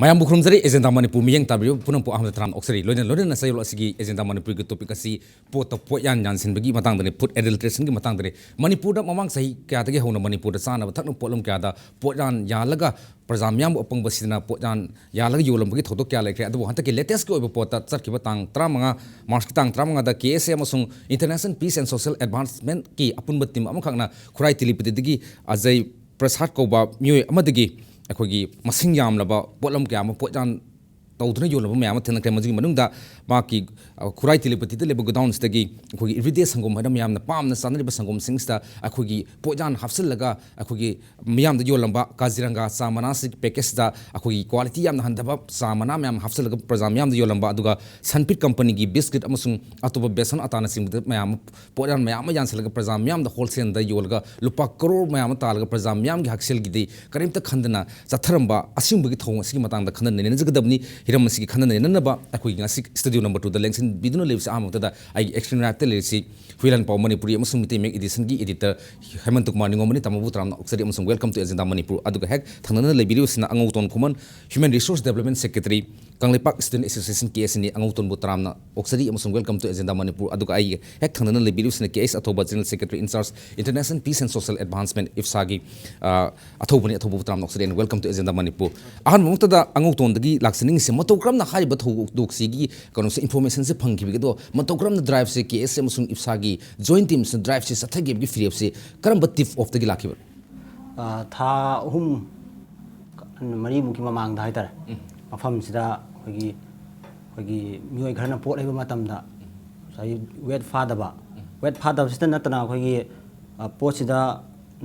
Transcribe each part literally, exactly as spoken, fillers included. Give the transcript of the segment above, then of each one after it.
ꯃꯌꯥꯝꯕꯨ ꯈꯨꯔꯨꯝꯖꯔꯤ꯫ ꯑꯦꯖꯦꯟꯗꯥ ꯃꯅꯤꯄꯨꯔ ꯃꯤꯠꯌꯦꯡ ꯇꯥꯕꯤꯔꯤꯕ ꯄꯨꯝꯅꯃꯛꯄꯨ ꯑꯍꯥꯟꯕꯗ ꯇꯔꯥꯝꯅ ꯑꯣꯛꯆꯔꯤ꯫ ꯂꯣꯏꯅ ꯂꯣꯏꯅꯅ ꯆꯌꯣꯜ ꯑꯁꯤꯒꯤ ꯑꯦꯖꯦꯟꯗꯥ ꯃꯅꯤꯄꯨꯔꯒꯤ topic ꯑꯁꯤ ꯄꯣꯠꯇ ꯄꯣꯠꯌꯥꯟ ꯌꯥꯟꯁꯤꯟꯕꯒꯤ ꯃꯇꯥꯡꯗꯅꯤ, food adulteration ꯒꯤ ꯃꯇꯥꯡꯗꯅꯤ꯫ ꯃꯅꯤꯄꯨꯔꯗ ꯃꯃꯥꯡ ꯆꯍꯤ ꯀꯌꯥꯗꯒꯤ ꯍꯧꯅ ꯃꯅꯤꯄꯨꯔꯗ ꯆꯥꯅꯕ ꯊꯛꯅꯕ ꯄꯣꯠꯂꯝ ꯀꯌꯥꯗ ꯄꯣꯠꯌꯥꯟ ꯌꯥꯜꯂꯒ ꯄ꯭ꯔꯖꯥ ꯃꯤꯌꯥꯝꯕꯨ ꯑꯄꯪꯕ ꯁꯤꯗꯅ ꯄꯣꯠꯌꯥꯟ ꯌꯥꯜꯂꯒ ꯌꯣꯜꯂꯝꯕꯒꯤ ꯊꯧꯗꯣꯛ ꯀꯌꯥ ꯂꯩꯈ꯭ꯔꯦ꯫ ꯑꯗꯨꯕꯨ ꯍꯟꯗꯛꯀꯤ latest ꯀꯤ ꯑꯣꯏꯕ ꯄꯣꯠꯇ ꯆꯠꯈꯤꯕ ꯇꯥꯡ ꯇꯔꯥꯃꯉꯥ, March ꯀꯤ ꯇꯥꯡ ꯇꯔꯥꯃꯉꯥꯗ K S A ꯑꯃꯁꯨꯡ International Peace and Social Advancement ꯀꯤ ꯑꯄꯨꯟꯕ team ꯑꯃꯈꯛꯅ ꯈꯨꯔꯥꯏ ꯇꯦꯂꯤꯄꯇꯤꯗꯒꯤ ꯑꯖꯩ ꯄ꯭ꯔꯁꯥꯗ ꯀꯧꯕ ꯃꯤꯑꯣꯏ ꯑꯃꯗꯒꯤ ꯑꯩꯈꯣꯏꯒꯤ ꯃꯁꯤꯡ ꯌꯥꯝꯂꯕ ꯄꯣꯠꯂꯝ ꯀꯌꯥ ꯑꯃ ꯄꯣꯠꯌꯥꯟ ꯇꯧꯗꯨꯅ ꯌꯣꯜꯂꯝꯕ ꯃꯌꯥꯝ ꯑꯃ ꯊꯦꯡꯅꯈ꯭ꯔꯦ꯫ ꯃꯁꯤꯒꯤ ꯃꯅꯨꯡꯗ ꯃꯍꯥꯛꯀꯤ, ꯑ, ꯈꯨꯔꯥꯏ ꯇꯦꯂꯤꯄꯇꯤꯗ ꯂꯩꯕ godown ꯁꯤꯗꯒꯤ ꯑꯩꯈꯣꯏꯒꯤ everyday ꯁꯪꯒꯣꯝ ꯍꯥꯏꯅ ꯃꯌꯥꯝꯅ ꯄꯥꯝꯅ ꯆꯥꯅꯔꯤꯕ ꯁꯪꯒꯣꯝꯁꯤꯡꯁꯤꯗ ꯑꯩꯈꯣꯏꯒꯤ ꯄꯣꯠꯌꯥꯟ ꯍꯥꯞꯆꯤꯜꯂꯒ ꯑꯩꯈꯣꯏꯒꯤ ꯃꯤꯌꯥꯝꯗ ꯌꯣꯜꯂꯝꯕ ꯀꯥꯖꯤꯔꯪꯒꯥ ꯆꯥ ꯃꯅꯥꯁꯤ package ꯇ ꯑꯩꯈꯣꯏꯒꯤ quality ꯌꯥꯝꯅ ꯍꯟꯊꯕ ꯆꯥ ꯃꯅꯥ ꯃꯌꯥꯝ ꯍꯥꯞꯆꯤꯜꯂꯒ ꯄ꯭ꯔꯖꯥ ꯃꯤꯌꯥꯝꯗ ꯌꯣꯜꯂꯝꯕ, ꯑꯗꯨꯒ Sunfeast company ꯒꯤ biscuit ꯑꯃꯁꯨꯡ ꯑꯇꯣꯞꯄ ꯕꯦꯁꯟ ꯑꯇꯥꯅꯆꯤꯡꯕꯗ ꯃꯌꯥꯝ ꯑꯃ ꯄꯣꯠꯌꯥꯟ ꯃꯌꯥꯝ ꯑꯃ ꯌꯥꯟꯁꯤꯜꯂꯒ ꯄ꯭ꯔꯖꯥ ꯃꯤꯌꯥꯝꯗ wholesale ꯗ ꯌꯣꯜꯂꯒ ꯂꯨꯄꯥ ꯀꯔꯣꯔ ꯃꯌꯥꯝ ꯑꯃ ꯇꯥꯜꯂꯒ ꯄ꯭ꯔꯖꯥ ꯃꯤꯌꯥꯝꯒꯤ ꯍꯛꯁꯦꯜꯒꯤꯗꯤ ꯀꯔꯤꯝꯇ ꯈꯟꯗꯅ ꯆꯠꯊꯔꯝꯕ ꯑꯁꯤꯒꯨꯝꯕꯒꯤ ꯊꯧꯑꯣꯡ ꯑꯁꯤꯒꯤ ꯃꯇꯥꯡꯗ ꯈꯟꯅ ꯅꯩꯅꯖꯒꯗꯕꯅꯤ꯫ ꯍꯤꯔꯝ ꯑꯁꯤꯒꯤ ꯈꯟꯅ ꯅꯩꯅꯅꯕ ꯑꯩꯈꯣꯏꯒꯤ ꯉꯁꯤ studio number two ꯗ ꯂꯦꯡꯁꯤꯟꯕꯤꯗꯨꯅ ꯂꯩꯕꯁꯤ ꯑꯍꯥꯟꯕ ꯃꯛꯇꯗ ꯑꯩꯒꯤ extreme right ꯇ ꯂꯩꯔꯤꯁꯤ Freeline ꯄꯥꯎ ꯃꯅꯤꯄꯨꯔꯤ ꯑꯃꯁꯨꯡ ꯃꯤꯇꯩ ꯃꯌꯦꯛ edition ꯒꯤ editor ꯍꯦꯃꯟꯇ ꯀꯨꯃꯥꯔ ꯅꯤꯉꯣꯝꯕꯅꯤ꯫ ꯇꯥꯃꯣꯕꯨ ꯇꯔꯥꯝꯅ ꯑꯣꯛꯆꯔꯤ ꯑꯃꯁꯨꯡ welcome to Agenda ꯃꯅꯤꯄꯨꯔ꯫ ꯑꯗꯨꯒ ꯍꯦꯛ ꯊꯪꯅꯅ ꯂꯩꯕꯤꯔꯤꯕꯁꯤꯅ ꯑꯉꯧꯇꯣꯟ ꯈꯨꯃꯟ, Human Resource Development Secretary, Kangleipak Student Association, K S A ꯅꯤ꯫ ꯑꯉꯧꯇꯣꯟꯕꯨ ꯇꯔꯥꯝꯅ ꯑꯣꯛꯆꯔꯤ ꯑꯃꯁꯨꯡ welcome to Agenda ꯃꯅꯤꯄꯨꯔ꯫ ꯑꯗꯨꯒ ꯑꯩꯒꯤ ꯍꯦꯛ ꯊꯪꯅꯅ ꯂꯩꯕꯤꯔꯤꯕꯁꯤꯅ K S ꯑꯊꯧꯕ, General Secretary in charge, International Peace and Social Advancement, IPSA ꯒꯤ, ꯑ, ꯑꯊꯧꯕꯅꯤ꯫ ꯑꯊꯧꯕꯕꯨ ꯇꯔꯥꯝꯅ ꯑꯣꯛꯆꯔꯤ and welcome to Agenda Manipur. ꯑꯍꯥꯟꯕ ꯃꯛꯇꯗ ꯑꯉꯧꯇꯣꯟꯗꯒꯤ ꯂꯥꯛꯆꯅꯤꯡꯉꯤꯁꯦ, ꯃꯇꯧ ꯀꯔꯝꯅ ꯍꯥꯏꯔꯤꯕ ꯊꯧꯗꯣꯛꯁꯤꯒꯤ ꯀꯩꯅꯣꯁꯦ, information ꯁꯦ ꯐꯪꯈꯤꯕꯒꯦ? ꯑꯗꯣ ꯃꯇꯧ ꯀꯔꯝꯅ drive say K S A ꯑꯃꯁꯨꯡ IPSA ꯒꯤ joint team ꯁꯤꯅ drive ꯁꯦ ꯆꯠꯊꯈꯤꯕꯒꯤ ꯐꯤꯔꯦꯞꯁꯦ ꯀꯔꯝꯕ tip off ꯇꯒꯤ ꯂꯥꯛꯈꯤꯕꯅꯣ? ꯑ, ꯊꯥ ꯑꯍꯨꯝ, ꯃꯔꯤꯃꯨꯛꯀꯤ ꯃꯃꯥꯡꯗ ꯍꯥꯏꯇꯥꯔꯦ, ꯎꯝ꯫ ꯃꯐꯝꯁꯤꯗ ꯑꯩꯈꯣꯏꯒꯤ, ꯑꯩꯈꯣꯏꯒꯤ ꯃꯤꯑꯣꯏ ꯈꯔꯅ ꯄꯣꯠ ꯂꯩꯕ ꯃꯇꯝꯗ ꯉꯁꯥꯏꯒꯤ weight ꯐꯥꯗꯕ, ꯎꯝ꯫ Weight ꯐꯥꯗꯕꯁꯤꯗ ꯅꯠꯇꯅ ꯑꯩꯈꯣꯏꯒꯤ, ꯑ, ꯄꯣꯠꯁꯤꯗ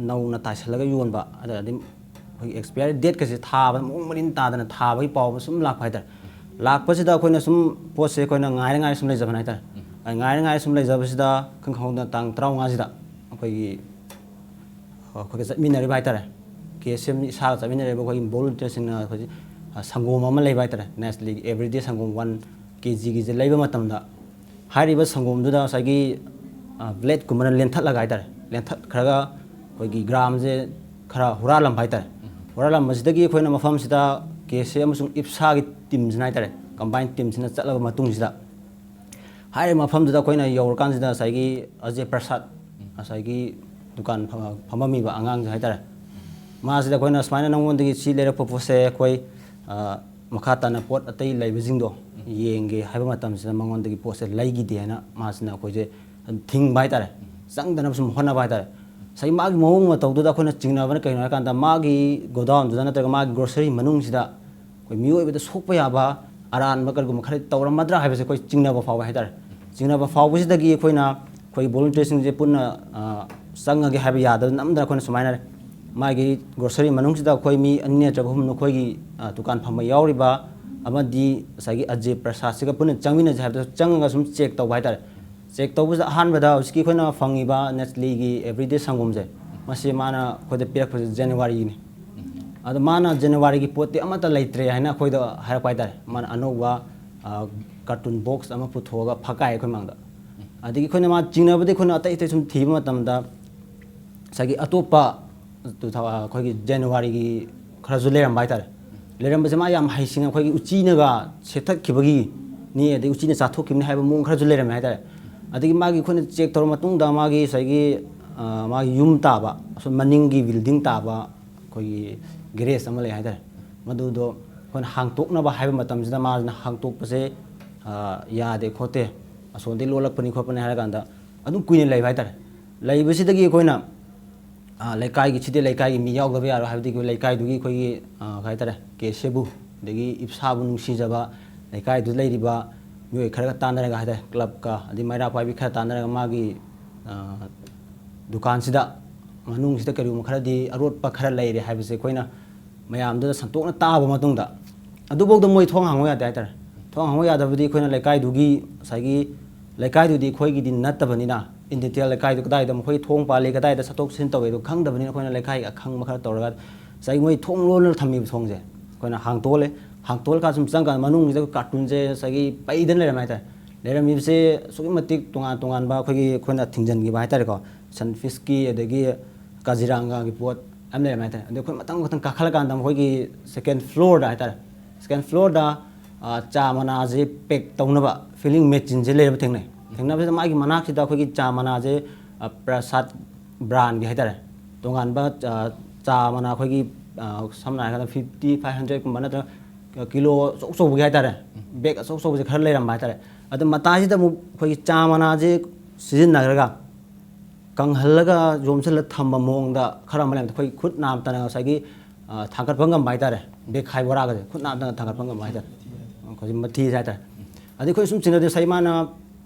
ꯅꯧꯅ ꯇꯥꯏꯁꯤꯜꯂꯒ ꯌꯣꯟꯕ, ꯑꯗ ꯑꯗꯩ ꯑꯩꯈꯣꯏꯒꯤ expiry date ꯀꯁꯦ ꯊꯥꯕ ꯃꯑꯣꯡ ꯃꯔꯤꯟ ꯇꯥꯗꯅ ꯊꯥꯕꯒꯤ ꯄꯥꯎ ꯑꯃ ꯁꯨꯝ ꯂꯥꯛꯄ ꯍꯥꯏꯇꯥꯔꯦ꯫ ꯂꯥꯛꯄꯁꯤꯗ ꯑꯩꯈꯣꯏꯅ ꯁꯨꯝ ꯄꯣꯠꯁꯦ ꯑꯩꯈꯣꯏꯅ ꯉꯥꯏꯔ ꯉꯥꯏꯔ ꯁꯨꯝ ꯂꯩꯖꯕꯅꯦ ꯍꯥꯏꯇꯥꯔꯦ꯫ ꯎꯝ꯫ ꯑ, ꯉꯥꯏꯔ ꯉꯥꯏꯔ ꯁꯨꯝ ꯂꯩꯖꯕꯁꯤꯗ ꯈꯪ ꯈꯪꯍꯧꯗꯅ ꯇꯥꯡ ꯇꯔꯥꯃꯉꯥꯁꯤꯗ ꯑꯩꯈꯣꯏꯒꯤ ꯑꯩꯈꯣꯏꯒ ꯆꯠꯃꯤꯟꯅꯔꯤꯕ ꯍꯥꯏꯇꯥꯔꯦ, K S M ꯏꯁꯥꯒ ꯆꯠꯃꯤꯟꯅꯔꯤꯕ ꯑꯩꯈꯣꯏꯒꯤ volunteer ꯁꯤꯡꯅ ꯑꯩꯈꯣꯏ, ꯑ, ꯁꯪꯒꯣꯝ ꯑꯃ ꯂꯩꯕ ꯍꯥꯏꯇꯥꯔꯦ, Nestle ꯒꯤ everyday ꯁꯪꯒꯣꯝ one K G ꯒꯤꯁꯦ ꯂꯩꯕ ꯃꯇꯝꯗ, ꯍꯥꯏꯔꯤꯕ ꯁꯪꯒꯣꯝꯗꯨꯗ ꯉꯁꯥꯏꯒꯤ, ꯑ, blade ꯀꯨꯝꯕꯅ ꯂꯦꯟꯊꯠꯂꯒ ꯍꯥꯏꯇꯥꯔꯦ, ꯂꯦꯟꯊꯠꯈ꯭ꯔꯒ ꯑꯩꯈꯣꯏꯒꯤ gram ꯁꯦ ꯈꯔ ꯍꯨꯔꯥꯜꯂꯝꯕ ꯍꯥꯏꯇꯥꯔꯦ꯫ ꯎꯝ꯫ ꯍꯨꯔꯥꯜꯂꯝꯕꯁꯤꯗꯒꯤ ꯑꯩꯈꯣꯏꯅ ꯃꯐꯝꯁꯤꯗ ꯀꯦ ꯁꯤ ꯑꯦ ꯑꯃꯁꯨꯡ ꯏꯞꯁꯥꯒꯤ ꯇꯤꯝꯁꯤꯅ ꯍꯥꯏꯇꯥꯔꯦ, ꯀꯝꯕꯥꯏꯟ ꯇꯤꯝꯁꯤꯅ ꯆꯠꯂꯕ ꯃꯇꯨꯡꯁꯤꯗ, ꯍꯥꯏꯔꯤꯕ ꯃꯐꯝꯗꯨꯗ ꯑꯩꯈꯣꯏꯅ ꯌꯧꯔꯀꯥꯟꯁꯤꯗ ꯉꯁꯥꯏꯒꯤ ꯑꯖꯦ ꯄ꯭ꯔꯁꯥꯗ, ꯉꯁꯥꯏꯒꯤ ꯗꯨꯀꯥꯟ ꯐ-, ꯐꯝꯃꯝꯃꯤꯕ ꯑꯉꯥꯡꯁꯦ ꯍꯥꯏꯇꯥꯔꯦ, ꯃꯥꯁꯤꯗ ꯑꯩꯈꯣꯏꯅ ꯁꯨꯃꯥꯏꯅ ꯅꯪꯉꯣꯟꯗꯒꯤ ꯁꯤ ꯂꯩꯔꯛꯄ ꯄꯣꯠꯁꯦ ꯑꯩꯈꯣꯏ, ꯑ, ꯃꯈꯥ ꯇꯥꯅ ꯄꯣꯠ ꯑꯇꯩ ꯂꯩꯕꯁꯤꯡꯗꯣ ꯌꯦꯡꯒꯦ ꯍꯥꯏꯕ ꯃꯇꯝꯁꯤꯗ ꯃꯉꯣꯟꯗꯒꯤ ꯄꯣꯠꯁꯦ ꯂꯩꯈꯤꯗꯦ ꯍꯥꯏꯅ ꯃꯥꯁꯤꯅ ꯑꯩꯈꯣꯏꯁꯦ ꯊꯤꯡꯕ ꯍꯥꯏꯇꯥꯔꯦ, ꯆꯪꯗꯅꯕ ꯁꯨꯝ ꯍꯣꯠꯅꯕ ꯍꯥꯏꯇꯥꯔꯦ꯫ ꯉꯁꯥꯏꯒꯤ ꯃꯥꯒꯤ ꯃꯑꯣꯡ ꯃꯇꯧꯗꯨꯗ ꯑꯩꯈꯣꯏꯅ ꯆꯤꯡꯅꯕꯅ ꯀꯩꯅꯣ ꯍꯥꯏꯀꯥꯟꯗ, ꯃꯥꯒꯤ ꯒꯣꯗꯥꯎꯟꯗꯨꯗ ꯅꯠꯇ꯭ꯔꯒ ꯃꯥꯒꯤ ꯒ꯭ꯔꯣꯁꯔꯤ ꯃꯅꯨꯡꯁꯤꯗ ꯑꯩꯈꯣꯏ ꯃꯤꯑꯣꯏꯕꯗ ꯁꯣꯛꯄ ꯌꯥꯕ ꯑꯔꯥꯟꯕ ꯀꯔꯤꯒꯨꯝꯕ ꯈꯔ ꯇꯧꯔꯝꯃꯗ꯭ꯔꯥ ꯍꯥꯏꯕꯁꯦ ꯑꯩꯈꯣꯏ ꯆꯤꯡꯅꯕ ꯐꯥꯎꯕ ꯍꯥꯏꯇꯥꯔꯦ꯫ ꯆꯤꯡꯅꯕ ꯐꯥꯎꯕꯁꯤꯗꯒꯤ ꯑꯩꯈꯣꯏꯅ, ꯑꯩꯈꯣꯏ ꯚꯣꯂꯨꯟꯇꯤꯌꯔꯁꯤꯡꯁꯦ ꯄꯨꯟꯅ, ꯑ, ꯆꯪꯉꯒꯦ ꯍꯥꯏꯕ ꯌꯥꯗꯕ ꯅꯝꯗꯅ ꯑꯩꯈꯣꯏꯅ ꯁꯨꯃꯥꯏꯅ ꯃꯥꯒꯤ ꯒ꯭ꯔꯣꯁꯔꯤ ꯃꯅꯨꯡꯁꯤꯗ ꯑꯩꯈꯣꯏ ꯃꯤ ꯑꯅꯤ ꯅꯠꯇ꯭ꯔꯒ ꯑꯍꯨꯝ, ꯑꯩꯈꯣꯏꯒꯤ, ꯑ, ꯗꯨꯀꯥꯟ ꯐꯝꯕ ꯌꯥꯎꯔꯤꯕ ꯑꯃꯗꯤ ꯉꯁꯥꯏꯒꯤ ꯑꯖꯦ ꯄ꯭ꯔꯁꯥꯗꯁꯤꯒ ꯄꯨꯟꯅ ꯆꯪꯃꯤꯟꯅꯁꯦ ꯍꯥꯏꯕꯗ ꯆꯪꯉꯒ ꯁꯨꯝ ꯆꯦꯛ ꯇꯧꯕ ꯍꯥꯏꯇꯥꯔꯦ꯫ ꯆꯦꯛ ꯇꯧꯕꯁꯤꯗ ꯑꯍꯥꯟꯕꯗ ꯍꯧꯖꯤꯛꯀꯤ ꯑꯩꯈꯣꯏꯅ ꯐꯪꯉꯤꯕ ꯅꯦꯁꯂꯤꯒꯤ ꯑꯦꯕ꯭ꯔꯤꯗꯦ ꯁꯪꯒꯣꯝꯁꯦ, ꯃꯁꯤ ꯃꯥꯅ ꯑꯩꯈꯣꯏꯗ ꯄꯤꯔꯛꯄꯁꯦ ꯖꯅꯋꯥꯔꯤꯒꯤꯅꯤ꯫ ꯑꯗꯣ ꯃꯥꯅ ꯖꯅꯋꯥꯔꯤꯒꯤ ꯄꯣꯠꯇꯤ ꯑꯃꯠꯇ ꯂꯩꯇ꯭ꯔꯦ ꯍꯥꯏꯅ ꯑꯩꯈꯣꯏꯗ ꯍꯥꯏꯔꯛꯄ ꯍꯥꯏꯇꯥꯔꯦ꯫ ꯃꯥꯅ ꯑꯅꯧꯕ, ꯑ, ꯀꯥꯔꯇꯨꯟ ꯕꯣꯛꯁ ꯑꯃ ꯄꯨꯊꯣꯛꯑꯒ ꯐꯛꯀꯥꯏ ꯑꯩꯈꯣꯏ ꯃꯥꯡꯗ꯫ ꯑꯗꯒꯤ ꯑꯩꯈꯣꯏꯅ ꯃꯥ ꯆꯤꯡꯅꯕꯗꯤ ꯑꯩꯈꯣꯏꯅ ꯑꯇꯩ ꯑꯇꯩ ꯁꯨꯝ ꯊꯤꯕ ꯃꯇꯝꯗ ꯉꯁꯥꯏꯒꯤ ꯑꯇꯣꯞꯄ ꯇꯨ ꯊꯥꯎ-, ꯑꯩꯈꯣꯏꯒꯤ ꯖꯅꯋꯥꯔꯤꯒꯤ ꯈꯔꯁꯨ ꯂꯩꯔꯝꯕ ꯍꯥꯏꯇꯥꯔꯦ꯫ ꯂꯩꯔꯝꯕꯁꯦ ꯃꯥ ꯌꯥꯝ ꯍꯩꯁꯤꯡꯅ ꯑꯩꯈꯣꯏꯒꯤ ꯎꯆꯤꯅꯒ ꯁꯦꯠꯊꯠꯈꯤꯕꯒꯤꯅꯤ, ꯑꯗꯩ ꯎꯆꯤꯅ ꯆꯥꯊꯣꯛꯈꯤꯕꯅꯤ ꯍꯥꯏꯕ ꯃꯑꯣꯡ ꯈꯔꯁꯨ ꯂꯩꯔꯝꯃꯦ ꯍꯥꯏꯇꯥꯔꯦ꯫ ꯑꯗꯒꯤ ꯃꯥꯒꯤ ꯑꯩꯈꯣꯏꯅ ꯆꯦꯛ ꯇꯧꯔ ꯃꯇꯨꯡꯗ ꯃꯥꯒꯤ ꯉꯁꯥꯏꯒꯤ, ꯑ, ꯃꯥꯒꯤ ꯌꯨꯝ ꯇꯥꯕ, ꯑꯁꯣꯝ ꯃꯅꯤꯡꯒꯤ ꯕꯤꯜꯗꯤꯡ ꯇꯥꯕ ꯑꯩꯈꯣꯏꯒꯤ ꯒꯦꯔꯦꯖ ꯑꯃ ꯂꯩ ꯍꯥꯏꯇꯥꯔꯦ꯫ ꯃꯗꯨꯗꯣ ꯑꯩꯈꯣꯏꯅ ꯍꯥꯡꯇꯣꯛꯅꯕ ꯍꯥꯏꯕ ꯃꯇꯝꯁꯤꯗ ꯃꯥꯁꯤꯅ ꯍꯥꯡꯇꯣꯛꯄꯁꯦ, ꯑ, ꯌꯥꯗꯦ ꯈꯣꯠꯇꯦ, ꯑꯁꯣꯝꯗꯒꯤ ꯂꯣꯜꯂꯛꯄꯅꯤ ꯈꯣꯠꯄꯅꯤ ꯍꯥꯏꯔ ꯀꯥꯟꯗ ꯑꯗꯨꯝ ꯀꯨꯏꯅ ꯂꯩꯕ ꯍꯥꯏꯇꯥꯔꯦ꯫ ꯂꯩꯕꯁꯤꯗꯒꯤ ꯑꯩꯈꯣꯏꯅ, ꯑ, ꯂꯩꯀꯥꯏꯒꯤ, ꯁꯤꯗꯤ ꯂꯩꯀꯥꯏꯒꯤ ꯃꯤ ꯌꯥꯎꯗꯕ ꯌꯥꯔꯣꯏ ꯍꯥꯏꯕꯗꯤ ꯑꯩꯈꯣꯏ ꯂꯩꯀꯥꯏꯗꯨꯒꯤ ꯑꯩꯈꯣꯏꯒꯤ, ꯑ, ꯀꯩ ꯍꯥꯏꯇꯥꯔꯦ, ꯀꯦ ꯁꯤ ꯑꯦꯕꯨ, ꯑꯗꯒꯤ ꯏꯞꯁꯥꯕꯨ ꯅꯨꯡꯁꯤꯖꯕ ꯂꯩꯀꯥꯏꯗꯨꯗ ꯂꯩꯔꯤꯕ ꯃꯤꯑꯣꯏ ꯈꯔꯒ ꯇꯥꯟꯅꯔꯒ ꯍꯥꯏꯇꯥꯔꯦ, ꯀ꯭ꯂꯕꯀ ꯑꯗꯩ ꯃꯩꯔꯥ ꯄꯥꯏꯕꯤ ꯈꯔ ꯇꯥꯟꯅꯔꯒ ꯃꯥꯒꯤ, ꯑ, ꯗꯨꯀꯥꯟꯁꯤꯗ ꯃꯅꯨꯡꯁꯤꯗ ꯀꯔꯤꯒꯨꯝꯕ ꯈꯔꯗꯤ ꯑꯔꯣꯠꯄ ꯈꯔ ꯂꯩꯔꯦ ꯍꯥꯏꯕꯁꯦ ꯑꯩꯈꯣꯏꯅ ꯃꯌꯥꯝꯗꯨꯗ ꯁꯟꯇꯣꯛꯅ ꯇꯥꯕ ꯃꯇꯨꯡꯗ, ꯑꯗꯨꯐꯥꯎꯗ ꯃꯣꯏ ꯊꯣꯡ ꯍꯥꯡꯉꯨ ꯌꯥꯗꯦ ꯍꯥꯏꯇꯥꯔꯦ꯫ ꯊꯣꯡ ꯍꯥꯡꯉꯨ ꯌꯥꯗꯕꯗꯤ ꯑꯩꯈꯣꯏꯅ ꯂꯩꯀꯥꯏꯗꯨꯒꯤ ꯉꯁꯥꯏꯒꯤ, ꯂꯩꯀꯥꯏꯗꯨꯗꯤ ꯑꯩꯈꯣꯏꯒꯤꯗꯤ ꯅꯠꯇꯕꯅꯤꯅ, ꯏꯟ ꯗꯤꯇꯦꯜ ꯂꯩꯀꯥꯏꯗꯨ ꯀꯗꯥꯏꯗ ꯃꯈꯣꯏ ꯊꯣꯡ ꯄꯥꯜꯂꯤ, ꯀꯗꯥꯏꯗ ꯆꯠꯊꯣꯛ ꯆꯠꯁꯤꯟ ꯇꯧꯋꯦꯗꯣ ꯈꯪꯗꯕꯅꯤꯅ, ꯑꯩꯈꯣꯏꯅ ꯂꯩꯀꯥꯏꯒꯤ ꯑꯈꯪꯕ ꯈꯔ ꯇꯧꯔꯒ ꯉꯁꯥꯏꯒꯤ ꯃꯣꯏ ꯊꯣꯡ ꯂꯣꯜꯂꯒ ꯊꯝꯃꯤꯕ ꯊꯣꯡꯁꯦ ꯑꯩꯈꯣꯏꯅ ꯍꯥꯡꯇꯣꯛꯍꯜꯂꯦ꯫ ꯍꯥꯡꯇꯣꯛꯍꯜꯂꯀꯥꯟꯗ ꯁꯨꯝ ꯆꯪꯀꯥꯟꯗ ꯃꯅꯨꯡꯁꯤꯗ ꯀꯥꯔꯇꯨꯟꯁꯦ ꯉꯁꯥꯏꯒꯤ ꯄꯩꯗꯅ ꯂꯩꯔꯝꯃꯦ ꯍꯥꯏꯇꯥꯔꯦ꯫ ꯂꯩꯔꯝꯃꯤꯕꯁꯦ ꯑꯁꯨꯛꯀꯤ ꯃꯇꯤꯛ ꯇꯣꯉꯥꯟ ꯇꯣꯉꯥꯟꯕ ꯑꯩꯈꯣꯏꯒꯤ, ꯑꯩꯈꯣꯏꯅ ꯊꯤꯡꯖꯤꯟꯈꯤꯕ ꯍꯥꯏꯇꯥꯔꯦꯀꯣ, ꯁꯟꯐꯤꯁꯀꯤ, ꯑꯗꯒꯤ ꯀꯥꯖꯤꯔꯥꯡꯒꯥꯒꯤ ꯄꯣꯠ, ꯑꯃ ꯂꯩꯔꯝꯃꯦ ꯍꯥꯏꯇꯥꯔꯦ꯫ ꯑꯗꯨ ꯑꯩꯈꯣꯏ ꯃꯊꯪ ꯃꯊꯪ ꯀꯥꯈꯠꯂꯀꯥꯟꯗ ꯃꯈꯣꯏꯒꯤ ꯁꯦꯀꯦꯟ ꯐ꯭ꯂꯣꯔꯗ ꯍꯥꯏꯇꯥꯔꯦ, ꯁꯦꯀꯦꯟ ꯐ꯭ꯂꯣꯔꯗ, ꯑ, ꯆꯥ ꯃꯅꯥꯁꯦ ꯄꯦꯛ ꯇꯧꯅꯕ ꯐꯤꯂꯤꯡ ꯃꯦꯆꯤꯟꯁꯦ ꯂꯩꯔꯝꯕ ꯊꯦꯡꯅꯩ꯫ ꯊꯦꯡꯅꯕꯁꯤꯗ ꯃꯥꯒꯤ ꯃꯅꯥꯛꯁꯤꯗ ꯑꯩꯈꯣꯏꯒꯤ ꯆꯥ ꯃꯅꯥꯁꯦ, ꯑ, ꯄ꯭ꯔꯁꯥꯗ ꯕ꯭ꯔꯥꯟꯒꯤ ꯍꯥꯏꯇꯥꯔꯦ, ꯇꯣꯉꯥꯟꯕ, ꯑ, ꯆꯥ ꯃꯅꯥ ꯑꯩꯈꯣꯏꯒꯤ, ꯑ, ꯁꯝꯅ ꯍꯥꯏꯔꯀꯥꯟꯗ ꯐꯤꯐꯇꯤ, ꯐꯥꯏꯚ ꯍꯟꯗ꯭ꯔꯦꯠꯀꯨꯝꯕ ꯅꯠꯇ꯭ꯔꯒ ꯀꯤꯂꯣ ꯑꯆꯧ ꯑꯆꯧꯕꯒꯤ ꯍꯥꯏꯇꯥꯔꯦ, ꯕꯦꯒ ꯑꯆꯧ ꯑꯆꯧꯕꯁꯦ ꯈꯔ ꯂꯩꯔꯝꯕ ꯍꯥꯏꯇꯥꯔꯦ꯫ ꯑꯗꯨ ꯃꯇꯥꯏꯁꯤꯗ ꯑꯃꯨꯛ ꯑꯩꯈꯣꯏꯒꯤ ꯆꯥ ꯃꯅꯥꯁꯦ ꯁꯤꯖꯤꯟꯅꯈ꯭ꯔꯒ ꯀꯪꯍꯜꯂꯒ ꯌꯣꯝꯁꯤꯜꯂ ꯊꯝꯕ ꯃꯑꯣꯡꯗ ꯈꯔ ꯑꯃ ꯂꯩꯔꯝꯃꯦ꯫ ꯑꯩꯈꯣꯏ ꯈꯨꯠ ꯅꯥꯝꯇꯅ ꯉꯁꯥꯏꯒꯤ, ꯑ, ꯊꯥꯡꯒꯠꯄ ꯉꯝꯕ ꯍꯥꯏꯇꯥꯔꯦ, ꯕꯦꯛꯈꯥꯏ ꯕꯣꯔꯥꯒꯁꯦ ꯈꯨꯠ ꯅꯥꯝꯇꯅ ꯊꯥꯡꯒꯠꯄ ꯉꯝꯕ ꯍꯥꯏꯇꯥꯔꯦ꯫ ꯑꯩꯈꯣꯏ ꯃꯊꯤ ꯍꯥꯏꯇꯥꯔꯦ꯫ ꯑꯗꯩ ꯑꯩꯈꯣꯏ ꯁꯨꯝ ꯆꯤꯡꯅꯗꯣꯏ ꯉꯁꯥꯏ ꯃꯥꯅ,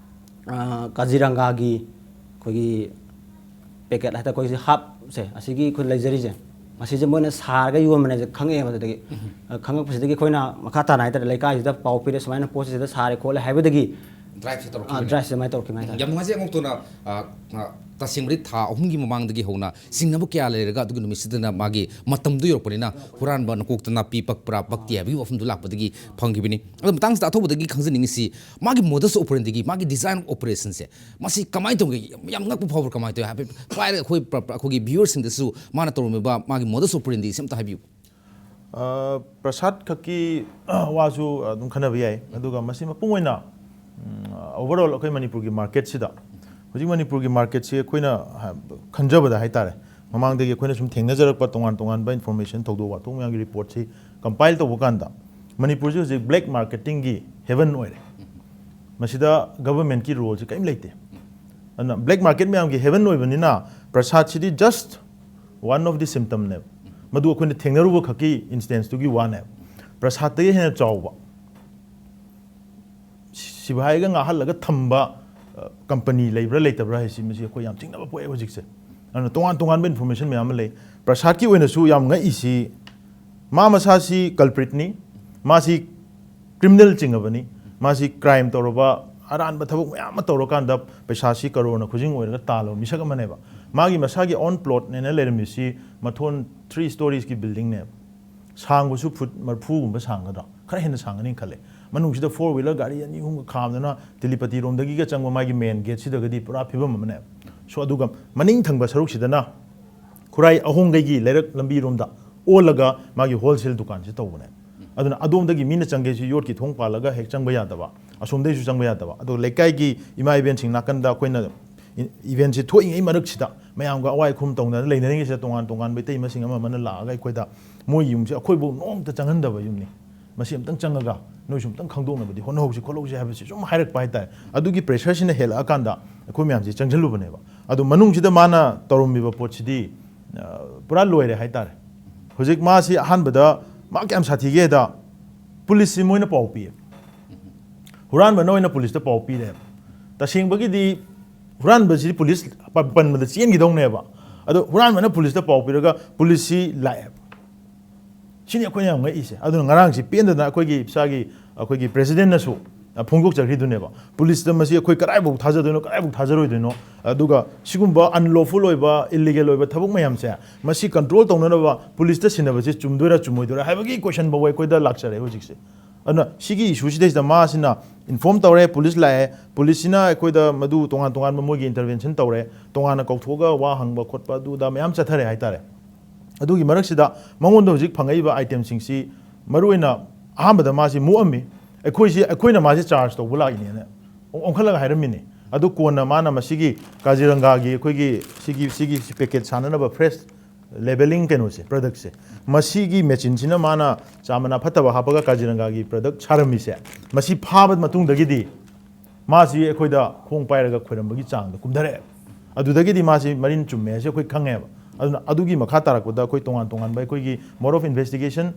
ꯑ, ꯀꯥꯖꯤꯔꯪꯒꯥꯒꯤ ꯑꯩꯈꯣꯏꯒꯤ ꯄꯦꯀꯦꯠ ꯍꯥꯏꯇꯥꯔꯦ, ꯑꯩꯈꯣꯏꯁꯦ ꯍꯥꯞꯁꯦ ꯑꯁꯤꯒꯤ ꯑꯩꯈꯣꯏ ꯂꯩꯖꯔꯤꯁꯦ, ꯃꯁꯤꯁꯦ ꯃꯣꯏꯅ ꯁꯥꯔꯒ ꯌꯣꯟꯕꯅꯦꯁꯦ ꯈꯪꯉꯛꯑꯦꯕ꯫ ꯑꯗꯨꯗꯒꯤ, ꯑ, ꯈꯪꯉꯛꯄꯁꯤꯗꯒꯤ ꯑꯩꯈꯣꯏꯅ ꯃꯈꯥ ꯇꯥꯅ ꯍꯥꯏꯇꯥꯔꯦ, ꯂꯩꯀꯥꯏꯁꯤꯗ ꯄꯥꯎ ꯄꯤꯔꯦ, ꯁꯨꯃꯥꯏꯅ ꯄꯣꯠꯁꯦ ꯁꯤꯗ ꯁꯥꯔꯦ ꯈꯣꯠꯂꯦ ꯍꯥꯏꯕꯗꯒꯤ, ꯗ꯭ꯔꯥꯏꯚꯁꯦ ꯑ, ꯇꯧꯔꯛꯈꯤꯕꯅꯦ꯫ ꯗ꯭ꯔꯥꯏꯚꯁꯦ ꯑꯗꯨꯃꯥꯏꯅ ꯇꯧꯔꯛꯈꯤꯕꯅꯦ ꯍꯥꯏꯇꯥꯔꯦ꯫ ꯌꯥꯝ ꯅꯨꯡꯉꯥꯏꯖꯩ, ꯑꯉꯣꯛꯇꯣꯟꯅ, ꯑ, ꯑ, ꯇꯁꯦꯡꯕꯗꯤ ꯊꯥ ꯑꯍꯨꯝꯒꯤ ꯃꯃꯥꯡꯗꯒꯤ ꯍꯧꯅ ꯆꯤꯡꯅꯕ ꯀꯌꯥ ꯂꯩꯔꯒ ꯑꯗꯨꯒꯤ ꯅꯨꯃꯤꯠꯁꯤꯗꯅ ꯃꯥꯒꯤ ꯃꯇꯝꯗꯨ ꯌꯧꯔꯛꯄꯅꯤꯅ ꯍꯨꯔꯥꯟꯕ ꯅꯀꯣꯛꯇ ꯅꯥꯄꯤ ꯄꯛꯄ꯭ꯔꯥ ꯄꯛꯇꯦ ꯍꯥꯏꯕꯒꯤ ꯋꯥꯐꯝꯗꯨ ꯂꯥꯛꯄꯗꯒꯤ ꯐꯪꯈꯤꯕꯅꯤ꯫ ꯑꯗꯣ ꯃꯇꯥꯡꯁꯤꯗ ꯑꯊꯧꯕꯗꯒꯤ ꯈꯪꯖꯅꯤꯡꯉꯤꯁꯤ, ꯃꯥꯒꯤ modus operandiꯒꯤ, ꯃꯥꯒꯤ design of operationꯁꯦ, ꯃꯁꯤ ꯀꯃꯥꯏꯅ ꯇꯧꯒꯦ? ꯌꯥꯝ, ꯌꯥꯝ ꯉꯛꯄ ꯐꯥꯎꯕ꯭ꯔꯥ? ꯀꯃꯥꯏꯅ ꯇꯧꯋꯤ? ꯍꯥꯏꯐꯦꯠ ꯄꯥꯏꯔꯒ ꯑꯩꯈꯣꯏ ꯄ꯭ꯔ-, ꯄ꯭ꯔ-, ꯑꯩꯈꯣꯏꯒꯤ viewerꯁꯤꯡꯗꯁꯨ ꯃꯥꯅ ꯇꯧꯔꯝꯃꯤꯕ ꯃꯥꯒꯤ modus operandiꯁꯦ ꯑꯝꯇ ꯍꯥꯏꯕꯤꯌꯨ꯫ ꯑ, ꯄ꯭ꯔꯁꯥꯗ ꯈꯛꯀꯤ ꯋꯥꯁꯨ ꯑꯗꯨꯝ ꯈꯟꯅꯕ ꯌꯥꯏ꯫ ꯑꯗꯨꯒ ꯃꯁꯤ ꯃꯄꯨꯡ ꯑꯣꯏꯅ, ꯎꯝ, overall ꯑꯩꯈꯣꯏ ꯃꯅꯤꯄꯨꯔꯒꯤ marketꯁꯤꯗ, ꯍꯧꯖꯤꯛ ꯃꯅꯤꯄꯨꯔꯒꯤ marketꯁꯤ ꯑꯩꯈꯣꯏꯅ ꯍ-, ꯈꯟꯖꯕꯗ ꯍꯥꯏꯇꯥꯔꯦ, ꯃꯃꯥꯡꯗꯒꯤ ꯑꯩꯈꯣꯏꯅ ꯁꯨꯝ ꯊꯦꯡꯅꯖꯔꯛꯄ ꯇꯣꯉꯥꯟ ꯇꯣꯉꯥꯟꯕ information, ꯊꯧꯗꯣꯛ ꯋꯥꯊꯣꯛ ꯃꯌꯥꯝꯒꯤ reportꯁꯤ compile ꯇꯧꯕ ꯀꯥꯟꯗ, ꯃꯅꯤꯄꯨꯔꯁꯤ ꯍꯧꯖꯤꯛ black marketingꯒꯤ heaven ꯑꯣꯏꯔꯦ꯫ ꯃꯁꯤꯗ governmentꯀꯤ roleꯁꯤ ꯀꯔꯤꯝ ꯂꯩꯇꯦ꯫ ꯑꯗꯨꯅ black market ꯃꯌꯥꯝꯒꯤ heaven ꯑꯣꯏꯕꯅꯤꯅ, ꯄ꯭ꯔꯁꯥꯗꯁꯤꯗꯤ just one of the symptomꯅꯦꯕ꯫ ꯃꯗꯨ ꯑꯩꯈꯣꯏꯅ ꯊꯦꯡꯅꯔꯨꯕ ꯈꯛꯀꯤ instanceꯇꯨꯒꯤ ꯋꯥꯅꯦꯕ꯫ ꯄ꯭ꯔꯁꯥꯗꯇꯒꯤ ꯍꯦꯟꯅ ꯆꯥꯎꯕ, ꯁꯤꯐꯥꯏꯒ ꯉꯥꯛꯍꯜꯂꯒ ꯊꯝꯕ, ꯑ, company ꯂꯩꯕ꯭ꯔꯥ ꯂꯩꯇꯕ꯭ꯔꯥ ꯍꯥꯏꯁꯤ, ꯃꯁꯤ ꯑꯩꯈꯣꯏ ꯌꯥꯝ ꯆꯤꯡꯅꯕ ꯄꯣꯛꯑꯦ ꯍꯧꯖꯤꯛꯁꯦ꯫ ꯑꯗꯨꯅ ꯇꯣꯉꯥꯟ ꯇꯣꯉꯥꯟꯕ information ꯃꯌꯥꯝ ꯑꯃ ꯂꯩ꯫ ꯄ꯭ꯔꯁꯥꯗꯀꯤ ꯑꯣꯏꯅꯁꯨ ꯌꯥꯝ ꯉꯛꯏꯁꯤ, ꯃꯥ ꯃꯁꯥꯁꯤ culpritꯅꯤ, ꯃꯥꯁꯤ criminal ꯆꯤꯡꯉꯕꯅꯤ, ꯃꯥꯁꯤ crime ꯇꯧꯔꯕ, ꯑꯔꯥꯟꯕ ꯊꯕꯛ ꯃꯌꯥꯝ ꯑꯃ ꯇꯧꯔꯀꯥꯟꯗ ꯄꯩꯁꯥꯁꯤ ꯀꯔꯣꯔꯅ ꯈꯨꯖꯤꯡ ꯑꯣꯏꯔꯒ ꯇꯥꯜꯂꯕ ꯃꯤꯁꯛ ꯑꯃꯅꯦꯕ꯫ ꯃꯥꯒꯤ ꯃꯁꯥꯒꯤ own plotꯅꯦꯅ ꯂꯩꯔꯝꯃꯤꯁꯤ ꯃꯊꯣꯟ three storiesꯀꯤ buildingꯅꯦꯕ꯫ ꯁꯥꯡꯕꯁꯨ ꯐꯨꯠ ꯃꯔꯤꯐꯨꯒꯨꯝꯕ ꯁꯥꯡꯒꯗ꯭ꯔꯥ? ꯈꯔ ꯍꯦꯟꯅ ꯁꯥꯡꯒꯅꯤ ꯈꯜꯂꯦ꯫ ꯃꯅꯨꯡꯁꯤꯗ four wheeler ꯒꯥꯔꯤ ꯑꯅꯤ ꯑꯍꯨꯝꯒ ꯈꯥꯝꯗꯅ ꯇꯤꯂꯤꯄꯇꯤꯔꯣꯝꯗꯒꯤꯒ ꯆꯪꯕ ꯃꯥꯒꯤ main gateꯁꯤꯗꯒꯗꯤ ꯄꯨꯔꯥ ꯐꯤꯕꯝ ꯑꯃꯅꯦꯕ꯫ So, ꯑꯗꯨꯒ ꯃꯅꯤꯡ ꯊꯪꯕ ꯁꯔꯨꯛꯁꯤꯗꯅ ꯈꯨꯔꯥꯏ ꯑꯍꯣꯡꯒꯩꯒꯤ ꯂꯩꯔꯛ ꯂꯝꯕꯤꯔꯣꯝꯗ ꯑꯣꯜꯂꯒ ꯃꯥꯒꯤ ꯍꯣꯜꯁꯦꯜ ꯗꯨꯀꯥꯟꯁꯤ ꯇꯧꯕꯅꯦ꯫ ꯑꯗꯨꯅ ꯑꯗꯣꯝꯗꯒꯤ ꯃꯤꯅ ꯆꯪꯒꯦꯁꯨ ꯌꯣꯠꯀꯤ ꯊꯣꯡ ꯄꯥꯜꯂꯒ ꯍꯦꯛ ꯆꯪꯕ ꯌꯥꯗꯕ, ꯑꯁꯣꯝꯗꯒꯤꯁꯨ ꯆꯪꯕ ꯌꯥꯗꯕ꯫ ꯑꯗꯣ ꯂꯩꯀꯥꯏꯒꯤ ꯏꯃꯥ ꯏꯕꯦꯟꯁꯤꯡ ꯅꯥꯀꯟꯗ ꯑꯩꯈꯣꯏꯅ ꯏ-, ꯏꯚꯦꯟꯁꯤ ꯊꯣꯛꯏꯉꯩ ꯃꯔꯛꯁꯤꯗ ꯃꯌꯥꯝꯒ ꯑꯋꯥꯏ ꯈꯨꯝ ꯇꯧꯅꯗꯅ ꯂꯩꯅꯔꯤꯉꯩꯁꯤꯗ ꯇꯣꯉꯥꯟ ꯇꯣꯉꯥꯟꯕ ꯏꯇꯩ ꯏꯃꯥꯁꯤꯡ ꯑꯃ ꯑꯃꯅ ꯂꯥꯛꯑꯒ ꯑꯩꯈꯣꯏꯗ ꯃꯣꯏꯒꯤ ꯌꯨꯝꯁꯤ ꯑꯩꯈꯣꯏꯕꯨ ꯅꯣꯡꯃꯇ ꯆꯪꯍꯟꯗꯕ ꯌꯨꯝꯅꯤ꯫ ꯃꯁꯤ ꯑꯝꯇꯪ ꯆꯪꯉꯒ ꯅꯣꯏꯁꯨ ꯑꯝꯇꯪ ꯈꯪꯗꯣꯛꯅꯕꯗꯤ ꯍꯣꯠꯅꯍꯧꯁꯤ ꯈꯣꯠꯍꯧꯁꯤ ꯍꯥꯏꯕꯁꯤ ꯁꯨꯝ ꯍꯥꯏꯔꯛꯄ ꯍꯥꯏꯇꯥꯔꯦ꯫ ꯑꯗꯨꯒꯤ ꯄ꯭ꯔꯦꯁꯔꯁꯤꯅ ꯍꯦꯜꯂꯛꯑꯀꯥꯟꯗ ꯑꯩꯈꯣꯏ ꯃꯌꯥꯝꯁꯤ ꯆꯪꯁꯤꯜꯂꯨꯕꯅꯦꯕ꯫ ꯑꯗꯣ ꯃꯅꯨꯡꯁꯤꯗ ꯃꯥꯅ ꯇꯧꯔꯝꯃꯤꯕ ꯄꯣꯠꯁꯤꯗꯤ, ꯑ, ꯄꯨꯔꯥ ꯂꯣꯏꯔꯦ ꯍꯥꯏꯇꯥꯔꯦ꯫ ꯍꯧꯖꯤꯛ ꯃꯥꯁꯤ ꯑꯍꯥꯟꯕꯗ ꯃꯥ ꯀꯌꯥꯝ ꯁꯥꯊꯤꯒꯦꯗ, ꯄꯨꯂꯤꯁꯁꯤ ꯃꯣꯏꯅ ꯄꯥꯎ ꯄꯤꯌꯦ꯫ ꯍꯨꯔꯥꯟꯕꯅ ꯑꯣꯏꯅ ꯄꯨꯂꯤꯁꯇ ꯄꯥꯎ ꯄꯤꯔꯦꯕ꯫ ꯇꯁꯦꯡꯕꯒꯤꯗꯤ ꯍꯨꯔꯥꯟꯕꯁꯤ ꯄꯨꯂꯤꯁ ꯄ-, ꯄꯟꯕꯗ ꯆꯦꯟꯈꯤꯗꯧꯅꯦꯕ꯫ ꯑꯗꯣ ꯍꯨꯔꯥꯟꯕꯅ ꯄꯨꯂꯤꯁꯇ ꯄꯥꯎ ꯄꯤꯔꯒ ꯄꯨꯂꯤꯁꯁꯤ ꯂꯥꯛꯑꯦꯕ꯫ ꯁꯤꯅꯤ ꯑꯩꯈꯣꯏꯅ ꯌꯥꯝ ꯉꯛꯏꯁꯦ꯫ ꯑꯗꯨꯅ ꯉꯔꯥꯡꯁꯤ ꯄꯦꯟꯗꯅ ꯑꯩꯈꯣꯏꯒꯤ ꯏꯁꯥꯒꯤ, ꯑꯩꯈꯣꯏꯒꯤ ꯄ꯭ꯔꯦꯁꯤꯗꯦꯟꯅꯁꯨ, ꯑ, ꯐꯣꯡꯗꯣꯛꯆꯈ꯭ꯔꯤꯗꯨꯅꯦꯕ꯫ ꯄꯨꯂꯤꯁꯇ ꯃꯁꯤ ꯑꯩꯈꯣꯏ ꯀꯗꯥꯏꯐꯥꯎ ꯊꯥꯖꯗꯣꯏꯅꯣ, ꯀꯗꯥꯏꯐꯥꯎ ꯊꯥꯖꯔꯣꯏꯗꯣꯏꯅꯣ? ꯑꯗꯨꯒ ꯁꯤꯒꯨꯝꯕ unlawful ꯑꯣꯏꯕ, illegal ꯑꯣꯏꯕ ꯊꯕꯛ ꯃꯌꯥꯝꯁꯦ, ꯃꯁꯤ ꯀꯟꯇ꯭ꯔꯣꯜ ꯇꯧꯅꯅꯕ ꯄꯨꯂꯤꯁꯇ ꯁꯤꯟꯅꯕꯁꯤ ꯆꯨꯝꯗꯣꯏꯔꯥ ꯆꯨꯝꯃꯣꯏꯗꯣꯏꯔꯥ ꯍꯥꯏꯕꯒꯤ ꯀꯣꯏꯁꯟ ꯐꯥꯎꯕ ꯑꯩꯈꯣꯏꯗ ꯂꯥꯛꯆꯔꯦ ꯍꯧꯖꯤꯛꯁꯦ꯫ ꯑꯗꯨꯅ ꯁꯤꯒꯤ ꯏꯁꯨꯁꯤꯗꯩꯁꯤꯗ ꯃꯥꯁꯤꯅ ꯏꯟꯐꯣꯔꯝ ꯇꯧꯔꯦ, ꯄꯨꯂꯤꯁ ꯂꯥꯛꯑꯦ, ꯄꯨꯂꯤꯁꯁꯤꯅ ꯑꯩꯈꯣꯏꯗ ꯃꯗꯨ ꯇꯣꯉꯥꯟ ꯇꯣꯉꯥꯟꯕ ꯃꯣꯏꯒꯤ ꯏꯟꯇꯔꯚꯦꯟꯁꯟ ꯇꯧꯔꯦ, ꯇꯣꯉꯥꯟꯅ ꯀꯧꯊꯣꯛꯑꯒ ꯋꯥ ꯍꯪꯕ ꯈꯣꯠꯄ ꯑꯗꯨ ꯑꯗꯥ ꯃꯌꯥꯝ ꯆꯠꯊꯔꯦ ꯍꯥꯏꯇꯥꯔꯦ꯫ ꯑꯗꯨꯒꯤ ꯃꯔꯛꯁꯤꯗ ꯃꯉꯣꯟꯗ ꯍꯧꯖꯤꯛ ꯐꯪꯉꯛꯏꯕ ꯑꯥꯏꯇꯦꯝꯁꯤꯡꯁꯤ ꯃꯔꯨꯑꯣꯏꯅ ꯑꯍꯥꯟꯕꯗ ꯃꯥꯁꯤ ꯃꯨꯛꯑꯝꯃꯤ꯫ ꯑꯩꯈꯣꯏꯁꯤ, ꯑꯩꯈꯣꯏꯅ ꯃꯥꯁꯤ ꯆꯥꯔꯖ ꯇꯧꯕ ꯂꯥꯛꯏꯅꯦꯅ ꯑꯣꯟꯈꯠꯂꯒ ꯍꯥꯏꯔꯝꯃꯤꯅꯦ꯫ ꯑꯗꯨ ꯀꯣꯟꯅ ꯃꯥꯅ ꯃꯁꯤꯒꯤ ꯀꯥꯖꯤꯔꯪꯒꯥꯒꯤ ꯑꯩꯈꯣꯏꯒꯤ ꯁꯤꯒꯤ, ꯁꯤꯒꯤ ꯄꯦꯀꯦꯠ ꯁꯥꯟꯅꯅꯕ ꯐ꯭ꯔꯦꯁ ꯂꯦꯕꯦꯂꯤꯡ ꯀꯩꯅꯣꯁꯦ, ꯄ꯭ꯔꯗꯛꯁꯦ, ꯃꯁꯤꯒꯤ ꯃꯦꯆꯤꯟꯁꯤꯅ ꯃꯥꯅ ꯆꯥ ꯃꯅꯥ ꯐꯠꯇꯕ ꯍꯥꯞꯄꯒ ꯀꯥꯖꯤꯔꯪꯒꯥꯒꯤ ꯄ꯭ꯔꯗꯛ ꯁꯥꯔꯝꯃꯤꯁꯦ, ꯃꯁꯤ ꯐꯥꯕ ꯃꯇꯨꯡꯗꯒꯤꯗꯤ ꯃꯥꯁꯤ ꯑꯩꯈꯣꯏꯗ ꯈꯣꯡ ꯄꯥꯏꯔꯒ ꯈꯣꯏꯔꯝꯕꯒꯤ ꯆꯥꯡꯗ ꯀꯨꯝꯊꯔꯛꯑꯦꯕ꯫ ꯑꯗꯨꯗꯒꯤꯗꯤ ꯃꯥꯁꯤ ꯃꯔꯤꯟ ꯆꯨꯝꯃꯦ ꯍꯥꯏꯁꯦ ꯑꯩꯈꯣꯏ ꯈꯪꯉꯦꯕ꯫ ꯑꯗꯨꯅ ꯑꯗꯨꯒꯤ ꯃꯈꯥ ꯇꯥꯔꯛꯄꯗ ꯑꯩꯈꯣꯏ ꯇꯣꯉꯥꯟ ꯇꯣꯉꯥꯟꯕ ꯑꯩꯈꯣꯏꯒꯤ mode of investigation,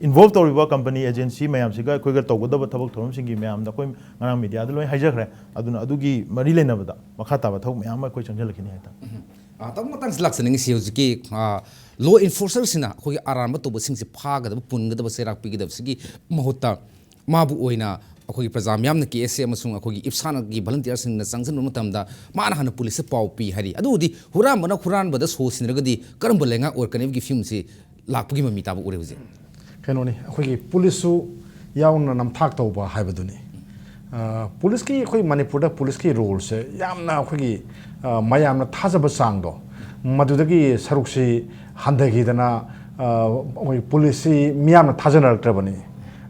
involve ꯇꯧꯔꯤꯕ ꯀꯝꯄꯅꯤ ꯑꯦꯖꯦꯟꯁꯤ ꯃꯌꯥꯝꯁꯤꯒ ꯑꯩꯈꯣꯏꯒ ꯇꯧꯒꯗꯕ ꯊꯕꯛ ꯊꯧꯔꯝꯁꯤꯡꯒꯤ ꯃꯌꯥꯝꯗ ꯑꯩꯈꯣꯏ ꯉꯔꯥꯡ ꯃꯤꯗꯤꯌꯥꯗ ꯂꯣꯏ ꯍꯥꯏꯖꯈ꯭ꯔꯦ꯫ ꯑꯗꯨꯅ ꯑꯗꯨꯒꯤ ꯃꯔꯤ ꯂꯩꯅꯕꯗ ꯃꯈꯥ ꯇꯥꯕ ꯊꯕꯛ ꯃꯌꯥꯝ ꯑꯃ ꯑꯩꯈꯣꯏ ꯆꯪꯁꯤꯜꯂꯛꯈꯤꯅꯤ ꯍꯥꯏꯇꯥꯔꯦ꯫ ꯎꯝ꯫ ꯑ, ꯇꯥꯃꯣ, ꯃꯇꯥꯡꯁꯤ ꯂꯥꯛꯆꯅꯤꯡꯉꯤꯁꯤ ꯍꯧꯖꯤꯛꯀꯤ, ꯑ, ꯂꯣ ꯏꯟꯐꯣꯔꯁꯔꯁꯤꯅ ꯑꯩꯈꯣꯏꯒꯤ ꯑꯔꯥꯟꯕ ꯇꯧꯕꯁꯤꯡꯁꯤ ꯐꯥꯒꯗꯕ, ꯄꯨꯟꯒꯗꯕ, ꯆꯩꯔꯥꯛ ꯄꯤꯒꯗꯕꯁꯤꯒꯤ ꯃꯍꯨꯠꯇ ꯃꯥꯕꯨ ꯑꯣꯏꯅ ꯑꯩꯈꯣꯏꯒꯤ ꯄ꯭ꯔꯖꯥ ꯃꯤꯌꯥꯝꯅ, ꯀꯦ ꯑꯦꯁ ꯑꯦ ꯑꯃꯁꯨꯡ ꯑꯩꯈꯣꯏꯒꯤ ꯏꯞꯁꯥꯅꯒꯤ ꯚꯣꯂꯨꯟꯇꯤꯌꯔꯁꯤꯡꯅ ꯆꯪꯁꯤꯟꯕ ꯃꯇꯝꯗ ꯃꯥꯅ ꯍꯥꯟꯅ ꯄꯨꯂꯤꯁꯇ ꯄꯥꯎ ꯄꯤ ꯍꯥꯏꯔꯤ꯫ ꯑꯗꯨꯕꯨꯗꯤ ꯍꯨꯔꯥꯟꯕꯅ ꯍꯨꯔꯥꯟꯕꯗ ꯁꯣ ꯁꯤꯟꯅꯔꯒꯗꯤ ꯀꯔꯝꯕ ꯂꯩꯉꯥꯛ ꯑꯣꯏꯔꯛꯀꯅꯤ ꯍꯥꯏꯕꯒꯤ ꯐꯤꯕꯝꯁꯤ ꯂꯥꯛꯄꯒꯤ ꯃꯃꯤ ꯇꯥꯕ ꯎꯔꯦ ꯍꯧꯖꯤꯛ꯫ ꯀꯩꯅꯣꯅꯤ, ꯑꯩꯈꯣꯏꯒꯤ ꯄꯨꯂꯤꯁꯁꯨ ꯌꯥꯎꯅ ꯅꯝꯊꯥꯛ ꯇꯧꯕ ꯍꯥꯏꯕꯗꯨꯅꯤ꯫ ꯑ, ꯄꯨꯂꯤꯁꯀꯤ, ꯑꯩꯈꯣꯏ ꯃꯅꯤꯄꯨꯔꯗ ꯄꯨꯂꯤꯁꯀꯤ ꯔꯣꯜꯁꯦ ꯌꯥꯝꯅ ꯑꯩꯈꯣꯏꯒꯤ, ꯑ, ꯃꯌꯥꯝꯅ ꯊꯥꯖꯕ ꯆꯥꯡꯗꯣ, ꯃꯗꯨꯗꯒꯤ ꯁꯔꯨꯛꯁꯤ ꯍꯟꯊꯈꯤꯗꯅ, ꯑ, ꯑꯩꯈꯣꯏ ꯄꯨꯂꯤꯁꯁꯤ ꯃꯤꯌꯥꯝꯅ ꯊꯥꯖꯅꯔꯛꯇ꯭ꯔꯕꯅꯤ꯫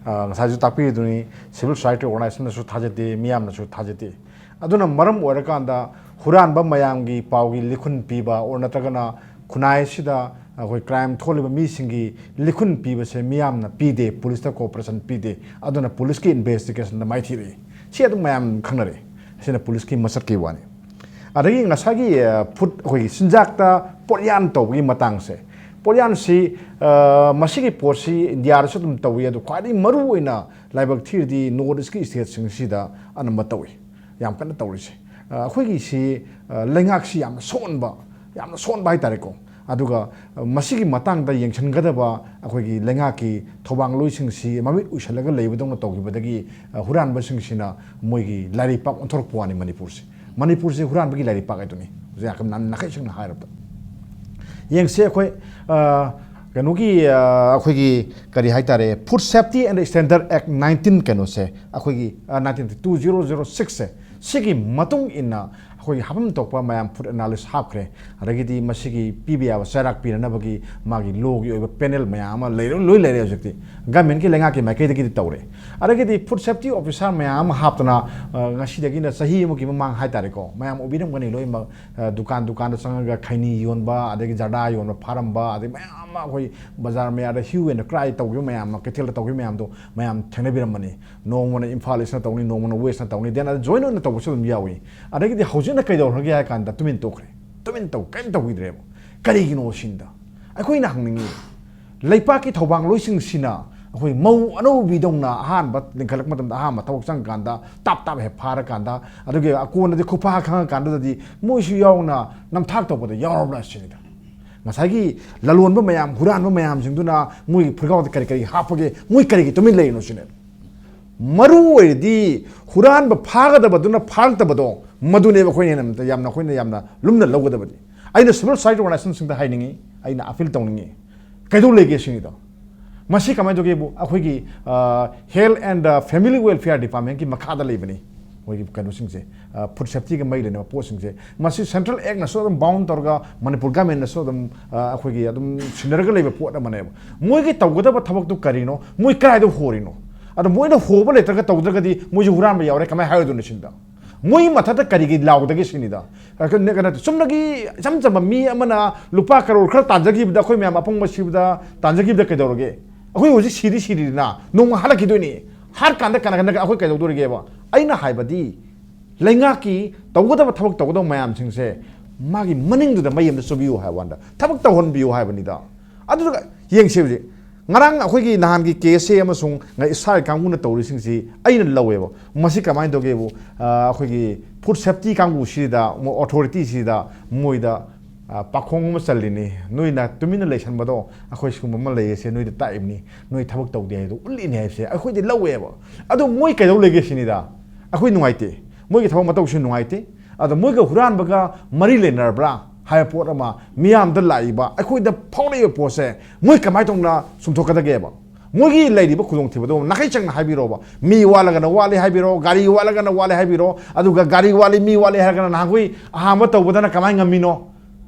ꯑ, ꯉꯁꯥꯏꯁꯨ ꯇꯥꯛꯄꯤꯔꯤꯗꯨꯅꯤ, ꯁꯤꯚꯤꯜ ꯁꯣꯁꯥꯏꯇꯤ ꯑꯣꯔꯒꯅꯥꯏꯖꯦꯁꯟꯅꯁꯨ ꯊꯥꯖꯗꯦ, ꯃꯤꯌꯥꯝꯅꯁꯨ ꯊꯥꯖꯗꯦ꯫ ꯑꯗꯨꯅ ꯃꯔꯝ ꯑꯣꯏꯔꯀꯥꯟꯗ ꯍꯨꯔꯥꯟꯕ ꯃꯌꯥꯝꯒꯤ ꯄꯥꯎꯒꯤ ꯂꯤꯈꯨꯟ ꯄꯤꯕ ꯑꯣꯔ ꯅꯠꯇ꯭ꯔꯒꯅ ꯈꯨꯟꯅꯥꯏ ꯑꯁꯤꯗ ꯑꯩꯈꯣꯏ ꯀ꯭ꯔꯥꯏꯝ ꯊꯣꯛꯂꯤꯕ ꯃꯤꯁꯤꯡꯒꯤ ꯂꯤꯈꯨꯟ ꯄꯤꯕꯁꯦ ꯃꯤꯌꯥꯝꯅ ꯄꯤꯗꯦ, ꯄꯨꯂꯤꯁꯇ ꯀꯣꯑꯣꯄꯔꯦꯁꯟ ꯄꯤꯗꯦ꯫ ꯑꯗꯨꯅ ꯄꯨꯂꯤꯁꯀꯤ ꯏꯟꯚꯦꯁꯇꯤꯒꯦꯁꯟꯗ ꯃꯥꯏꯊꯤꯔꯛꯏ꯫ ꯁꯤ ꯑꯗꯨꯝ ꯃꯌꯥꯝ ꯈꯪꯅꯔꯦ꯫ ꯑꯁꯤꯅ ꯄꯨꯂꯤꯁꯀꯤ ꯃꯁꯛꯀꯤ ꯋꯥꯅꯤ꯫ ꯑꯗꯒꯤ ꯉꯁꯥꯏꯒꯤ, ꯑ, ꯐꯨꯗ, ꯑꯩꯈꯣꯏꯒꯤ ꯆꯤꯟꯖꯥꯛꯇ ꯄꯣꯠꯌꯥꯟ ꯇꯧꯕꯒꯤ ꯃꯇꯥꯡꯁꯦ, ꯄꯣꯠꯌꯥꯟꯁꯤ, ꯑ, ꯃꯁꯤꯒꯤ ꯄꯣꯠꯁꯤ ꯏꯟꯗꯤꯌꯥꯗꯁꯨ ꯑꯗꯨꯝ ꯇꯧꯏ, ꯑꯗꯨ ꯈ꯭ꯋꯥꯏꯗꯒꯤ ꯃꯔꯨ ꯑꯣꯏꯅ ꯂꯥꯏꯕꯛ ꯊꯤꯔꯗꯤ ꯅꯣꯔꯠ ꯏꯁꯀꯤ ꯁ꯭ꯇꯦꯠꯁꯤꯡꯁꯤꯗ ꯑꯅꯝꯕ ꯇꯧꯏ, ꯌꯥꯝ ꯀꯟꯅ ꯇꯧꯔꯤꯁꯦ꯫ ꯑ, ꯑꯩꯈꯣꯏꯒꯤꯁꯤ, ꯑ, ꯂꯩꯉꯥꯛꯁꯤ ꯌꯥꯝꯅ ꯁꯣꯟꯕ, ꯌꯥꯝꯅ ꯁꯣꯟꯕ ꯍꯥꯏꯇꯥꯔꯦꯀꯣ꯫ ꯑꯗꯨꯒ, ꯑ, ꯃꯁꯤꯒꯤ ꯃꯇꯥꯡꯗ ꯌꯦꯡꯁꯤꯟꯒꯗꯕ ꯑꯩꯈꯣꯏꯒꯤ ꯂꯩꯉꯥꯛꯀꯤ ꯊꯧꯕꯥꯡꯂꯣꯏꯁꯤꯡꯁꯤ ꯃꯃꯤꯠ ꯎꯏꯁꯜꯂꯒ ꯂꯩꯕꯗꯧꯅ ꯇꯧꯈꯤꯕꯗꯒꯤ, ꯑ, ꯍꯨꯔꯥꯟꯕꯁꯤꯡꯁꯤꯅ ꯃꯣꯏꯒꯤ ꯂꯥꯏꯔꯩꯄꯥꯛ ꯑꯣꯟꯊꯣꯔꯛꯄ ꯋꯥꯅꯤ ꯃꯅꯤꯄꯨꯔꯁꯤ꯫ ꯃꯅꯤꯄꯨꯔꯁꯤ ꯍꯨꯔꯥꯟꯕꯒꯤ ꯂꯥꯏꯔꯩꯄꯥꯛ ꯍꯥꯏꯗꯨꯅꯤ꯫ ꯍꯧꯖꯤꯛ ꯌꯥꯝ ꯅꯥꯈꯩ ꯁꯦꯡꯅ ꯍꯥꯏꯔꯕꯗ꯫ ꯌꯦꯡꯁꯦ ꯑꯩꯈꯣꯏ, ꯑ, ꯀꯩꯅꯣꯒꯤ, ꯑ, ꯑꯩꯈꯣꯏꯒꯤ ꯀꯔꯤ ꯍꯥꯏꯇꯥꯔꯦ, Food Safety and Standard Act nineteen ꯀꯩꯅꯣꯁꯦ, ꯑꯩꯈꯣꯏꯒꯤ, ꯑ, nineteen, two zero zero six ꯁꯦ, ꯁꯤꯒꯤ ꯃꯇꯨꯡ ꯏꯟꯅ ꯑꯩꯈꯣꯏꯒꯤ ꯍꯥꯞꯐꯝ ꯊꯣꯛꯄ ꯃꯌꯥꯝ ꯐꯨꯗ ꯑꯦꯅꯥꯂꯤꯁ ꯍꯥꯞꯈ꯭ꯔꯦ꯫ ꯑꯗꯒꯤꯗꯤ ꯃꯁꯤꯒꯤ ꯄꯤꯕ ꯌꯥꯕ ꯆꯩꯔꯥꯛ ꯄꯤꯅꯅꯕꯒꯤ ꯃꯥꯒꯤ ꯂꯣꯒꯤ ꯑꯣꯏꯕ ꯄꯦꯅꯦꯜ ꯃꯌꯥꯝ ꯑꯃ ꯂꯩꯔ-, ꯂꯣꯏ ꯂꯩꯔꯦ ꯍꯧꯖꯤꯛꯇꯤ꯫ ꯒꯃꯦꯟꯒꯤ ꯂꯩꯉꯥꯛꯀꯤ ꯃꯥꯏꯀꯩꯗꯒꯤꯗꯤ ꯇꯧꯔꯦ꯫ ꯑꯗꯒꯤꯗꯤ ꯐꯨꯗ ꯁꯦꯐꯇꯤ ꯑꯣꯐꯤꯁꯥꯔ ꯃꯌꯥꯝ ꯑꯃ ꯍꯥꯞꯇꯅ, ꯑ, ꯉꯁꯤꯗꯒꯤꯅ ꯆꯍꯤ ꯑꯃꯒꯤ ꯃꯃꯥꯡ ꯍꯥꯏꯇꯥꯔꯦꯀꯣ, ꯃꯌꯥꯝ ꯎꯕꯤꯔꯝꯒꯅꯤ ꯂꯣꯏꯅꯃꯛ, ꯑ, ꯗꯨꯀꯥꯟ ꯗꯨꯀꯥꯟꯗ ꯆꯪꯉꯒ ꯈꯩꯅꯤ ꯌꯣꯟꯕ, ꯑꯗꯒꯤ ꯖꯔꯗꯥ ꯌꯣꯟꯕ ꯐꯥꯔꯝꯕ, ꯑꯗꯩ ꯃꯌꯥꯝ ꯑꯃ ꯑꯩꯈꯣꯏ ꯕꯖꯥꯔ ꯃꯌꯥꯗ hue and cry ꯇꯧꯈꯤꯕ ꯃꯌꯥꯝ ꯑꯃ, ꯀꯩꯊꯦꯜꯗ ꯇꯧꯈꯤꯕ ꯃꯌꯥꯝꯗꯣ ꯃꯌꯥꯝ ꯊꯦꯡꯅꯕꯤꯔꯝꯃꯅꯤ꯫ ꯅꯣꯡꯃꯅ ꯏꯝꯐꯥꯜ ꯏꯁꯅ ꯇꯧꯅꯤ, ꯅꯣꯡꯃꯅ ꯋꯦꯁꯅ ꯇꯧꯅꯤ, then ꯑꯗ ꯖꯣꯏꯟ ꯑꯣꯏꯅ ꯇꯧꯕꯁꯨ ꯑꯗꯨꯝ ꯌꯥꯎꯏ꯫ ꯑꯗꯒꯤꯗꯤ ꯍꯧꯖꯤꯛꯅ ꯀꯩꯗꯧꯔꯒꯦ ꯍꯥꯏ ꯀꯥꯟꯗ ꯇꯨꯃꯤꯟ ꯇꯣꯛꯈ꯭ꯔꯦ, ꯇꯨꯃꯤꯟ ꯇꯧ, ꯀꯔꯤꯝ ꯇꯧꯈꯤꯗ꯭ꯔꯦꯕ꯫ ꯀꯔꯤꯒꯤꯅꯣ ꯁꯤꯅꯤꯗ ꯑꯩꯈꯣꯏꯅ ꯍꯪꯅꯤꯡꯉꯤ꯫ ꯂꯩꯄꯥꯛꯀꯤ ꯊꯧꯕꯥꯡꯂꯣꯏꯁꯤꯡꯁꯤꯅ ꯑꯩꯈꯣꯏ ꯃꯧ ꯑꯅꯧꯕꯤꯗꯧꯅ ꯑꯍꯥꯟꯕ ꯂꯤꯡꯈꯠꯂꯛꯄ ꯃꯇꯝꯗ, ꯑꯍꯥꯟꯕ ꯊꯕꯛ ꯆꯪꯉꯀꯥꯟꯗ ꯇꯥꯞ ꯇꯥꯞ ꯍꯦꯛ ꯐꯥꯔꯀꯥꯟꯗ, ꯑꯗꯨꯒ ꯑꯀꯣꯟꯗꯗꯤ ꯈꯨꯐꯥ ꯈꯪꯉꯀꯥꯟꯗꯗꯤ ꯃꯣꯏꯁꯨ ꯌꯥꯎꯅ ꯅꯝꯊꯥꯛ ꯇꯧꯕꯗ ꯌꯥꯎꯔꯕ꯭ꯔꯥ ꯁꯤꯅꯤꯗ꯫ ꯉꯁꯥꯏꯒꯤ ꯂꯂꯣꯟꯕ ꯃꯌꯥꯝ, ꯍꯨꯔꯥꯟꯕ ꯃꯌꯥꯝꯁꯤꯡꯗꯨꯅ ꯃꯣꯏꯒꯤ ꯐꯨꯔꯤꯠꯀꯥꯎꯗ ꯀꯔꯤ ꯀꯔꯤ ꯍꯥꯞꯄꯒꯦ, ꯃꯣꯏ ꯀꯔꯤꯒꯤ ꯇꯨꯃꯤꯟ ꯂꯩꯔꯤꯅꯣ ꯁꯤꯅꯦ꯫ ꯃꯔꯨ ꯑꯣꯏꯔꯤꯗꯤ ꯍꯨꯔꯥꯟꯕ ꯐꯥꯒꯗꯕꯗꯨꯅ ꯐꯥꯔꯛꯇꯕꯗꯣ, ꯃꯗꯨꯅꯦꯕ ꯑꯩꯈꯣꯏꯅ ꯍꯦꯟꯅ ꯌꯥꯝꯅ, ꯑꯩꯈꯣꯏꯅ ꯌꯥꯝꯅ ꯂꯨꯝꯅ ꯂꯧꯒꯗꯕꯗꯤ꯫ ꯑꯩꯅ ꯁꯤꯚꯤꯜ ꯁꯣꯁꯥꯏꯇꯤ ꯑꯣꯔꯒꯅꯥꯏꯖꯦꯁꯟꯁꯤꯡꯗ ꯍꯥꯏꯅꯤꯡꯉꯤ, ꯑꯩꯅ ꯑꯄꯤꯜ ꯇꯧꯅꯤꯡꯉꯤ, ꯀꯩꯗꯧ ꯂꯩꯒꯦ ꯁꯤꯅꯤꯗꯣ꯫ ꯃꯁꯤ ꯀꯃꯥꯏꯅ ꯇꯧꯒꯦꯕꯨ, ꯑꯩꯈꯣꯏꯒꯤ, ꯑ, Health and, ꯑ, Family Welfare Departmentꯀꯤ ꯃꯈꯥꯗ ꯂꯩꯕꯅꯤ꯫ ꯃꯣꯏꯒꯤ ꯀꯩꯅꯣꯁꯤꯡꯁꯦ, ꯐꯨꯗ ꯁꯦꯐꯇꯤꯒ ꯃꯔꯤ ꯂꯩꯅꯕ ꯄꯣꯠꯁꯤꯡꯁꯦ, ꯃꯁꯤ ꯁꯦꯟꯇ꯭ꯔꯦꯜ ꯑꯦꯛꯅꯁꯨ ꯑꯗꯨꯝ ꯕꯥꯎꯟ ꯇꯧꯔꯒ ꯃꯅꯤꯄꯨꯔ ꯒꯃꯦꯟꯅꯁꯨ ꯑꯗꯨꯝ ꯑ, ꯑꯩꯈꯣꯏꯒꯤ ꯑꯗꯨꯝ ꯁꯤꯟꯅꯔꯒ ꯂꯩꯕ ꯄꯣꯠ ꯑꯃꯅꯦꯕ꯫ ꯃꯣꯏꯒꯤ ꯇꯧꯒꯗꯕ ꯊꯕꯛꯇꯨ ꯀꯔꯤꯅꯣ? ꯃꯣꯏ ꯀꯗꯥꯏꯗ ꯍꯣꯔꯤꯅꯣ? ꯑꯗꯣ ꯃꯣꯏꯅ ꯍꯣꯕ ꯂꯩꯇ꯭ꯔꯒ ꯇꯧꯗ꯭ꯔꯒꯗꯤ ꯃꯣꯏꯁꯨ ꯍꯨꯔꯥꯟꯕ ꯌꯥꯎꯔꯦ, ꯀꯃꯥꯏꯅ ꯍꯥꯏꯔꯣꯏꯗꯣꯏꯅꯣ ꯁꯤꯅꯤꯗ? ꯃꯣꯏ ꯃꯊꯛꯇ ꯀꯔꯤꯒꯤ ꯂꯥꯎꯗꯒꯦ ꯁꯤꯅꯤꯗ? ꯑ, ꯀꯩꯅꯣ, ꯀꯩꯅꯣ, ꯆꯨꯝꯅꯒꯤ ꯏꯆꯝ ꯆꯝꯕ ꯃꯤ ꯑꯃꯅ ꯂꯨꯄꯥ ꯀꯔꯣꯔ ꯈꯔ ꯇꯥꯟꯖꯈꯤꯕꯗ, ꯑꯩꯈꯣꯏ ꯃꯌꯥꯝ ꯑꯄꯪꯕ ꯁꯤꯕꯗ, ꯇꯥꯟꯖꯈꯤꯕꯗ ꯀꯩꯗꯧꯔꯒꯦ? ꯑꯩꯈꯣꯏ ꯍꯧꯖꯤꯛ ꯁꯤꯗꯤ ꯁꯤꯔꯤꯗꯅ, ꯅꯣꯡꯃ ꯍꯥꯠꯂꯛꯈꯤꯗꯣꯏꯅꯤ꯫ ꯍꯥꯠ ꯀꯥꯟꯗ ꯀꯅꯥ ꯀꯅꯥ ꯑꯩꯈꯣꯏ ꯀꯩꯗꯧꯗꯣꯔꯤꯒꯦꯕ? ꯑꯩꯅ ꯍꯥꯏꯕꯗꯤ, ꯂꯩꯉꯥꯛꯀꯤ ꯇꯧꯒꯗꯕ ꯊꯕꯛ ꯇꯧꯒꯗꯕ ꯃꯌꯥꯝꯁꯤꯡꯁꯦ ꯃꯥꯒꯤ ꯃꯅꯤꯡꯗꯨꯗ ꯃꯩ ꯑꯝꯇ ꯆꯨꯕꯤꯌꯨ ꯍꯥꯏꯕ ꯋꯥꯅꯤꯗ, ꯊꯕꯛ ꯇꯧꯍꯟꯕꯤꯌꯨ ꯍꯥꯏꯕꯅꯤꯗ꯫ ꯑꯗꯨꯒ ꯌꯦꯡꯁꯦ ꯍꯧꯖꯤꯛ, ꯉꯔꯥꯡ ꯑꯩꯈꯣꯏꯒꯤ ꯅꯍꯥꯟꯒꯤ ꯀꯦ ꯑꯦꯁ ꯑꯦ ꯑꯃꯁꯨꯡ ꯏꯁꯥꯒꯤ ꯀꯥꯡꯕꯨꯅ ꯇꯧꯔꯤꯁꯤꯡꯁꯤ ꯑꯩꯅ ꯂꯧꯋꯦꯕ꯫ ꯃꯁꯤ ꯀꯃꯥꯏꯅ ꯇꯧꯒꯦꯕꯨ, ꯑ, ꯑꯩꯈꯣꯏꯒꯤ ꯐꯨꯗ ꯁꯦꯐꯇꯤ ꯀꯥꯡꯕꯨꯁꯤꯗ, ꯑꯣꯊꯣꯔꯤꯇꯤꯁꯤꯗ ꯃꯣꯏꯗ, ꯑ, ꯄꯥꯈꯣꯡ ꯑꯃ ꯆꯜꯂꯤꯅꯤ, "ꯅꯣꯏꯅ ꯇꯨꯃꯤꯟꯅ ꯂꯩꯁꯟꯕꯗꯣ ꯑꯩꯈꯣꯏ ꯁꯤꯒꯨꯝꯕ ꯑꯃ ꯂꯩꯌꯦꯁꯦ ꯅꯣꯏꯗ ꯇꯥꯛꯏꯕꯅꯤ, ꯅꯣꯏ ꯊꯕꯛ ꯇꯧꯗꯦ ꯍꯥꯏꯗꯣ ꯎꯠꯂꯤꯅꯤ" ꯍꯥꯏꯕꯁꯦ ꯑꯩꯈꯣꯏꯗꯤ ꯂꯧꯋꯦꯕ꯫ ꯑꯗꯣ ꯃꯣꯏ ꯀꯩꯗꯧ ꯂꯩꯒꯦ ꯁꯤꯅꯤꯗ? ꯑꯩꯈꯣꯏ ꯅꯨꯡꯉꯥꯏꯇꯦ, ꯃꯣꯏꯒꯤ ꯊꯕꯛ ꯃꯇꯧꯁꯨ ꯅꯨꯡꯉꯥꯏꯇꯦ꯫ ꯑꯗꯣ ꯃꯣꯏꯒ ꯍꯨꯔꯥꯟꯕꯒ ꯃꯔꯤ ꯂꯩꯅꯔꯕ꯭ꯔꯥ ꯍꯥꯏꯕ ꯄꯣꯠ ꯑꯃ ꯃꯤꯌꯥꯝꯗ ꯂꯥꯛꯏꯕ, ꯑꯩꯈꯣꯏꯗ ꯐꯥꯎꯔꯛꯏꯕ ꯄꯣꯠꯁꯦ ꯃꯣꯏ ꯀꯃꯥꯏꯅ ꯇꯧꯅ ꯆꯨꯝꯊꯣꯛꯀꯗꯒꯦꯕ? ꯃꯣꯏꯒꯤ ꯂꯩꯔꯤꯕ ꯈꯨꯗꯣꯡꯊꯤꯕꯗꯣ ꯅꯥꯈꯩ ꯆꯪꯅ ꯍꯥꯏꯕꯤꯔꯣꯕ꯫ ꯃꯤ ꯋꯥꯠꯂꯒꯅ ꯋꯥꯠꯂꯤ ꯍꯥꯏꯕꯤꯔꯣ, ꯒꯥꯔꯤ ꯋꯥꯠꯂꯒꯅ ꯋꯥꯠꯂꯤ ꯍꯥꯏꯕꯤꯔꯣ, ꯑꯗꯨꯒ ꯒꯥꯔꯤ ꯋꯥꯠꯂꯤ, ꯃꯤ ꯋꯥꯠꯂꯤ ꯍꯥꯏꯔꯒꯅ ꯅꯍꯥꯟꯈꯣꯏ ꯑꯍꯥꯟꯕ ꯇꯧꯕꯗꯅ ꯀꯃꯥꯏꯅ ꯉꯝꯃꯤꯅꯣ?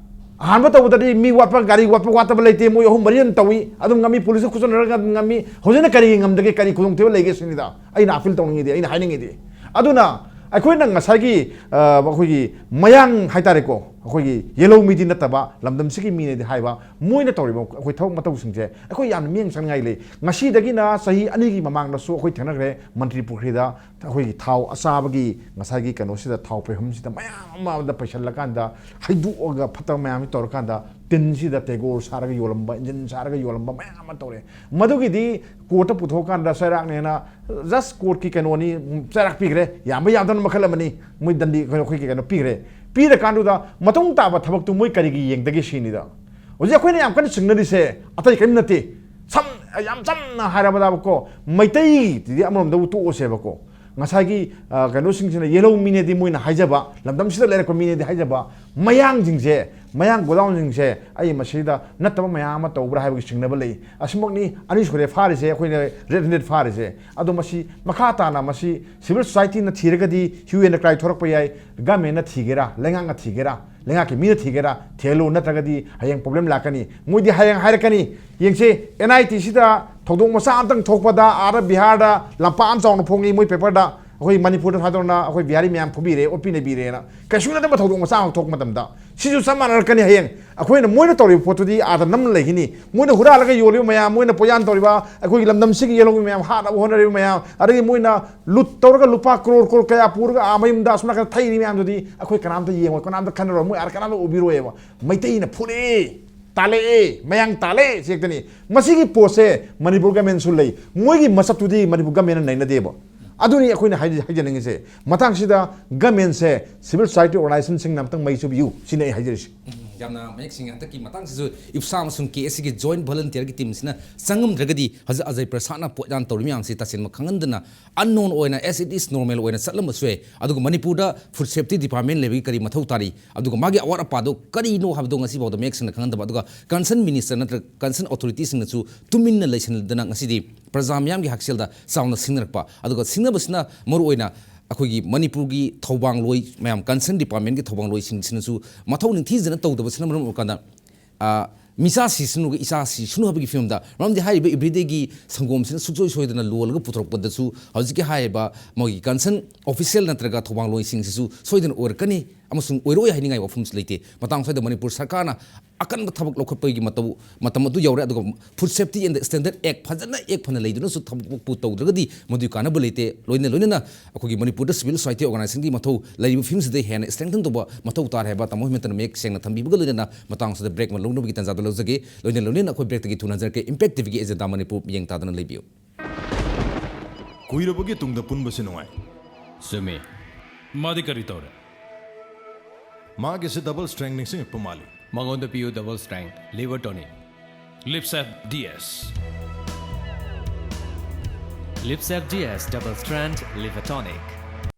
ꯑꯍꯥꯟꯕ ꯇꯧꯕꯗꯗꯤ ꯃꯤ ꯋꯥꯠꯄ, ꯒꯥꯔꯤ ꯋꯥꯠꯄ, ꯋꯥꯠꯇꯕ ꯂꯩꯇꯦ, ꯃꯣꯏ ꯑꯍꯨꯝ ꯃꯔꯤ ꯑꯗꯨꯝ ꯇꯧꯏ, ꯑꯗꯨꯝ ꯉꯝꯃꯤ, ꯄꯨꯂꯤꯁꯀ ꯈꯨꯠꯁꯝꯅꯔꯒ ꯑꯗꯨꯝ ꯉꯝꯃꯤ꯫ ꯍꯧꯖꯤꯛꯅ ꯀꯔꯤꯒꯤ ꯉꯝꯗꯒꯦ? ꯀꯔꯤ ꯈꯨꯗꯣꯡꯊꯤꯕ ꯂꯩꯒꯦ ꯁꯤꯅꯤꯗ ꯑꯩꯅ ꯑꯄꯤꯜ ꯇꯧꯅꯤꯡꯉꯤꯗꯤ, ꯑꯩꯅ ꯍꯥꯏꯅꯤꯡꯉꯤꯗꯤ꯫ ꯑꯗꯨꯅ ꯑꯩꯈꯣꯏꯅ ꯉꯁꯥꯏꯒꯤ, ꯑ, ꯑꯩꯈꯣꯏꯒꯤ ꯃꯌꯥꯡ ꯍꯥꯏꯇꯥꯔꯦꯀꯣ, ꯑꯩꯈꯣꯏꯒꯤ ꯌꯦꯜꯍꯧ ꯃꯤꯗꯤ ꯅꯠꯇꯕ ꯂꯝꯗꯝꯁꯤꯒꯤ ꯃꯤꯅꯦꯗꯤ ꯍꯥꯏꯕ, ꯃꯣꯏꯅ ꯇꯧꯔꯤꯕ ꯑꯩꯈꯣꯏ ꯊꯕꯛ ꯃꯇꯧꯁꯤꯡꯁꯦ ꯑꯩꯈꯣꯏ ꯌꯥꯝꯅ ꯃꯤꯠꯌꯦꯡ ꯆꯪꯅꯤꯡꯉꯥꯏ ꯂꯩ꯫ ꯉꯁꯤꯗꯒꯤꯅ ꯆꯍꯤ ꯑꯅꯤꯒꯤ ꯃꯃꯥꯡꯗꯁꯨ ꯑꯩꯈꯣꯏ ꯊꯦꯡꯅꯈ꯭ꯔꯦ ꯃꯟꯇ꯭ꯔꯤ ꯄꯨꯈ꯭ꯔꯤꯗ, ꯑꯩꯈꯣꯏꯒꯤ ꯊꯥꯎ ꯑꯆꯥꯕꯒꯤ ꯉꯁꯥꯏꯒꯤ ꯀꯩꯅꯣꯁꯤꯗ, ꯊꯥꯎ ꯄꯩꯐꯝꯁꯤꯗ ꯃꯌꯥꯝ ꯑꯃꯗ ꯄꯩꯁꯜꯂꯀꯥꯟꯗ ꯍꯩꯗꯣꯛꯑꯒ ꯐꯠꯇꯕ ꯃꯌꯥꯝꯁꯤ ꯇꯧꯔꯀꯥꯟꯗ ꯇꯤꯟꯁꯤꯗ ꯇꯦꯒꯣꯔ ꯁꯥꯔꯒ ꯌꯣꯜꯂꯝꯕ, ꯏꯟꯖꯤꯟ ꯁꯥꯔꯒ ꯌꯣꯜꯂꯝꯕ ꯃꯌꯥꯝ ꯑꯃ ꯇꯧꯔꯦ꯫ ꯃꯗꯨꯒꯤꯗꯤ ꯀꯣꯔꯠꯇ ꯄꯨꯊꯣꯛꯑꯀꯥꯟꯗ ꯆꯩꯔꯥꯛꯅꯦꯅ, ꯖꯁ ꯀꯣꯔꯠꯀꯤ ꯀꯩꯅꯣꯅꯤ, ꯆꯩꯔꯥꯛ ꯄꯤꯈ꯭ꯔꯦ, ꯌꯥꯝꯕ ꯌꯥꯝꯗꯕꯅ ꯃꯈꯜ ꯑꯃꯅꯤ, ꯃꯣꯏ ꯗꯟꯗꯤ, ꯑꯩꯈꯣꯏ, ꯑꯩꯈꯣꯏꯒꯤ ꯀꯩꯅꯣ ꯄꯤꯈ꯭ꯔꯦ꯫ ꯄꯤꯔꯀꯥꯟꯗꯨꯗ ꯃꯇꯨꯡ ꯇꯥꯕ ꯊꯕꯛꯇꯨ ꯃꯣꯏ ꯀꯔꯤꯒꯤ ꯌꯦꯡꯗꯒꯦ ꯁꯤꯅꯤꯗ꯫ ꯍꯧꯖꯤꯛ ꯑꯩꯈꯣꯏꯅ ꯌꯥꯝ ꯀꯟꯅ ꯆꯤꯡꯅꯔꯤꯁꯦ ꯑꯇꯩ ꯀꯔꯤꯝ ꯅꯠꯇꯦ꯫ ꯁꯝ-, ꯌꯥꯝ ꯆꯝꯅ ꯍꯥꯏꯔꯕꯗꯕꯀꯣ, ꯃꯩꯇꯩꯗꯤ ꯑꯃꯔꯣꯝꯗꯕꯨ ꯇꯣꯛꯑꯁꯦꯕꯀꯣ, ꯉꯁꯥꯏꯒꯤ, ꯑ, ꯀꯩꯅꯣꯁꯤꯡꯁꯤꯅ ꯌꯦꯜꯍꯧ ꯃꯤꯅꯦꯗꯤ ꯃꯣꯏꯅ ꯍꯥꯏꯖꯕ, ꯂꯝꯗꯝꯁꯤꯗ ꯂꯩꯔꯛꯄ ꯃꯤꯅꯦꯗꯤ ꯍꯥꯏꯖꯕ, ꯃꯌꯥꯡꯁꯤꯡꯁꯦ ꯃꯌꯥꯡ ꯒꯣꯗꯥꯎꯟꯁꯤꯡꯁꯦ ꯑꯩ ꯃꯁꯤꯗ ꯅꯠꯇꯕ ꯃꯌꯥꯝ ꯑꯃ ꯇꯧꯕ꯭ꯔꯥ ꯍꯥꯏꯕꯒꯤ ꯆꯤꯡꯅꯕ ꯂꯩ꯫ ꯑꯁꯤꯃꯛꯅꯤ ꯑꯅꯤ ꯁꯨꯔꯦ ꯐꯥꯔꯤꯁꯦ, ꯑꯩꯈꯣꯏꯅ ꯔꯦꯠ ꯍꯦꯟꯗꯦꯠ ꯐꯥꯔꯤꯁꯦ꯫ ꯑꯗꯣ ꯃꯁꯤ ꯃꯈꯥ ꯇꯥꯅ ꯃꯁꯤ ꯁꯤꯚꯤꯜ ꯁꯣꯁꯥꯏꯇꯤꯅ ꯊꯤꯔꯒꯗꯤ ꯍ꯭ꯌꯨ ꯑꯦꯟ ꯀ꯭ꯔꯥꯏ ꯊꯣꯔꯛꯄ ꯌꯥꯏ꯫ ꯒꯃꯦꯟꯅ ꯊꯤꯒꯦꯔꯥ, ꯂꯩꯉꯥꯛꯅ ꯊꯤꯒꯦꯔꯥ, ꯂꯩꯉꯥꯛꯀꯤ ꯃꯤꯅ ꯊꯤꯒꯦꯔꯥ, ꯊꯤꯍꯜꯂꯨ, ꯅꯠꯇ꯭ꯔꯒꯗꯤ ꯍꯌꯦꯡ ꯄ꯭ꯔꯣꯕ꯭ꯂꯦꯝ ꯂꯥꯛꯀꯅꯤ꯫ ꯃꯣꯏꯗꯤ ꯍꯌꯦꯡ ꯍꯥꯏꯔꯛꯀꯅꯤ, "ꯌꯦꯡꯁꯦ, ꯑꯦꯟ ꯑꯥꯏ ꯇꯤ ꯁꯤꯗ ꯊꯧꯗꯣꯛ ꯃꯆꯥ ꯑꯝꯇꯪ ꯊꯣꯛꯄꯗ ꯑꯥꯗ ꯕꯤꯍꯥꯔꯗ ꯂꯝꯄꯥꯛ ꯑꯃ ꯆꯥꯎꯅ ꯐꯣꯡꯉꯤ, ꯃꯣꯏ ꯄꯦꯄꯔꯗ ꯑꯩꯈꯣꯏ ꯃꯅꯤꯄꯨꯔꯗ ꯊꯥꯗꯣꯔꯅ ꯑꯩꯈꯣꯏ ꯕꯤꯍꯥꯔꯤ ꯃꯌꯥꯝ ꯐꯨꯕꯤꯔꯦ, ꯑꯣꯠꯄꯤ ꯅꯩꯕꯤꯔꯦꯅ"꯫ ꯀꯩꯁꯨ ꯅꯠꯇꯕ ꯊꯧꯗꯣꯛ ꯃꯆꯥ ꯑꯃ ꯊꯣꯛꯄ ꯃꯇꯝꯗ ꯁꯤꯁꯨ ꯆꯞ ꯃꯥꯟꯅꯔꯛꯀꯅꯤ꯫ ꯍꯌꯦꯡ ꯑꯩꯈꯣꯏꯅ, ꯃꯣꯏꯅ ꯇꯧꯔꯤꯕ ꯄꯣꯠꯇꯨꯗꯤ ꯑꯥꯗ ꯅꯝꯅ ꯂꯩꯈꯤꯅꯤ꯫ ꯃꯣꯏꯅ ꯍꯨꯔꯥꯜꯂꯒ ꯌꯣꯜꯂꯤꯕ ꯃꯌꯥꯝ, ꯃꯣꯏꯅ ꯄꯣꯌꯥꯟ ꯇꯧꯔꯤꯕ, ꯑꯩꯈꯣꯏꯒꯤ ꯂꯝꯗꯝꯁꯤꯒꯤ ꯌꯦꯜꯍꯧꯕ ꯃꯌꯥꯝ, ꯍꯥꯠꯅꯕ ꯍꯣꯠꯅꯔꯤꯕ ꯃꯌꯥꯝ, ꯑꯗꯒꯤ ꯃꯣꯏꯅ ꯂꯨꯠ ꯇꯧꯔꯒ ꯂꯨꯄꯥ ꯀ꯭ꯔꯣꯔ ꯀ꯭ꯔꯣꯔ ꯀꯌꯥ ꯄꯨꯔꯒ ꯑꯥ ꯃꯌꯨꯝꯗ ꯑꯁꯣꯝ ꯅꯥꯀꯟꯗ ꯊꯩꯔꯤ ꯃꯌꯥꯝꯗꯨꯗꯤ ꯑꯩꯈꯣꯏ ꯀꯅꯥꯝꯇ ꯌꯦꯡꯉꯣꯏ, ꯀꯅꯥꯝꯇ ꯈꯟꯅꯔꯣꯏ, ꯃꯣꯏ ꯑꯥꯗ ꯀꯅꯥꯝꯇ ꯎꯕꯤꯔꯣꯏꯕ꯫ ꯃꯩꯇꯩꯅ ꯐꯨꯔꯛꯑꯦ, ꯇꯥꯜꯂꯛꯑꯦ, ꯃꯌꯥꯡ ꯇꯥꯜꯂꯦ ꯁꯤ ꯈꯛꯇꯅꯤ꯫ ꯃꯁꯤꯒꯤ ꯄꯣꯠꯁꯦ ꯃꯅꯤꯄꯨꯔ ꯒꯃꯦꯟꯁꯨ ꯂꯩ, ꯃꯣꯏꯒꯤ ꯃꯁꯛꯇꯨꯗꯤ ꯃꯅꯤꯄꯨꯔ ꯒꯃꯦꯟꯅ ꯅꯩꯅꯗꯦꯕ꯫ ꯑꯗꯨꯅꯤ ꯑꯩꯈꯣꯏꯅ ꯍꯥꯏꯖ-, ꯍꯥꯏꯖꯅꯤꯡꯉꯤꯁꯦ꯫ ꯃꯇꯥꯡꯁꯤꯗ ꯒꯃꯦꯟꯁꯦ, ꯁꯤꯚꯤꯜ ꯁꯣꯁꯥꯏꯇꯤ ꯑꯣꯔꯒꯅꯥꯏꯖꯦꯁꯟꯁꯤꯡꯅ ꯑꯝꯇꯪ ꯃꯩ ꯆꯨꯕꯤꯌꯨ, ꯁꯤꯅꯤ ꯑꯩ ꯍꯥꯏꯖꯔꯤꯁꯤ꯫ ꯎꯝ, ꯌꯥꯝꯅ ꯃꯌꯦꯛ ꯁꯦꯡꯉꯦ꯫ ꯍꯟꯗꯛꯀꯤ ꯃꯇꯥꯡꯁꯤꯁꯨ ꯏꯞꯁꯥ ꯑꯃꯁꯨꯡ ꯀꯦ ꯑꯦꯁ ꯁꯤꯒꯤ ꯖꯣꯏꯟ ꯚꯣꯂꯟꯇꯤꯌꯔꯒꯤ ꯇꯤꯝꯁꯤꯅ ꯆꯪꯉꯝꯗ꯭ꯔꯒꯗꯤ ꯍꯧꯖꯤꯛ ꯑꯖꯌ ꯄ꯭ꯔꯁꯥꯗꯅ ꯄꯣꯠꯌꯥꯟ ꯇꯧꯔꯤ ꯃꯌꯥꯝꯁꯤ ꯇꯁꯦꯡꯕ ꯈꯪꯍꯟꯗꯅ, ꯑꯟꯅꯣꯟ ꯑꯣꯏꯅ, ꯑꯦꯁ ꯏꯠ ꯏꯁ ꯅꯣꯔꯃꯦꯜ ꯑꯣꯏꯅ ꯆꯠꯂꯝꯕꯁꯨ ꯌꯥꯏ꯫ ꯑꯗꯨꯒ ꯃꯅꯤꯄꯨꯔꯗ ꯐꯨꯗ ꯁꯦꯐꯇꯤ ꯗꯤꯄꯥꯔꯠꯃꯦꯟ ꯂꯩꯕꯒꯤ ꯀꯔꯤ ꯃꯊꯧ ꯇꯥꯔꯤ, ꯑꯗꯨꯒ ꯃꯥꯒꯤ ꯑꯋꯥꯠ ꯑꯄꯥꯗꯣ ꯀꯔꯤꯅꯣ ꯍꯥꯏꯕꯗꯣ ꯉꯁꯤꯐꯥꯎꯗ ꯃꯌꯦꯛ ꯁꯦꯡꯅ ꯈꯪꯍꯟꯗꯕ, ꯑꯗꯨꯒ ꯀꯟꯁꯔꯟ ꯃꯤꯅꯤꯁꯇꯔ ꯅꯠꯇ꯭ꯔꯒ ꯀꯟꯁꯔꯟ ꯑꯣꯊꯣꯔꯤꯇꯤꯁꯤꯡꯅꯁꯨ ꯇꯨꯃꯤꯟꯅ ꯂꯩꯁꯤꯟꯗꯅ ꯉꯁꯤꯗꯤ ꯄ꯭ꯔꯖꯥ ꯃꯤꯌꯥꯝꯒꯤ ꯍꯛꯁꯦꯜꯗ ꯆꯥꯎꯅ ꯁꯤꯡꯅꯔꯛꯄ, ꯑꯗꯨꯒ ꯁꯤꯡꯅꯕꯁꯤꯅ ꯃꯔꯨꯑꯣꯏꯅ ꯑꯩꯈꯣꯏꯒꯤ ꯃꯅꯤꯄꯨꯔꯒꯤ ꯊꯧꯕꯥꯡꯂꯣꯏ ꯃꯌꯥꯝ, ꯀꯟꯁꯔꯟ ꯗꯤꯄꯥꯔꯠꯃꯦꯟꯒꯤ ꯊꯧꯕꯥꯡꯂꯣꯏꯁꯤꯡꯁꯤꯅꯁꯨ ꯃꯊꯧ ꯅꯤꯡꯊꯤꯖꯅ ꯇꯧꯗꯕꯁꯤꯅ ꯃꯔꯝ ꯑꯣꯏꯔꯀꯥꯟꯗ, ꯑ, ꯃꯤꯆꯥ ꯁꯤꯁꯅꯨꯒ ꯏꯆꯥ ꯁꯤꯁꯅꯨ ꯍꯥꯏꯕꯒꯤ ꯐꯤꯕꯝꯗ, ꯃꯔꯝꯗꯤ ꯍꯥꯏꯔꯤꯕ ꯏꯕ꯭ꯔꯤꯗꯦꯒꯤ ꯁꯪꯒꯣꯝꯁꯤꯅ ꯁꯨꯡꯁꯣꯏ ꯁꯣꯏꯗꯅ ꯂꯣꯜꯂꯒ ꯄꯨꯊꯣꯔꯛꯄꯗꯁꯨ ꯍꯧꯖꯤꯛꯀꯤ ꯍꯥꯏꯔꯤꯕ ꯃꯣꯏꯒꯤ ꯀꯟꯁꯔꯟ ꯑꯣꯐꯤꯁꯤꯌꯦꯜ ꯅꯠꯇ꯭ꯔꯒ ꯊꯧꯕꯥꯡꯂꯣꯏꯁꯤꯡꯁꯤꯁꯨ ꯁꯣꯏꯗꯅ ꯑꯣꯏꯔꯛꯀꯅꯤ ꯑꯃꯁꯨꯡ ꯑꯣꯏꯔꯣꯏ ꯍꯥꯏꯅꯤꯡꯉꯥꯏ ꯋꯥꯐꯝꯁꯨ ꯂꯩꯇꯦ꯫ ꯃꯇꯥꯡ ꯑꯁ꯭ꯋꯥꯏꯗ ꯃꯅꯤꯄꯨꯔ ꯁꯔꯀꯥꯔꯅ ꯑꯀꯟꯕ ꯊꯕꯛ ꯂꯧꯈꯠꯄꯒꯤ ꯃꯇꯧ, ꯃꯇꯝ ꯑꯗꯨ ꯌꯧꯔꯦ꯫ ꯑꯗꯨꯒ ꯐꯨꯗ ꯁꯦꯐꯇꯤ ꯑꯦꯟ ꯁ꯭ꯇꯦꯟꯗꯔꯗ ꯑꯦꯛ ꯐꯖꯅ, ꯑꯦꯛ ꯐꯅ ꯂꯩꯗꯨꯅꯁꯨ ꯊꯕꯛꯄꯨ ꯇꯧꯗ꯭ꯔꯒꯗꯤ ꯃꯗꯨꯒꯤ ꯀꯥꯟꯅꯕ ꯂꯩꯇꯦ꯫ ꯂꯣꯏꯅ ꯂꯣꯏꯅꯅ ꯑꯩꯈꯣꯏꯒꯤ ꯃꯅꯤꯄꯨꯔꯗ ꯁꯤꯚꯤꯜ ꯁꯣꯁꯥꯏꯇꯤ ꯑꯣꯔꯒꯅꯥꯏꯖꯦꯁꯟꯒꯤ ꯃꯊꯧ ꯂꯩꯔꯤꯕ ꯐꯤꯕꯝꯁꯤꯗ ꯍꯦꯟꯅ ꯁ꯭ꯇꯔꯦꯡꯊꯟ ꯇꯧꯕ ꯃꯊꯧ ꯇꯥꯔꯦ ꯍꯥꯏꯕ ꯇꯥꯃꯣ ꯍꯦꯃꯟꯇꯅ ꯃꯌꯦꯛ ꯁꯦꯡꯅ ꯊꯝꯕꯤꯕꯒ ꯂꯣꯏꯅꯅ ꯃꯇꯥꯡ ꯑꯁꯤꯗ ꯕ꯭ꯔꯦꯛ ꯑꯃ ꯂꯧꯅꯕꯒꯤ ꯇꯥꯟꯖꯥꯗꯨ ꯂꯧꯖꯒꯦ꯫ ꯂꯣꯏꯅ ꯂꯣꯏꯅꯅ ꯑꯩꯈꯣꯏ ꯕ꯭ꯔꯦꯛꯇꯒꯤ ꯊꯨꯅ ꯍꯟꯖꯔꯛꯀꯦ꯫ ꯏꯝꯄꯦꯛ ꯇꯤꯚꯤꯒꯤ ꯑꯦꯖꯦꯟꯗꯥ ꯃꯅꯤꯄꯨꯔ ꯃꯤꯠꯌꯦꯡ ꯇꯥꯗꯨꯅ ꯂꯩꯕꯤꯌꯨ꯫ ꯀꯨꯏꯔꯕꯒꯤ ꯇꯨꯡꯗ ꯄꯨꯟꯕꯁꯤ ꯅꯨꯡꯉꯥꯏ꯫ ꯆꯨꯝꯃꯤ꯫ ꯃꯥꯗꯤ ꯀꯔꯤ ꯇꯧꯔꯦ? ꯃꯥꯒꯤꯁꯦ ꯗꯕꯜ ꯁ꯭ꯇ꯭ꯔꯦꯡ ꯅꯤꯡꯁꯤꯡꯉꯛꯄ ꯃꯥꯜꯂꯤ꯫ ꯃꯉꯣꯟꯗ ꯄꯤꯌꯨ double strength liver tonic. Lipsep D S. Lipsep D S double strength liver tonic.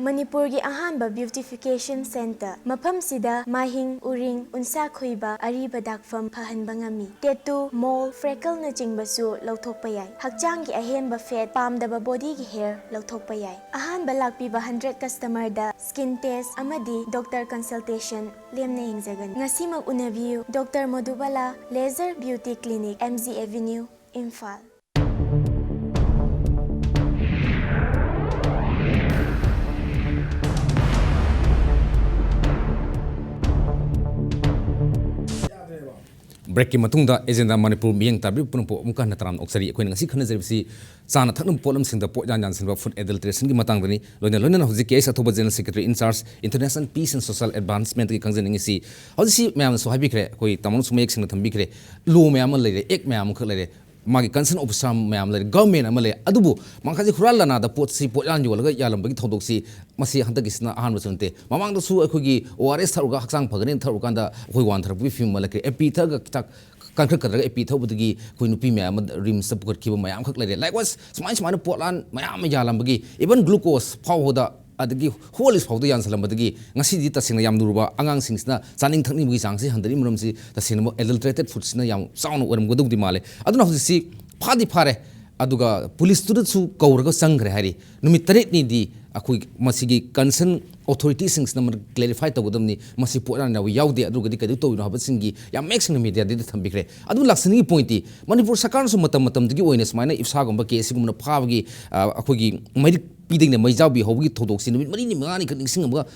ꯃꯅꯤꯄꯨꯔꯒꯤ ꯑꯍꯥꯟꯕ beautification centre꯫ ꯃꯐꯝꯁꯤꯗ ꯃꯥꯏꯍꯤꯡ, ꯎꯔꯤꯡ, ꯎꯟꯁꯥ ꯈꯨꯏꯕ, ꯑꯔꯤꯕ ꯗꯥꯛꯐꯝ ꯐꯍꯟꯕ ꯉꯝꯃꯤ꯫ Tattoo, mole, freckleꯅꯆꯤꯡꯕꯁꯨ ꯂꯧꯊꯣꯛꯄ ꯌꯥꯏ꯫ ꯍꯛꯆꯥꯡꯒꯤ ꯑꯍꯦꯟꯕ fat, ꯄꯥꯝꯗꯕ bodyꯒꯤ hair ꯂꯧꯊꯣꯛꯄ ꯌꯥꯏ꯫ ꯑꯍꯥꯟꯕ ꯂꯥꯛꯄꯤꯕ hundred customerꯗ skin test ꯑꯃꯗꯤ doctor consultation ꯂꯦꯝꯅ ꯌꯦꯡꯖꯒꯅꯤ꯫ ꯉꯁꯤꯃꯛ ꯎꯅꯕꯤꯌꯨ꯫ Doctor ꯃꯣꯗꯨꯕꯥꯂꯥ Laser Beauty Clinic, M G Avenue, Imphal. ꯕ꯭ꯔꯦꯛꯀꯤ ꯃꯇꯨꯡꯗ ꯑꯦꯖꯦꯟꯗꯥ ꯃꯅꯤꯄꯨꯔ ꯃꯤꯠꯌꯦꯡ ꯇꯥꯕꯤꯕ ꯄꯨꯝꯅꯃꯛꯄꯨ ꯑꯃꯨꯛꯀ ꯍꯟꯅ ꯇꯔꯥꯝꯅ ꯑꯣꯛꯆꯔꯤ꯫ ꯑꯩꯈꯣꯏꯅ ꯉꯁꯤ ꯈꯟꯅꯖꯔꯤꯕꯁꯤ ꯆꯥꯅ ꯊꯛꯅꯕ ꯄꯣꯠꯂꯝꯁꯤꯡꯗ ꯄꯣꯠ ꯌꯥꯟ ꯌꯥꯟꯁꯤꯟꯕ, food adulterationꯒꯤ ꯃꯇꯥꯡꯗꯅꯤ꯫ ꯂꯣꯏꯅ ꯂꯣꯏꯅꯅ ꯍꯧꯖꯤꯛ ꯀꯦ ꯑꯦꯁ ꯑꯊꯧꯕ General Secretary in charge International Peace and Social Advancementꯀꯤ ꯈꯪꯖꯅꯤꯡꯉꯤꯁꯤ, ꯍꯧꯖꯤꯛꯁꯤ ꯃꯌꯥꯝꯅꯁꯨ ꯍꯥꯏꯕꯤꯈ꯭ꯔꯦ, ꯑꯩꯈꯣꯏ ꯇꯥꯃꯣꯅꯁꯨ ꯃꯌꯦꯛ ꯁꯦꯡꯅ ꯊꯝꯕꯤꯈ꯭ꯔꯦ, law ꯃꯌꯥꯝ ꯑꯃ ꯂꯩꯔꯦ, act ꯃꯌꯥꯝ ꯑꯃꯈꯛ ꯂꯩꯔꯦ, ꯃꯥꯒꯤ concern officer ꯃꯌꯥꯝ ꯂꯩꯔꯦ, government ꯑꯃ ꯂꯩꯔꯦ, ꯑꯗꯨꯕꯨ ꯃꯈꯥꯁꯤ ꯍꯨꯔꯥꯟ ꯂꯅꯥꯗ ꯄꯣꯠꯁꯤ ꯄꯣꯠꯌꯥꯟ ꯌꯣꯜꯂꯒ ꯌꯥꯜꯂꯝꯕꯒꯤ ꯊꯧꯗꯣꯛꯁꯤ ꯃꯁꯤ ꯍꯟꯗꯛꯀꯤꯁꯤꯅ ꯑꯍꯥꯟꯕꯁꯨ ꯅꯠꯇꯦ꯫ ꯃꯃꯥꯡꯗꯁꯨ ꯑꯩꯈꯣꯏꯒꯤ ꯑꯣ ꯑꯥꯔ ꯑꯦꯁ ꯊꯛꯎꯔꯒ ꯍꯛꯆꯥꯡ ꯐꯒꯅꯦꯅ ꯊꯛꯎꯔꯀꯥꯟꯗ ꯑꯩꯈꯣꯏ ꯋꯥꯟꯊꯔꯛꯄꯒꯤ ꯐꯤꯕꯝ ꯑꯃ ꯂꯩꯈ꯭ꯔꯦ꯫ ꯑꯦ ꯄꯤ ꯊꯛꯑꯒ ꯈꯤꯇꯪ ꯀꯟꯈꯠꯀꯗ꯭ꯔꯒ ꯑꯦ ꯄꯤ ꯊꯛꯎꯕꯗꯒꯤ ꯑꯩꯈꯣꯏ ꯅꯨꯄꯤ ꯃꯌꯥꯝ ꯑꯃ ꯔꯤꯝꯁꯇ ꯄꯨꯈꯠꯈꯤꯕ ꯃꯌꯥꯝ ꯑꯃꯈꯛ ꯂꯩꯔꯦ꯫ Likewise ꯁꯨꯃꯥꯏ ꯁꯨꯃꯥꯏꯅ ꯄꯣꯠꯂꯥꯟ ꯃꯌꯥꯝ ꯑꯃ ꯌꯥꯜꯂꯝꯕꯒꯤ even glucose ꯐꯥꯎꯕꯗ ꯑꯗꯒꯤ Horlicks ꯐꯥꯎꯗ ꯌꯥꯟꯁꯤꯜꯂꯝꯕꯗꯒꯤ ꯉꯁꯤꯗꯤ ꯇꯁꯦꯡꯅ ꯌꯥꯝ ꯂꯨꯔꯕ ꯑꯉꯥꯡꯁꯤꯡꯁꯤꯅ ꯆꯥꯅꯤꯡ ꯊꯛꯅꯤꯡꯕꯒꯤ ꯆꯥꯡꯁꯤ ꯍꯟꯊꯔꯛꯏ ꯃꯔꯝꯁꯤ ꯇꯁꯦꯡꯅꯃꯛ adulterated foodꯁꯤꯅ ꯌꯥꯝ ꯆꯥꯎꯅ ꯑꯣꯏꯔꯝꯒꯗꯧꯗꯤ ꯃꯥꯜꯂꯦ꯫ ꯑꯗꯨꯅ ꯍꯧꯖꯤꯛꯁꯤ ꯐꯥꯗꯤ ꯐꯥꯔꯦ, ꯑꯗꯨꯒ ꯄꯨꯂꯤꯁꯇꯨꯗꯁꯨ ꯀꯧꯔꯒ ꯆꯪꯈ꯭ꯔꯦ ꯍꯥꯏꯔꯤ꯫ ꯅꯨꯃꯤꯠ ꯇꯔꯦꯠꯅꯤꯗꯤ ꯑꯩꯈꯣꯏ ꯃꯁꯤꯒꯤ concern authorityꯁꯤꯡꯁꯤꯅ ꯃꯗꯨ clarify ꯇꯧꯒꯗꯕꯅꯤ, ꯃꯁꯤ ꯄꯣꯠꯌꯥꯟ ꯌꯥꯎꯕ ꯌꯥꯎꯗꯦ, ꯑꯗꯨꯒꯗꯤ ꯀꯩꯗꯧ ꯇꯧꯔꯤꯅꯣ ꯍꯥꯏꯕꯁꯤꯡꯒꯤ ꯌꯥꯝ ꯃꯌꯦꯛ ꯁꯦꯡꯅ mediaꯗ ꯊꯝꯕꯤꯈ꯭ꯔꯦ꯫ ꯑꯗꯨꯕꯨ ꯂꯥꯛꯆꯅꯤꯡꯉꯤ pointꯇꯤ ꯃꯅꯤꯄꯨꯔ ꯁꯔꯀꯥꯔꯅꯁꯨ ꯃꯇꯝ ꯃꯇꯝꯗꯨꯒꯤ ꯑꯣꯏꯅ ꯁꯨꯃꯥꯏꯅ ꯏꯞꯁꯥꯒꯨꯝꯕ ꯀꯦꯁ ꯁꯤꯒꯨꯝꯕꯅ ꯐꯥꯕꯒꯤ, ꯑ, ꯑꯩꯈꯣꯏꯒꯤ ꯃꯩꯔꯤꯛ ꯄꯤꯗꯩꯅ ꯃꯩ ꯆꯥꯕꯤ ꯍꯧꯕꯒꯤ ꯊꯧꯗꯣꯛꯁꯤ ꯅꯨꯃꯤꯠ ꯃꯔꯤꯅꯤ ꯃꯉꯥꯅꯤ ꯈꯛ ꯅꯤꯡꯁꯤꯡꯉꯝꯃꯒ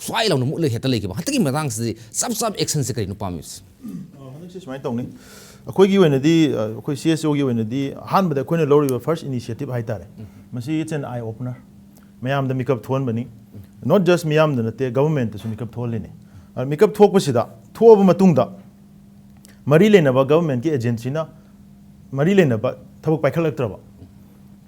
ꯁ꯭ꯋꯥꯏ ꯂꯥꯎꯅ ꯃꯨꯠꯂꯒ ꯍꯦꯛꯇ ꯂꯩꯈꯤꯕ꯫ ꯍꯟꯗꯛꯀꯤ ꯃꯇꯥꯡꯁꯤꯗꯤ ꯆꯞ ꯆꯥꯕ actionꯁꯦ ꯀꯔꯤꯅꯣ ꯄꯥꯝꯃꯤꯕꯁꯦ? ꯑ, ꯍꯟꯗꯛꯁꯦ ꯁꯨꯃꯥꯏꯅ ꯇꯧꯅꯤ꯫ ꯑꯩꯈꯣꯏꯒꯤ ꯑꯣꯏꯅꯗꯤ, ꯑ, ꯑꯩꯈꯣꯏ C S Oꯒꯤ ꯑꯣꯏꯅꯗꯤ ꯑꯍꯥꯟꯕꯗ ꯑꯩꯈꯣꯏꯅ ꯂꯧꯔꯤꯕ first initiative ꯍꯥꯏꯇꯥꯔꯦ, ꯃꯁꯤ it's an eye opener꯫ ꯃꯌꯥꯝꯗ ꯃꯤꯀꯞ ꯊꯣꯛꯍꯟꯕꯅꯤ꯫ Not just ꯃꯤꯌꯥꯝꯗ ꯅꯠꯇꯦ, governmentꯇꯁꯨ ꯃꯤꯀꯞ ꯊꯣꯛꯍꯜꯂꯤꯅꯤ꯫ ꯑ, ꯃꯤꯀꯞ ꯊꯣꯛꯄꯁꯤꯗ, ꯊꯣꯛꯑꯕ ꯃꯇꯨꯡꯗ ꯃꯔꯤ ꯂꯩꯅꯕ governmentꯀꯤ agencyꯅ ꯃꯔꯤ ꯂꯩꯅꯕ ꯊꯕꯛ ꯄꯥꯏꯈꯠꯂꯛꯇ꯭ꯔꯕ,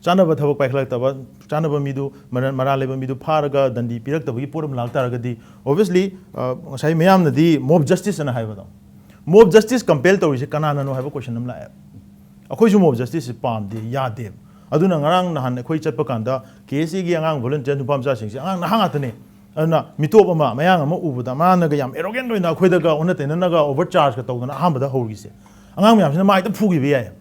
ꯆꯥꯅꯕ ꯊꯕꯛ ꯄꯥꯏꯈꯠꯂꯛꯇꯕ, ꯆꯥꯅꯕ ꯃꯤꯗꯨ, ꯃꯔ-, ꯃꯔꯥꯜ ꯂꯩꯕ ꯃꯤꯗꯨ ꯐꯥꯔꯒ ꯗꯟꯗꯤ ꯄꯤꯔꯛꯇꯕꯒꯤ ꯄꯣꯠ ꯑꯃ ꯂꯥꯛꯇꯥꯔꯒꯗꯤ, obviously, ꯑ, ꯉꯁꯥꯏ ꯃꯌꯥꯝꯅꯗꯤ mob justice ꯑꯅ ꯍꯥꯏꯕꯗꯣ, mob justice compel ꯇꯧꯔꯤꯁꯦ ꯀꯅꯥꯅꯅꯣ ꯍꯥꯏꯕ question ꯑꯃ ꯂꯥꯛꯑꯦ꯫ ꯑꯩꯈꯣꯏꯁꯨ mob justiceꯁꯦ ꯄꯥꯝꯗꯦ, ꯌꯥꯗꯦꯕ꯫ ꯑꯗꯨꯅ ꯉꯔꯥꯡ ꯅꯍꯥꯟ ꯑꯩꯈꯣꯏ ꯆꯠꯄ ꯀꯥꯟꯗ ꯀꯦ ꯑꯦꯁ ꯑꯦꯒꯤ ꯑꯉꯥꯡ ꯚꯣꯂꯟꯇꯤꯌꯔ ꯅꯨꯄꯥ ꯃꯆꯥꯁꯤꯡꯁꯦ ꯑꯉꯥꯡ ꯅꯍꯥ ꯉꯥꯛꯇꯅꯦ꯫ ꯑꯗꯨꯅ ꯃꯤꯇꯣꯞ ꯑꯃ, ꯃꯌꯥꯡ ꯑꯃ ꯎꯕꯗ ꯃꯥꯅꯒ ꯌꯥꯝ ꯑꯦꯔꯣꯒꯦꯟ ꯑꯣꯏꯅ ꯑꯩꯈꯣꯏꯗꯒ ꯑꯣꯟꯅ ꯇꯩꯅꯅꯒ ꯑꯣꯚꯔ ꯆꯥꯔꯖꯀ ꯇꯧꯗꯅ ꯑꯍꯥꯟꯕꯗ ꯍꯧꯔꯤꯁꯦ꯫ ꯑꯉꯥꯡ ꯃꯌꯥꯝꯁꯤꯅ ꯃꯥꯏꯗ ꯐꯨꯈꯤꯕ ꯌꯥꯏ꯫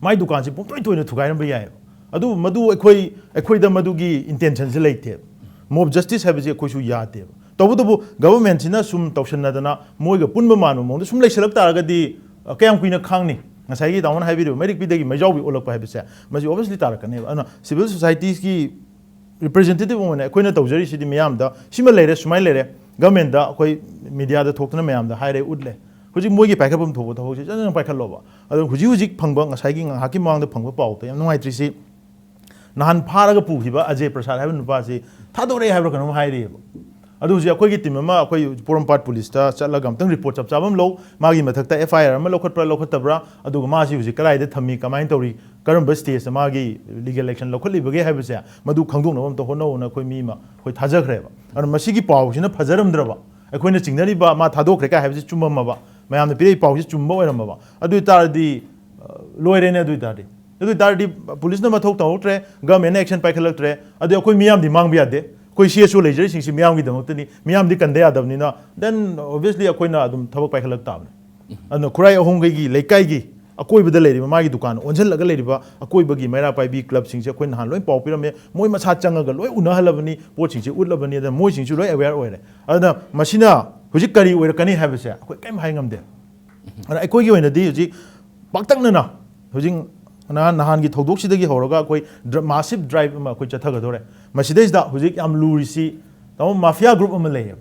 ꯃꯥꯏ ꯗꯨꯀꯥꯟꯁꯤ ꯄꯨꯡꯇꯣꯏ ꯇꯣꯏꯅ ꯊꯨꯒꯥꯏꯔꯝꯕ ꯌꯥꯏꯑꯕ꯫ ꯑꯗꯨꯕꯨ ꯃꯗꯨ ꯑꯩꯈꯣꯏ, ꯑꯩꯈꯣꯏꯗ ꯃꯗꯨꯒꯤ ꯏꯟꯇꯦꯟꯁꯟꯁꯦ ꯂꯩꯇꯦꯕ꯫ ꯃꯣꯕ ꯖꯁꯇꯤꯁ ꯍꯥꯏꯕꯁꯤ ꯑꯩꯈꯣꯏꯁꯨ ꯌꯥꯗꯦꯕ꯫ ꯇꯧꯕꯇꯕꯨ ꯒꯚꯔꯟꯃꯦꯟꯠꯁꯤꯅ ꯁꯨꯝ ꯇꯧꯁꯟꯅꯗꯅ ꯃꯣꯏꯒ ꯄꯨꯟꯕ ꯃꯥꯟꯕ ꯃꯑꯣꯡꯗ ꯁꯨꯝ ꯂꯩꯁꯜꯂꯛ ꯇꯥꯔꯒꯗꯤ, ꯑ, ꯀꯌꯥꯝ ꯀꯨꯏꯅ ꯈꯥꯡꯅꯤ? ꯉꯁꯥꯏꯒꯤ ꯇꯥꯃꯣꯅ ꯍꯥꯏꯕꯤꯔꯤꯕ ꯃꯩꯔꯤꯛꯄꯤꯗꯒꯤ ꯃꯩꯖꯥꯎꯕꯤ ꯑꯣꯜꯂꯛꯄ ꯍꯥꯏꯕꯁꯦ ꯃꯁꯤ ꯑꯣꯕꯤꯌꯁꯂꯤ ꯇꯥꯔꯛꯀꯅꯦꯕ꯫ ꯑꯗꯨꯅ ꯁꯤꯚꯤꯜ ꯁꯣꯁꯥꯏꯇꯤꯒꯤ ꯔꯤꯄ꯭ꯔꯖꯦꯟꯇꯦꯇꯤꯚ ꯑꯣꯏꯅ ꯑꯩꯈꯣꯏꯅ ꯇꯧꯖꯔꯤꯁꯤꯗꯤ ꯃꯤꯌꯥꯝꯗ ꯁꯤꯃ ꯂꯩꯔꯦ, ꯁꯨꯃꯥꯏꯅ ꯂꯩꯔꯦ, ꯒꯚꯔꯟꯃꯦꯟꯠꯇ ꯑꯩꯈꯣꯏ ꯃꯤꯗꯤꯌꯥꯗ ꯊꯣꯛꯇꯅ ꯃꯌꯥꯝꯗ ꯍꯥꯏꯔꯦ, ꯎꯠꯂꯦ꯫ ꯍꯧꯖꯤꯛ ꯃꯣꯏꯒꯤ ꯄꯥꯏꯈꯠꯐꯝ ꯊꯣꯛꯄ ꯊꯕꯛꯁꯦ ꯆꯠ ꯆꯠꯅ ꯄꯥꯏꯈꯠꯂꯣꯕ꯫ ꯑꯗꯣ ꯍꯧꯖꯤꯛ ꯍꯧꯖꯤꯛ ꯐꯪꯕ, ꯉꯁꯥꯏꯒꯤ ꯉꯥꯏꯍꯥꯛꯀꯤ ꯃꯃꯥꯡꯗ ꯐꯪꯕ ꯄꯥꯎꯗ ꯌꯥꯝ ꯅꯨꯡꯉꯥꯏꯇ꯭ꯔꯤꯁꯤ, ꯅꯍꯥꯟ ꯐꯥꯔꯒ ꯄꯨꯈꯤꯕ ꯑꯖꯦ ꯄ꯭ꯔꯁꯥꯗ ꯍꯥꯏꯕ ꯅꯨꯄꯥꯁꯤ ꯊꯥꯗꯣꯔꯛꯑꯦ ꯍꯥꯏꯕ꯭ꯔꯥ ꯀꯩꯅꯣꯝ ꯍꯥꯏꯔꯤꯑꯕ꯫ ꯑꯗꯨ ꯍꯧꯖꯤꯛ ꯑꯩꯈꯣꯏꯒꯤ ꯇꯤꯝ ꯑꯃ ꯑꯩꯈꯣꯏ ꯄꯣꯔꯣꯝꯄꯥꯠ ꯄꯨꯂꯤꯁꯇ ꯆꯠꯂꯒ ꯑꯝꯇꯪ ꯔꯤꯄꯣꯔꯠ ꯆꯞ ꯆꯥꯕ ꯑꯃ ꯂꯧ, ꯃꯥꯒꯤ ꯃꯊꯛꯇ ꯑꯦꯐ ꯑꯥꯏ ꯑꯥꯔ ꯑꯃ ꯂꯧꯈꯠꯄ꯭ꯔꯥ ꯂꯧꯈꯠꯇꯕ꯭ꯔꯥ, ꯑꯗꯨꯒ ꯃꯥꯁꯤ ꯍꯧꯖꯤꯛ ꯀꯗꯥꯏꯗ ꯊꯝꯃꯤ, ꯀꯃꯥꯏꯅ ꯇꯧꯔꯤ, ꯀꯔꯝꯕ ꯁ꯭ꯇꯦꯖꯇ ꯃꯥꯒꯤ ꯂꯤꯒꯦꯜ ꯑꯦꯛꯁꯟ ꯂꯧꯈꯠꯂꯤꯕꯒꯦ ꯍꯥꯏꯕꯁꯦ ꯃꯗꯨ ꯈꯪꯗꯣꯛꯅꯕ ꯑꯝꯇ ꯍꯣꯠꯅꯧꯅ ꯑꯩꯈꯣꯏ ꯃꯤ ꯑꯃ ꯑꯩꯈꯣꯏ ꯊꯥꯖꯈ꯭ꯔꯦꯕ꯫ ꯑꯗꯨꯅ ꯃꯁꯤꯒꯤ ꯄꯥꯎꯁꯤꯅ ꯐꯖꯔꯝꯗ꯭ꯔꯕ, ꯑꯩꯈꯣꯏꯅ ꯆꯤꯡꯅꯔꯤꯕ ꯃꯥ ꯊꯥꯗꯣꯛꯈ꯭ꯔꯦ ꯀꯥꯏ ꯍꯥꯏꯕꯁꯤ ꯆꯨꯝꯃꯝꯃꯕ, ꯃꯌꯥꯝꯅ ꯄꯤꯔꯛꯏ ꯄꯥꯎꯁꯤ ꯆꯨꯝꯕ ꯑꯣꯏꯔꯝꯃꯕ, ꯑꯗꯨ ꯑꯣꯏ ꯇꯥꯔꯗꯤ, ꯑ, ꯂꯣꯏꯔꯦꯅꯦ꯫ ꯑꯗꯨ ꯑꯣꯏ ꯇꯥꯔꯗꯤ, ꯑꯗꯨ ꯑꯣꯏ ꯇꯥꯔꯗꯤ ꯄꯨꯂꯤꯁꯅ ꯃꯊꯧ ꯇꯧꯍꯧꯗ꯭ꯔꯦ, ꯒꯚꯔꯟꯃꯦꯟꯠꯅ ꯑꯦꯛꯁꯟ ꯄꯥꯏꯈꯠꯂꯛꯇ꯭ꯔꯦ, ꯑꯗꯨ ꯑꯩꯈꯣꯏ ꯃꯤꯌꯥꯝꯗꯤ ꯃꯥꯡꯕ ꯌꯥꯗꯦ꯫ ꯑꯩꯈꯣꯏ ꯁꯤ ꯑꯦꯁ ꯑꯣ ꯂꯩꯖꯔꯤꯁꯤꯡꯁꯤ ꯃꯤꯌꯥꯝꯒꯤꯗꯃꯛꯇꯅꯤ, ꯃꯤꯌꯥꯝꯗꯤ ꯀꯟꯗ ꯌꯥꯗꯕꯅꯤꯅ, then obviously ꯑꯩꯈꯣꯏꯅ ꯑꯗꯨꯝ ꯊꯕꯛ ꯄꯥꯏꯈꯠꯂꯛ ꯇꯥꯕꯅꯤ꯫ ꯑꯗꯨꯅ ꯈꯨꯔꯥꯏ ꯑꯍꯣꯡꯒꯩꯒꯤ ꯂꯩꯀꯥꯏꯒꯤ ꯑꯀꯣꯏꯕꯗ ꯂꯩꯔꯤꯕ ꯃꯥꯒꯤ ꯗꯨꯀꯥꯟ ꯑꯣꯟꯁꯤꯜꯂꯒ ꯂꯩꯔꯤꯕ ꯑꯀꯣꯏꯕꯒꯤ ꯃꯩꯔꯥ ꯄꯥꯏꯕꯤ ꯀ꯭ꯂꯕꯁꯤꯡꯁꯦ ꯑꯩꯈꯣꯏ ꯅꯍꯥꯟ ꯂꯣꯏ ꯄꯥꯎ ꯄꯤꯔꯝꯃꯦ, ꯃꯣꯏ ꯃꯁꯥ ꯆꯪꯉꯒ ꯂꯣꯏ ꯎꯅꯍꯜꯂꯕꯅꯤ, ꯄꯣꯠꯁꯤꯡꯁꯦ ꯎꯠꯂꯕꯅꯤ, ꯑꯗꯨꯅ ꯃꯣꯏꯁꯤꯡꯁꯨ ꯂꯣꯏ ꯑꯦꯋꯦꯌꯔ ꯑꯣꯏꯔꯦ꯫ ꯑꯗꯨꯅ ꯃꯁꯤꯅ ꯍꯧꯖꯤꯛ ꯀꯔꯤ ꯑꯣꯏꯔꯛꯀꯅꯤ ꯍꯥꯏꯕꯁꯦ ꯑꯩꯈꯣꯏ ꯀꯔꯤꯝ ꯍꯥꯏ ꯉꯝꯗꯦ꯫ ꯑꯗꯨꯅ ꯑꯩꯈꯣꯏꯒꯤ ꯑꯣꯏꯅꯗꯤ ꯍꯧꯖꯤꯛ ꯄꯥꯛꯇꯛꯅꯅ ꯍꯧꯖꯤꯛ ꯅꯍꯥꯟ, ꯅꯍꯥꯟꯒꯤ ꯊꯧꯗꯣꯛꯁꯤꯗꯒꯤ ꯍꯧꯔꯒ ꯑꯩꯈꯣꯏ ꯗ꯭ꯔ-, ꯃꯥꯁꯤꯞ ꯗ꯭ꯔꯥꯏꯚ ꯑꯃ ꯑꯩꯈꯣꯏ ꯆꯠꯊꯒꯗꯧꯔꯦ꯫ ꯃꯁꯤꯗꯩꯁꯤꯗ ꯍꯧꯖꯤꯛ ꯌꯥꯝ ꯂꯨꯔꯤꯁꯤ ꯇꯥꯃꯣ ꯃꯥꯐꯤꯌꯥ ꯒ꯭ꯔꯨꯞ ꯑꯃ ꯂꯩꯌꯦꯕ,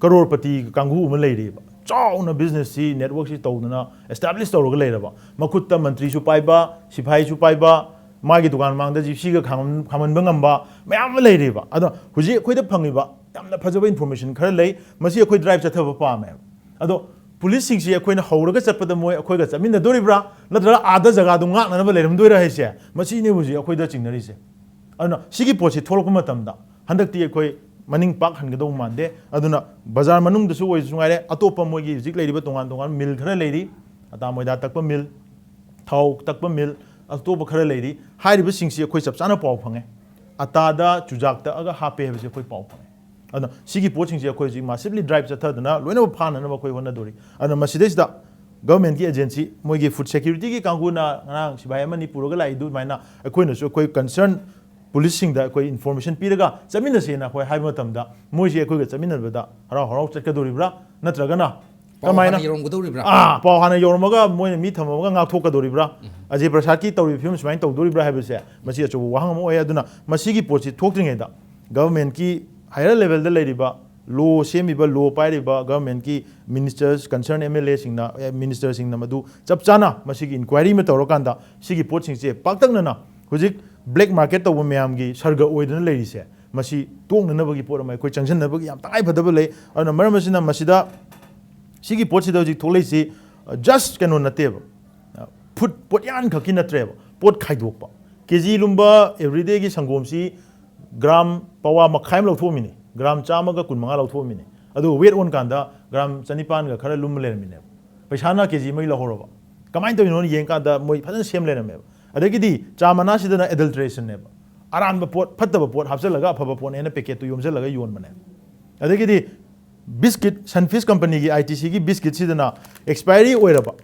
ꯀꯔꯣꯔꯄꯇꯤ ꯀꯥꯡꯕꯨ ꯑꯃ ꯂꯩꯔꯤꯕ, ꯆꯥꯎꯅ ꯕꯤꯖꯤꯅꯦꯁꯁꯤ, ꯅꯦꯠꯋꯔꯛꯁꯤ ꯇꯧꯗꯅ ꯑꯦꯁꯇꯥꯕ꯭ꯂꯤꯁ ꯇꯧꯔꯒ ꯂꯩꯔꯕ, ꯃꯈꯨꯠꯇ ꯃꯟꯇ꯭ꯔꯤꯁꯨ ꯄꯥꯏꯕ, ꯁꯤꯐꯥꯏꯁꯨ ꯄꯥꯏꯕ, ꯃꯥꯒꯤ ꯗꯨꯀꯥꯟ ꯃꯃꯥꯡꯗ ꯖꯤꯞꯁꯤꯒ ꯈꯥꯝꯃꯟ-, ꯈꯥꯝꯃꯟꯕ ꯉꯝꯕ ꯃꯌꯥꯝ ꯑꯃ ꯂꯩꯔꯤꯕ꯫ ꯑꯗꯣ ꯍꯧꯖꯤꯛ ꯑꯩꯈꯣꯏꯗ ꯐꯪꯉꯤꯕ ꯌꯥꯝꯅ ꯐꯖꯕ ꯏꯟꯐꯣꯔꯃꯦꯁꯟ ꯈꯔ ꯂꯩ, ꯃꯁꯤ ꯑꯩꯈꯣꯏ ꯗ꯭ꯔꯥꯏꯚ ꯆꯠꯊꯕ ꯄꯥꯝꯃꯦꯕ꯫ ꯑꯗꯣ ꯄꯨꯂꯤꯁꯁꯤꯡꯁꯤ ꯑꯩꯈꯣꯏꯅ ꯍꯧꯔꯒ ꯆꯠꯄꯗ ꯃꯣꯏ ꯑꯩꯈꯣꯏꯒ ꯆꯠꯃꯤꯟꯅꯗꯣꯔꯤꯕ꯭ꯔꯥ, ꯅꯠꯇ꯭ꯔꯒ ꯑꯥꯗ ꯖꯒꯥꯗꯨ ꯉꯥꯛꯅꯅꯕ ꯂꯩꯔꯝꯗꯣꯏꯔꯥ ꯍꯥꯏꯁꯦ, ꯃꯁꯤꯅꯦ ꯍꯧꯖꯤꯛ ꯑꯩꯈꯣꯏꯗ ꯆꯤꯡꯅꯔꯤꯁꯦ꯫ ꯑꯗꯨꯅ ꯁꯤꯒꯤ ꯄꯣꯠꯁꯤ ꯊꯣꯛꯂꯛꯄ ꯃꯇꯝꯗ ꯍꯟꯗꯛꯇꯤ ꯑꯩꯈꯣꯏ ꯃꯅꯤꯡ ꯄꯥꯛ ꯍꯟꯒꯗꯧꯕ ꯃꯥꯟꯗꯦ꯫ ꯑꯗꯨꯅ ꯕꯖꯥꯔ ꯃꯅꯨꯡꯗꯁꯨ ꯑꯣꯏꯔꯁꯨ ꯉꯥꯏꯔꯦ, ꯑꯇꯣꯞꯄ ꯃꯣꯏꯒꯤ ꯍꯧꯖꯤꯛ ꯂꯩꯔꯤꯕ ꯇꯣꯉꯥꯟ ꯇꯣꯉꯥꯟꯕ ꯃꯤꯜ ꯈꯔ ꯂꯩꯔꯤ, ꯑꯇꯥ ꯃꯣꯏꯗꯥ ꯇꯛꯄ ꯃꯤꯜ, ꯊꯥꯎ ꯇꯛꯄ ꯃꯤꯜ, ꯑꯇꯣꯞꯄ ꯈꯔ ꯂꯩꯔꯤ꯫ ꯍꯥꯏꯔꯤꯕꯁꯤꯡꯁꯤ ꯑꯩꯈꯣꯏ ꯆꯞ ꯆꯥꯅ ꯄꯥꯎ ꯐꯪꯉꯦ꯫ ꯑꯇꯥꯗ ꯆꯨꯖꯥꯛ ꯇꯛꯑꯒ ꯍꯥꯞꯄꯦ ꯍꯥꯏꯕꯁꯤ ꯑꯩꯈꯣꯏ ꯄꯥꯎ ꯐꯪꯉꯦ꯫ ꯑꯗꯨꯅ ꯁꯤꯒꯤ ꯄꯣꯠꯁꯤꯡꯁꯦ ꯑꯩꯈꯣꯏ ꯍꯧꯖꯤꯛ massively drive ꯆꯠꯊꯗꯅ ꯂꯣꯏꯅꯃꯛ ꯐꯥꯅꯅꯕ ꯑꯩꯈꯣꯏ ꯍꯣꯠꯅꯗꯣꯔꯤ꯫ ꯑꯗꯨꯅ ꯃꯁꯤꯗꯩꯁꯤꯗ government ꯀꯤ agency, ꯃꯣꯏꯒꯤ food security ꯒꯤ ꯀꯥꯡꯕꯨꯅ ꯉꯔꯥꯡ ꯁꯤꯐꯥꯏ ꯑꯃꯅꯤ ꯄꯨꯔꯒ ꯂꯥꯛꯏ, ꯑꯗꯨꯃꯥꯏꯅ ꯑꯩꯈꯣꯏꯅꯁꯨ ꯑꯩꯈꯣꯏ concern police ꯁꯤꯡꯗ ꯑꯩꯈꯣꯏ information ꯄꯤꯔꯒ ꯆꯠꯃꯤꯟꯅꯁꯦꯅ ꯑꯩꯈꯣꯏ ꯍꯥꯏꯕ ꯃꯇꯝꯗ, ꯃꯣꯏꯁꯦ ꯑꯩꯈꯣꯏꯒ ꯆꯠꯃꯤꯟꯅꯕꯗ ꯍꯔꯥꯎ ꯍꯔꯥꯎ ꯆꯠꯀꯗꯣꯔꯤꯕ꯭ꯔꯥ, ꯅꯠꯇ꯭ꯔꯒꯅ ꯄꯥꯎ ꯀꯃꯥꯏꯅ? ꯍꯥꯟꯅ ꯌꯧꯔꯝꯒꯗꯧꯔꯤꯕ꯭ꯔꯥ? ꯑꯥ, ꯄꯥꯎ ꯍꯥꯟꯅ ꯌꯧꯔꯝꯃꯒ ꯃꯣꯏꯅ ꯃꯤ ꯊꯝꯃꯝꯃꯒ ꯉꯥꯛꯊꯣꯛꯀꯗꯣꯔꯤꯕ꯭ꯔꯥ? ꯑꯖꯦ ꯄ꯭ꯔꯁꯥꯗꯀꯤ ꯇꯧꯔꯤꯕ ꯐꯤꯕꯝ ꯁꯨꯃꯥꯏꯅ ꯇꯧꯗꯣꯔꯤꯕ꯭ꯔꯥ ꯍꯥꯏꯕꯁꯦ, ꯃꯁꯤ ꯑꯆꯧꯕ ꯋꯥꯍꯪ ꯑꯃ ꯑꯣꯏ꯫ ꯑꯗꯨꯅ ꯃꯁꯤꯒꯤ ꯄꯣꯠꯁꯤ ꯊꯣꯛꯇ꯭ꯔꯤꯉꯩꯗ government ꯀꯤ higher level ꯗ ꯂꯩꯔꯤꯕ, law ꯁꯦꯝꯃꯤꯕ, law ꯄꯥꯏꯔꯤꯕ government ꯀꯤ ministers, concern M L A ꯁꯤꯡꯅ, ꯑꯦ, minister ꯁꯤꯡꯅ ꯃꯗꯨ ꯆꯞ ꯆꯥꯅ ꯃꯁꯤꯒꯤ inquiry ꯑꯃ ꯇꯧꯔꯀꯥꯟꯗ ꯁꯤꯒꯤ ꯄꯣꯠꯁꯤꯡꯁꯦ ꯄꯥꯛꯇꯛꯅꯅ ꯍꯧꯖꯤꯛ black market ꯇꯧꯕ ꯃꯌꯥꯝꯒꯤ ꯁꯔꯒ ꯑꯣꯏꯗꯅ ꯂꯩꯔꯤꯁꯦ, ꯃꯁꯤ ꯇꯣꯛꯅꯅꯕꯒꯤ ꯄꯣꯠ ꯑꯃ ꯑꯩꯈꯣꯏ ꯆꯪꯁꯤꯟꯅꯕꯒꯤ ꯌꯥꯝ ꯇꯉꯥꯏ ꯐꯗꯕ ꯂꯩ꯫ ꯑꯗꯨꯅ ꯃꯔꯝ ꯑꯁꯤꯅ ꯃꯁꯤꯗ, ꯁꯤꯒꯤ ꯄꯣꯠꯁꯤꯗ ꯍꯧꯖꯤꯛ ꯊꯣꯛꯂꯛꯏꯁꯤ, ꯑ, just ꯀꯩꯅꯣ ꯅꯠꯇꯦꯕ, ꯑ, food, ꯄꯣꯠꯌꯥꯟ ꯈꯛꯀꯤ ꯅꯠꯇ꯭ꯔꯦꯕ, ꯄꯣꯠ ꯈꯥꯏꯗꯣꯛꯄ꯫ ꯀꯦ ꯖꯤ ꯂꯨꯝꯕ everyday ꯒꯤ ꯁꯪꯒꯣꯝꯁꯤ ꯒ꯭ꯔꯥꯝ ꯄꯋꯥ ꯃꯈꯥꯏ ꯑꯃ ꯂꯧꯊꯣꯛꯑꯝꯃꯤꯅꯤ, ꯒ꯭ꯔꯥꯝ ꯆꯥꯝꯃꯒ ꯀꯨꯟ ꯃꯉꯥ ꯂꯧꯊꯣꯛꯑꯝꯃꯤꯅꯤ꯫ ꯑꯗꯨꯒ weight ꯑꯣꯟꯀꯥꯟꯗ ꯒ꯭ꯔꯥꯝ ꯆꯅꯤꯄꯥꯟꯒ ꯈꯔ ꯂꯨꯝꯕ ꯂꯩꯔꯝꯃꯤꯅꯦꯕ꯫ ꯄꯩꯁꯥꯅ ꯀꯦ ꯖꯤ ꯑꯃꯒꯤ ꯂꯧꯍꯧꯔꯕ꯫ ꯀꯃꯥꯏꯅ ꯇꯧꯔꯤꯅꯣꯅ ꯌꯦꯡꯀꯥꯟꯗ ꯃꯣꯏ ꯐꯖꯅ ꯁꯦꯝ ꯂꯩꯔꯝꯃꯦꯕ꯫ ꯑꯗꯒꯤꯗꯤ ꯆꯥ ꯃꯅꯥꯁꯤꯗꯅ adulteration ꯅꯦꯕ꯫ ꯑꯔꯥꯟꯕ ꯄꯣꯠ, ꯐꯠꯇꯕ ꯄꯣꯠ ꯍꯥꯞꯆꯤꯜꯂꯒ ꯑꯐꯕ ꯄꯣꯠꯅꯦꯅ packet ꯇꯨ ꯌꯣꯝꯁꯤꯜꯂꯒ ꯌꯣꯟꯕꯅꯦ꯫ ꯑꯗꯒꯤꯗꯤ biscuit, Sunfeast company ꯒꯤ I T C ꯒꯤ biscuit ꯁꯤꯗꯅ expiry ꯑꯣꯏꯔꯕ,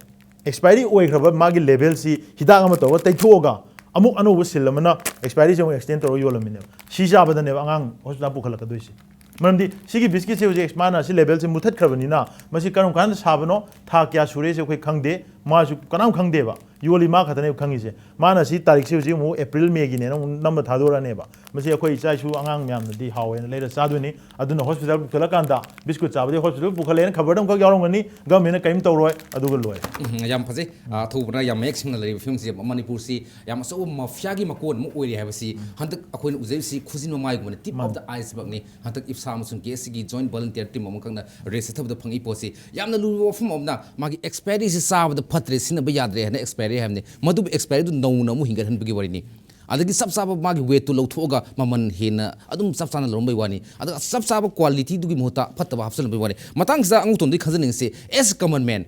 expiry ꯑꯣꯏꯈ꯭ꯔꯕ ꯃꯥꯒꯤ label ꯁꯤ ꯍꯤꯗꯥꯛ ꯑꯃ ꯇꯧꯔꯒ ꯇꯩꯊꯣꯛꯑꯒ ꯑꯃꯨꯛ ꯑꯅꯧꯕ seal ꯑꯃꯅ expiry ꯁꯦ ꯑꯃꯨꯛ extend ꯇꯧꯔꯒ ꯌꯣꯜꯂꯝꯃꯤꯅꯦꯕ꯫ ꯁꯤ ꯆꯥꯕꯗꯅꯦꯕ ꯑꯉꯥꯡ hospital ꯄꯨꯈꯠꯂꯛꯀꯗꯣꯏꯁꯦ꯫ ꯃꯔꯝꯗꯤ ꯁꯤꯒꯤ biscuit ꯁꯦ ꯍꯧꯖꯤꯛ ꯃꯥꯅ ꯁꯤ label ꯁꯦ ꯃꯨꯊꯠꯈ꯭ꯔꯕꯅꯤꯅ ꯃꯁꯤ ꯀꯔꯝ ꯀꯥꯟꯗ ꯁꯥꯕꯅꯣ, ꯊꯥ ꯀꯌꯥ ꯁꯨꯔꯦꯁꯦ ꯑꯩꯈꯣꯏ ꯈꯪꯗꯦ, ꯃꯥꯁꯨ ꯀꯅꯥꯝ ꯈꯪꯗꯦꯕ꯫ ꯌꯣꯜꯂꯤ ꯃꯥ ꯈꯛꯇꯅꯦꯕ ꯈꯪꯉꯤꯁꯦ꯫ ꯃꯥꯅ ꯁꯤ ꯇꯥꯔꯤꯛꯁꯦ ꯍꯧꯖꯤꯛ ꯑꯃꯨꯛ April May ꯒꯤꯅꯦꯅ ꯑꯃꯨꯛ ꯅꯝꯕ ꯊꯥꯗꯣꯔꯛꯑꯅꯦꯕ꯫ ꯃꯁꯤ ꯑꯩꯈꯣꯏ ꯏꯆꯥ ꯏꯁꯨ ꯑꯉꯥꯡ ꯃꯌꯥꯝꯅꯗꯤ ꯍꯥꯎꯋꯦꯅ ꯂꯩꯔ ꯆꯥꯗꯣꯏꯅꯤ꯫ ꯑꯗꯨꯅ hospital ꯄꯨꯈꯠꯂꯀꯥꯟꯗ biscuit ꯆꯥꯕꯗꯤ hospital ꯄꯨꯈꯠꯂꯦꯅ ꯈꯕꯔꯗ ꯑꯃꯈꯛ ꯌꯥꯎꯔꯝꯒꯅꯤ, government ꯅ ꯀꯔꯤꯝ ꯇꯧꯔꯣꯏ, ꯑꯗꯨꯒ ꯂꯣꯏꯔꯦ꯫ ꯎꯝ, ꯌꯥꯝ ꯐꯖꯩ꯫ ꯑ, ꯊꯧꯕꯅ ꯌꯥꯝ ꯃꯌꯦꯛ ꯁꯦꯡꯅ ꯂꯩꯔꯤꯕ ꯐꯤꯕꯝꯁꯤ ꯃꯅꯤꯄꯨꯔꯁꯤ ꯌꯥꯝ ꯑꯆꯧꯕ mafia ꯒꯤ ꯃꯀꯣꯟ ꯑꯃ ꯑꯣꯏꯔꯤ ꯍꯥꯏꯕꯁꯤ ꯍꯟꯗꯛ ꯑꯩꯈꯣꯏꯅ ꯎꯖꯔꯤꯕꯁꯤ ꯈꯨꯖꯤꯟ ꯃꯃꯥꯏꯒꯨꯝꯕꯅꯤ, tip of the iceberg ꯅꯤ꯫ ꯍꯟꯗꯛ IFSA ꯑꯃꯁꯨꯡ ꯀꯦ ꯑꯦꯁ ꯁꯤꯒꯤ joint volunteer team ꯑꯃꯈꯛꯅ raid ꯆꯠꯊꯕꯗ ꯐꯪꯉꯤ ꯄꯣꯠꯁꯤ꯫ ꯌꯥꯝꯅ ꯂꯨꯕ ꯋꯥꯐꯝ ꯑꯃꯅ ꯃꯥꯒꯤ expiry ꯁꯤ ꯆꯥꯕꯗ ꯐꯠꯇ꯭ꯔꯦ, ꯁꯤꯖꯤꯟꯅꯕ ꯌꯥꯗ꯭ꯔꯦ ꯍꯥꯏꯅ expiry ꯍꯥꯏꯕꯅꯤ꯫ ꯃꯗꯨꯕꯨ expiry ꯗꯨ ꯅꯧꯅ ꯑꯃꯨꯛ ꯍꯤꯡꯒꯠꯍꯟꯕꯒꯤ ꯋꯥꯔꯤꯅꯤ꯫ ꯑꯗꯒꯤ ꯆꯞ ꯆꯥꯕ ꯃꯥꯒꯤ weight ꯇꯨ ꯂꯧꯊꯣꯛꯑꯒ ꯃꯃꯜ ꯍꯦꯟꯅ ꯑꯗꯨꯝ ꯆꯞ ꯆꯥꯅ ꯂꯧꯔꯝꯕꯩ ꯋꯥꯅꯤ꯫ ꯑꯗꯨꯒ ꯆꯞ ꯆꯥꯕ quality ꯗꯨꯒꯤ ꯃꯍꯨꯠꯇ ꯐꯠꯇꯕ ꯍꯥꯞꯆꯤꯜꯂꯝꯕꯩ ꯋꯥꯅꯤ꯫ ꯃꯇꯥꯡꯁꯤꯗ ꯑꯉꯧꯇꯣꯟꯗꯒꯤ ꯈꯪꯖꯅꯤꯡꯉꯤꯁꯤ, as a common man,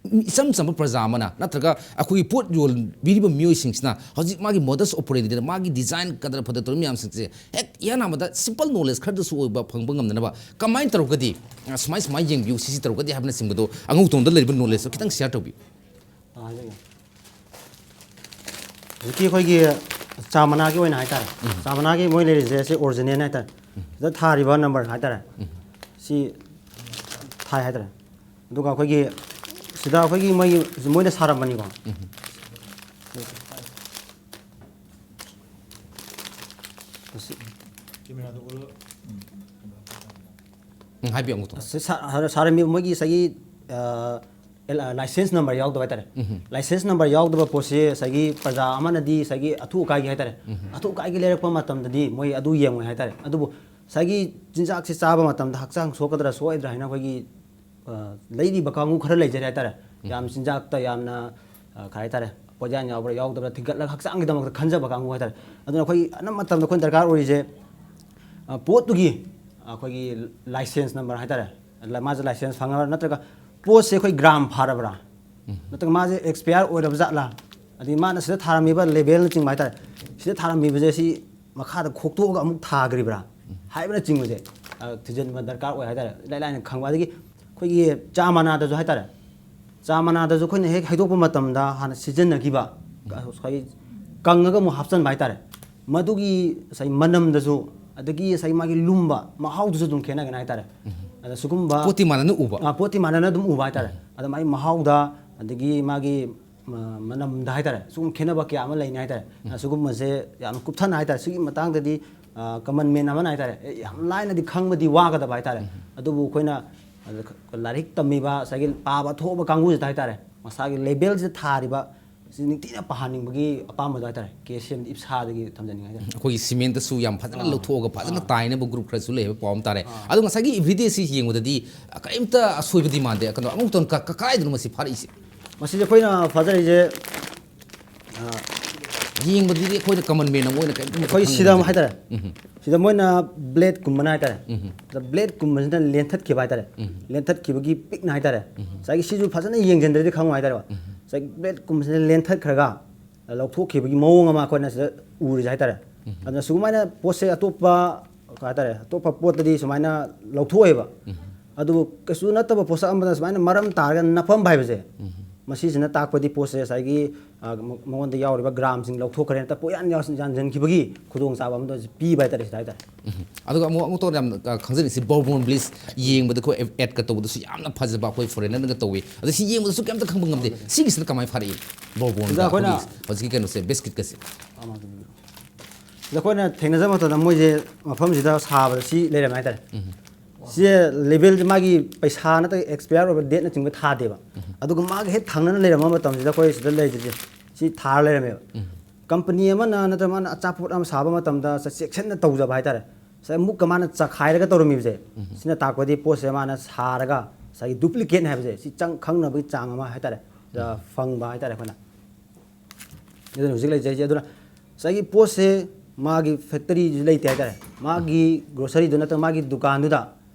ꯏꯆꯝ ꯆꯝꯕ ꯄ꯭ꯔꯖꯥ ꯑꯃꯅ ꯅꯠꯇ꯭ꯔꯒ ꯑꯩꯈꯣꯏꯒꯤ ꯄꯣꯠ ꯌꯣꯟꯕꯤꯔꯤꯕ ꯃꯤꯑꯣꯏꯁꯤꯡꯁꯤꯅ ꯍꯧꯖꯤꯛ ꯃꯥꯒꯤ ꯃꯣꯗꯁ ꯑꯣꯄꯔꯦꯟꯗꯤꯗ ꯃꯥꯒꯤ ꯗꯤꯖꯥꯏꯟ ꯀꯗꯔ ꯐꯗꯔ ꯇꯧꯔꯤꯕ ꯃꯌꯥꯝꯁꯤꯡꯁꯦ ꯍꯦꯛ ꯏꯍꯥꯟ ꯍꯥꯟꯕꯗ ꯁꯤꯝꯄꯜ ꯅꯣꯂꯦꯖ ꯈꯔꯗꯁꯨ ꯑꯣꯏꯕ ꯐꯪꯕ ꯉꯝꯅꯅꯕ ꯀꯃꯥꯏꯅ ꯇꯧꯔꯒꯗꯤ, ꯑ, ꯁꯨꯃꯥꯏ ꯁꯨꯃꯥꯏꯅ ꯌꯦꯡꯕꯤꯌꯨ, ꯁꯤꯁꯤ ꯇꯧꯔꯒꯗꯤ ꯍꯥꯏꯕꯅꯆꯤꯡꯕꯗꯣ ꯑꯉꯧꯇꯣꯟꯗ ꯂꯩꯔꯤꯕ ꯅꯣꯂꯦꯖꯇꯣ ꯈꯤꯇꯪ ꯁꯤꯌꯔ ꯇꯧꯕꯤꯌꯨ꯫ ꯑꯥ, ꯍꯥꯏꯖꯒꯦ꯫ ꯍꯧꯖꯤꯛꯀꯤ ꯑꯩꯈꯣꯏꯒꯤ ꯆꯥ ꯃꯅꯥꯒꯤ ꯑꯣꯏꯅ ꯍꯥꯏꯇꯥꯔꯦ, ꯆꯥ ꯃꯅꯥꯒꯤ ꯃꯣꯏ ꯂꯩꯔꯤꯁꯦ ꯁꯤ ꯑꯣꯔꯤꯖꯤꯅꯦꯜ ꯍꯥꯏꯇꯥꯔꯦ꯫ ꯁꯤꯗ ꯊꯥꯔꯤꯕ ꯅꯝꯕꯔ ꯍꯥꯏꯇꯥꯔꯦ, ꯁꯤ ꯊꯥꯏ ꯍꯥꯏꯇꯥꯔꯦ꯫ ꯑꯗꯨꯒ ꯑꯩꯈꯣꯏꯒꯤ ꯁꯤꯗ ꯑꯩꯈꯣꯏꯒꯤ ꯃꯣꯏꯒꯤ ꯃꯣꯏꯅ ꯁꯥꯔꯝꯕꯅꯤꯀꯣ꯫ ꯃꯁꯤ ꯎꯝ, ꯍꯥꯏꯕꯤꯌꯨ, ꯑꯃꯨꯛꯇꯪ꯫ ꯁꯤ ꯁꯥ-, ꯁꯥꯔꯝꯃꯤ ꯃꯣꯏꯒꯤ ꯉꯁꯥꯏꯒꯤ, ꯑ, ꯑꯦꯜ-, ꯑ, ꯂꯥꯏꯁꯦꯟꯁ ꯅꯝꯕꯔ ꯌꯥꯎꯗꯕ ꯍꯥꯏꯇꯥꯔꯦ꯫ ꯂꯥꯏꯁꯦꯟꯁ ꯅꯝꯕꯔ ꯌꯥꯎꯗꯕ ꯄꯣꯠꯁꯤ ꯉꯁꯥꯏꯒꯤ ꯄ꯭ꯔꯖꯥ ꯑꯃꯅꯗꯤ ꯉꯁꯥꯏꯒꯤ ꯑꯊꯨ ꯑꯀꯥꯏꯒꯤ ꯍꯥꯏꯇꯥꯔꯦ, ꯑꯊꯨ ꯑꯀꯥꯏꯒꯤ ꯂꯩꯔꯛꯄ ꯃꯇꯝꯗꯗꯤ ꯃꯣꯏ ꯑꯗꯨ ꯌꯦꯡꯉꯣꯏ ꯍꯥꯏꯇꯥꯔꯦ꯫ ꯑꯗꯨꯕꯨ ꯉꯁꯥꯏꯒꯤ ꯆꯤꯟꯖꯥꯛꯁꯤ ꯆꯥꯕ ꯃꯇꯝꯗ ꯍꯛꯆꯥꯡ ꯁꯣꯛꯀꯗ꯭ꯔꯥ ꯁꯣꯛꯑꯣꯏꯗ꯭ꯔꯥ ꯍꯥꯏꯅ ꯑꯩꯈꯣꯏꯒꯤ, ꯑ, ꯂꯩꯔꯤꯕ ꯀꯥꯡꯕꯨ ꯈꯔ ꯂꯩꯖꯔꯦ ꯍꯥꯏꯇꯥꯔꯦ꯫ ꯌꯥꯝ ꯆꯤꯟꯖꯥꯛꯇ ꯌꯥꯝꯅ, ꯑ, ꯀꯩ ꯍꯥꯏꯇꯥꯔꯦ, ꯄꯣꯠꯌꯥꯟ ꯌꯥꯎꯕ꯭ꯔꯥ ꯌꯥꯎꯗꯕ꯭ꯔꯥ ꯊꯤꯒꯠꯂꯒ ꯍꯛꯆꯥꯡꯒꯤꯗꯃꯛꯇ ꯈꯟꯖꯕ ꯀꯥꯡꯕꯨ ꯍꯥꯏꯇꯥꯔꯦ꯫ ꯑꯗꯨꯅ ꯑꯩꯈꯣꯏ ꯑꯅꯝꯕ ꯃꯇꯝꯗ ꯑꯩꯈꯣꯏꯅ ꯗꯔꯀꯥꯔ ꯑꯣꯏꯔꯤꯁꯦ, ꯑ, ꯄꯣꯠꯇꯨꯒꯤ ꯑꯩꯈꯣꯏꯒꯤ ꯂꯥꯏꯁꯦꯟꯁ ꯅꯝꯕꯔ ꯍꯥꯏꯇꯥꯔꯦ, ꯂ-, ꯃꯥꯁꯦ ꯂꯥꯏꯁꯦꯟꯁ ꯐꯪꯉꯕ꯭ꯔꯥ, ꯅꯠꯇ꯭ꯔꯒ ꯄꯣꯠꯁꯦ ꯑꯩꯈꯣꯏ ꯒ꯭ꯔꯥꯝ ꯐꯥꯔꯕ꯭ꯔꯥ, ꯅꯠꯇ꯭ꯔꯒ ꯃꯥꯁꯦ ꯑꯦꯛꯁꯄꯤꯌꯥꯔ ꯑꯣꯏꯔꯕ ꯖꯥꯠꯂꯥ, ꯑꯗꯒꯤ ꯃꯥꯅ ꯁꯤꯗ ꯊꯥꯔꯝꯃꯤꯕ ꯂꯦꯕꯦꯜꯅꯆꯤꯡꯕ ꯍꯥꯏꯇꯥꯔꯦ, ꯁꯤꯗ ꯊꯥꯔꯝꯃꯤꯕꯁꯦ ꯁꯤ ꯃꯈꯥꯗ ꯈꯣꯛꯇꯣꯛꯑꯒ ꯑꯃꯨꯛ ꯊꯥꯈ꯭ꯔꯤꯕ꯭ꯔꯥ ꯍꯥꯏꯕꯅꯆꯤꯡꯕꯁꯦ, ꯑ, ꯊꯤꯖꯤꯟꯕ ꯗꯔꯀꯥꯔ ꯑꯣꯏ ꯍꯥꯏꯇꯥꯔꯦ, ꯏꯂꯥꯏ ꯂꯥꯏꯅ ꯈꯪꯕ꯫ ꯑꯗꯒꯤ ꯑꯩꯈꯣꯏꯒꯤ ꯆꯥ ꯃꯅꯥꯗꯁꯨ ꯍꯥꯏꯇꯥꯔꯦ, ꯆꯥ ꯃꯅꯥꯗꯁꯨ ꯑꯩꯈꯣꯏꯅ ꯍꯦꯛ ꯍꯩꯗꯣꯛꯄ ꯃꯇꯝꯗ ꯍꯥꯟꯅ ꯁꯤꯖꯤꯟꯅꯈꯤꯕ, ꯉꯁꯥꯏꯒꯤ ꯀꯪꯉꯒ ꯑꯃꯨꯛ ꯍꯥꯞꯆꯤꯟꯕ ꯍꯥꯏꯇꯥꯔꯦ, ꯃꯗꯨꯒꯤ ꯉꯁꯥꯏ ꯃꯅꯝꯗꯁꯨ ꯑꯗꯒꯤ ꯉꯁꯥꯏ ꯃꯥꯒꯤ ꯂꯨꯝꯕ ꯃꯍꯥꯎꯗꯨꯁꯨ ꯑꯗꯨꯝ ꯈꯦꯠꯅꯒꯅꯤ ꯍꯥꯏꯇꯥꯔꯦ꯫ ꯑꯗ ꯁꯤꯒꯨꯝꯕ ꯄꯣꯠꯇꯤ ꯃꯥꯟꯅꯅ ꯎꯕ꯫ ꯑ, ꯄꯣꯠꯇꯤ ꯃꯥꯟꯅꯅ ꯑꯗꯨꯝ ꯎꯕ ꯍꯥꯏꯇꯥꯔꯦ꯫ ꯑꯗ ꯃꯥꯒꯤ ꯃꯍꯥꯎꯗ ꯑꯗꯒꯤ ꯃꯥꯒꯤ, ꯃ-, ꯃꯅꯝꯗ ꯍꯥꯏꯇꯥꯔꯦ, ꯁꯤꯒꯨꯝꯕ ꯈꯦꯠꯅꯕ ꯀꯌꯥ ꯑꯃ ꯂꯩꯅꯤ ꯍꯥꯏꯇꯥꯔꯦ꯫ ꯑ, ꯁꯤꯒꯨꯝꯕꯁꯦ ꯌꯥꯝ ꯀꯨꯞꯊꯅ ꯍꯥꯏꯇꯥꯔꯦ, ꯁꯤꯒꯤ ꯃꯇꯥꯡꯗꯗꯤ, ꯑ, ꯀꯃꯟ ꯃꯦꯟ ꯑꯃꯅ ꯍꯥꯏꯇꯥꯔꯦ, ꯑꯦ, ꯌꯥꯝ ꯂꯥꯏꯅꯗꯤ ꯈꯪꯕꯗꯤ ꯋꯥꯒꯗꯕ ꯍꯥꯏꯇꯥꯔꯦ꯫ ꯑꯗꯨꯕꯨ ꯑꯩꯈꯣꯏꯅ, ꯑ, ꯂꯥꯏꯔꯤꯛ ꯇꯝꯃꯤꯕ ꯉꯁꯥꯏꯒꯤ ꯄꯥꯕ ꯊꯣꯛꯑꯕ ꯀꯥꯡꯕꯨꯁꯤꯗ ꯍꯥꯏꯇꯥꯔꯦ, ꯃꯁꯥꯒꯤ ꯂꯦꯕꯦꯜꯁꯤꯗ ꯊꯥꯔꯤꯕ ꯁꯤ ꯅꯤꯡꯊꯤꯅ ꯄꯥꯍꯟꯅꯤꯡꯕꯒꯤ ꯑꯄꯥꯝꯕꯗꯣ ꯍꯥꯏꯇꯥꯔꯦ, ꯀꯦ ꯑꯦꯁ ꯁꯤ ꯑꯦꯝꯗ ꯏꯞꯁꯥꯗꯒꯤ ꯊꯝꯖꯅꯤꯡꯉꯦ ꯍꯥꯏꯇꯥꯔꯦ꯫ ꯑꯩꯈꯣꯏꯒꯤ ꯁꯤꯃꯦꯟꯇꯁꯨ ꯌꯥꯝ ꯐꯖꯅ ꯂꯧꯊꯣꯛꯑꯒ ꯐꯖꯅ ꯇꯥꯏꯅꯕ ꯒ꯭ꯔꯨꯞ ꯈꯔꯁꯨ ꯂꯩ ꯍꯥꯏꯕ ꯄꯥꯎ ꯑꯃ ꯇꯥꯔꯦ꯫ ꯑꯗꯣ ꯉꯁꯥꯏꯒꯤ ꯑꯦꯚ꯭ꯔꯤꯗꯦꯁꯤ ꯌꯦꯡꯕꯗꯗꯤ ꯀꯔꯤꯝꯇ ꯑꯁꯣꯏꯕꯗꯤ ꯃꯥꯟꯗꯦ꯫ ꯀꯩꯅꯣ, ꯑꯉꯧꯇꯣꯟ, ꯀ-, ꯀ-, ꯀꯗꯥꯏꯗꯅꯣ ꯃꯁꯤ ꯐꯥꯔꯛꯏꯁꯦ? ꯃꯁꯤꯁꯦ ꯑꯩꯈꯣꯏꯅ ꯐꯥꯖꯔꯤꯁꯦ, ꯑ, ꯌꯦꯡꯕꯗꯗꯤ ꯑꯩꯈꯣꯏꯅ common man ꯑꯃ ꯑꯣꯏꯅ ꯀꯔꯤꯝꯇ ꯑꯩꯈꯣꯏ ꯈꯪꯕ ꯁꯤꯗ ꯑꯃꯨꯛ ꯉꯝꯗꯦ꯫ ꯍꯥꯏꯇꯥꯔꯦ, ꯁꯤꯗ ꯃꯣꯏꯅ blade ꯀꯨꯝꯕꯅ ꯍꯥꯏꯇꯥꯔꯦ, ꯁꯤꯗ blade ꯀꯨꯝꯕꯁꯤꯅ ꯂꯦꯟꯊꯠꯈꯤꯕ ꯍꯥꯏꯇꯥꯔꯦ, ꯂꯦꯟꯊꯠꯈꯤꯕꯒꯤ ꯄꯤꯛꯅ ꯍꯥꯏꯇꯥꯔꯦ, ꯉꯁꯥꯏꯒꯤ ꯁꯤꯁꯨ ꯐꯖꯅ ꯌꯦꯡꯁꯤꯟꯗ꯭ꯔꯗꯤ ꯈꯪꯉꯣꯏ ꯍꯥꯏꯇꯥꯔꯦꯀꯣ꯫ ꯉꯁꯥꯏꯒꯤ blade ꯀꯨꯝꯕꯁꯤꯅ ꯂꯦꯟꯊꯠꯈ꯭ꯔꯒ ꯂꯧꯊꯣꯛꯈꯤꯕꯒꯤ ꯃꯑꯣꯡ ꯑꯃ ꯑꯩꯈꯣꯏꯅ ꯁꯤꯗ ꯎꯔꯤꯁꯦ ꯍꯥꯏꯇꯥꯔꯦ꯫ ꯑꯗꯨꯅ ꯁꯨꯃꯥꯏꯅ ꯄꯣꯠꯁꯦ ꯑꯇꯣꯞꯄ ꯀꯩ ꯍꯥꯏꯇꯥꯔꯦ, ꯑꯇꯣꯞꯄ ꯄꯣꯠꯇꯗꯤ ꯁꯨꯃꯥꯏꯅ ꯂꯧꯊꯣꯛꯑꯦꯕ꯫ ꯑꯗꯨꯕꯨ ꯀꯩꯁꯨ ꯅꯠꯇꯕ ꯄꯣꯠꯁꯛ ꯑꯃꯗ ꯁꯨꯃꯥꯏꯅ ꯃꯔꯝ ꯇꯥꯔꯒ ꯅꯞꯐꯝꯕ ꯍꯥꯏꯕꯁꯦ, ꯃꯁꯤꯁꯤꯅ ꯇꯥꯛꯄꯗꯤ ꯄꯣꯠꯁꯦ ꯉꯁꯥꯏꯒꯤ, ꯑ, ꯃ-, ꯃꯉꯣꯟꯗ ꯌꯥꯎꯔꯤꯕ ꯒ꯭ꯔꯥꯝꯁꯤꯡ ꯂꯧꯊꯣꯛꯈ꯭ꯔꯦ, ꯅꯠꯇ꯭ꯔꯒ ꯄꯣꯠꯌꯥꯟ ꯌꯥꯎꯁ-, ꯌꯥꯟꯁꯤꯟꯈꯤꯕꯒꯤ ꯈꯨꯗꯣꯡꯆꯥꯕ ꯑꯃꯗ ꯄꯤꯕ ꯍꯥꯏꯇꯥꯔꯦ ꯁꯤꯗ ꯍꯥꯏꯇꯥꯔꯦ꯫ ꯑꯗꯨꯒ ꯑꯃꯨꯛ, ꯑꯃꯨꯛ ꯇꯧꯔ ꯌꯥꯝꯅ, ꯑ, ꯈꯪꯖꯅꯤꯡꯁꯤ Bourbon Bliss ꯌꯦꯡꯕꯗ ꯑꯩꯈꯣꯏ ad-, adꯀ ꯇꯧꯕꯗꯁꯨ ꯌꯥꯝꯅ ꯐꯖꯕ ꯑꯩꯈꯣꯏ foreignerꯅꯒ ꯇꯧꯏ꯫ ꯑꯗ ꯁꯤ ꯌꯦꯡꯕꯗꯁꯨ ꯀꯩꯝꯇ ꯈꯪꯕ ꯉꯝꯗꯦ꯫ ꯁꯤꯒꯤꯁꯤꯅ ꯀꯃꯥꯏꯅ ꯐꯥꯔꯛꯏ? Bourbonꯒ ꯁꯤꯗ ꯑꯩꯈꯣꯏꯅ ꯑꯩꯈꯣꯏꯒꯤ ꯍꯧꯖꯤꯛꯀꯤ ꯀꯩꯅꯣꯁꯦ, biscuitꯀꯁꯦ꯫ ꯁꯤꯗ ꯑꯩꯈꯣꯏꯅ ꯊꯦꯡꯅꯖꯕ ꯃꯇꯝꯗ ꯃꯣꯏꯁꯦ ꯃꯐꯝꯁꯤꯗ ꯁꯥꯕꯗ ꯁꯤ ꯂꯩꯔꯝꯃꯦ ꯍꯥꯏꯇꯥꯔꯦ꯫ ꯁꯤꯁꯦ labelꯁꯦ ꯃꯥꯒꯤ ꯄꯩꯁꯥ ꯅꯠꯇ꯭ꯔꯒ expire ꯑꯣꯏꯕ dateꯅꯆꯤꯡꯕ ꯊꯥꯗꯦꯕ꯫ ꯑꯗꯨꯒ ꯃꯥꯒ ꯍꯦꯛ ꯊꯪꯅꯅ ꯂꯩꯔꯝꯕ ꯃꯇꯝꯁꯤꯗ ꯑꯩꯈꯣꯏ ꯁꯤꯗ ꯂꯩꯔꯤꯁꯦ ꯁꯤ ꯊꯥꯔ ꯂꯩꯔꯝꯃꯦꯕ꯫ Company ꯑꯃꯅ ꯅꯠꯇ꯭ꯔꯒ ꯃꯥꯅ ꯑꯆꯥꯄꯣꯠ ꯑꯃ ꯁꯥꯕ ꯃꯇꯝꯗ ꯆꯦꯛꯁꯤꯟꯅ ꯇꯧꯖꯕ ꯍꯥꯏꯇꯥꯔꯦ꯫ ꯉꯁꯥꯏ ꯃꯨꯛꯀ ꯃꯥꯅ ꯆꯈꯥꯏꯔꯒ ꯇꯧꯔꯝꯃꯤꯕꯁꯦ, ꯁꯤꯅ ꯇꯥꯛꯄꯗꯤ ꯄꯣꯠꯁꯦ ꯃꯥꯅ ꯁꯥꯔꯒ ꯉꯁꯥꯏꯒꯤ duplicate ꯍꯥꯏꯕꯁꯦ ꯁꯤ ꯆꯪ-, ꯈꯪꯅꯕꯒꯤ ꯆꯥꯡ ꯑꯃ ꯍꯥꯏꯇꯥꯔꯦ, ꯁꯤꯗ ꯐꯪꯕ ꯍꯥꯏꯇꯥꯔꯦ ꯑꯩꯈꯣꯏꯅ꯫ ꯑꯗꯨꯅ ꯍꯧꯖꯤꯛ ꯂꯩꯖꯩꯁꯦ꯫ ꯑꯗꯨꯅ ꯉꯁꯥꯏꯒꯤ ꯄꯣꯠꯁꯦ ꯃꯥꯒꯤ factoryꯁꯨ ꯂꯩꯇꯦ ꯍꯥꯏꯇꯥꯔꯦ, ꯃꯥꯒꯤ groceryꯗꯨ ꯅꯠꯇ꯭ꯔꯒ ꯃꯥꯒꯤ ꯗꯨꯀꯥꯟꯗꯨꯗ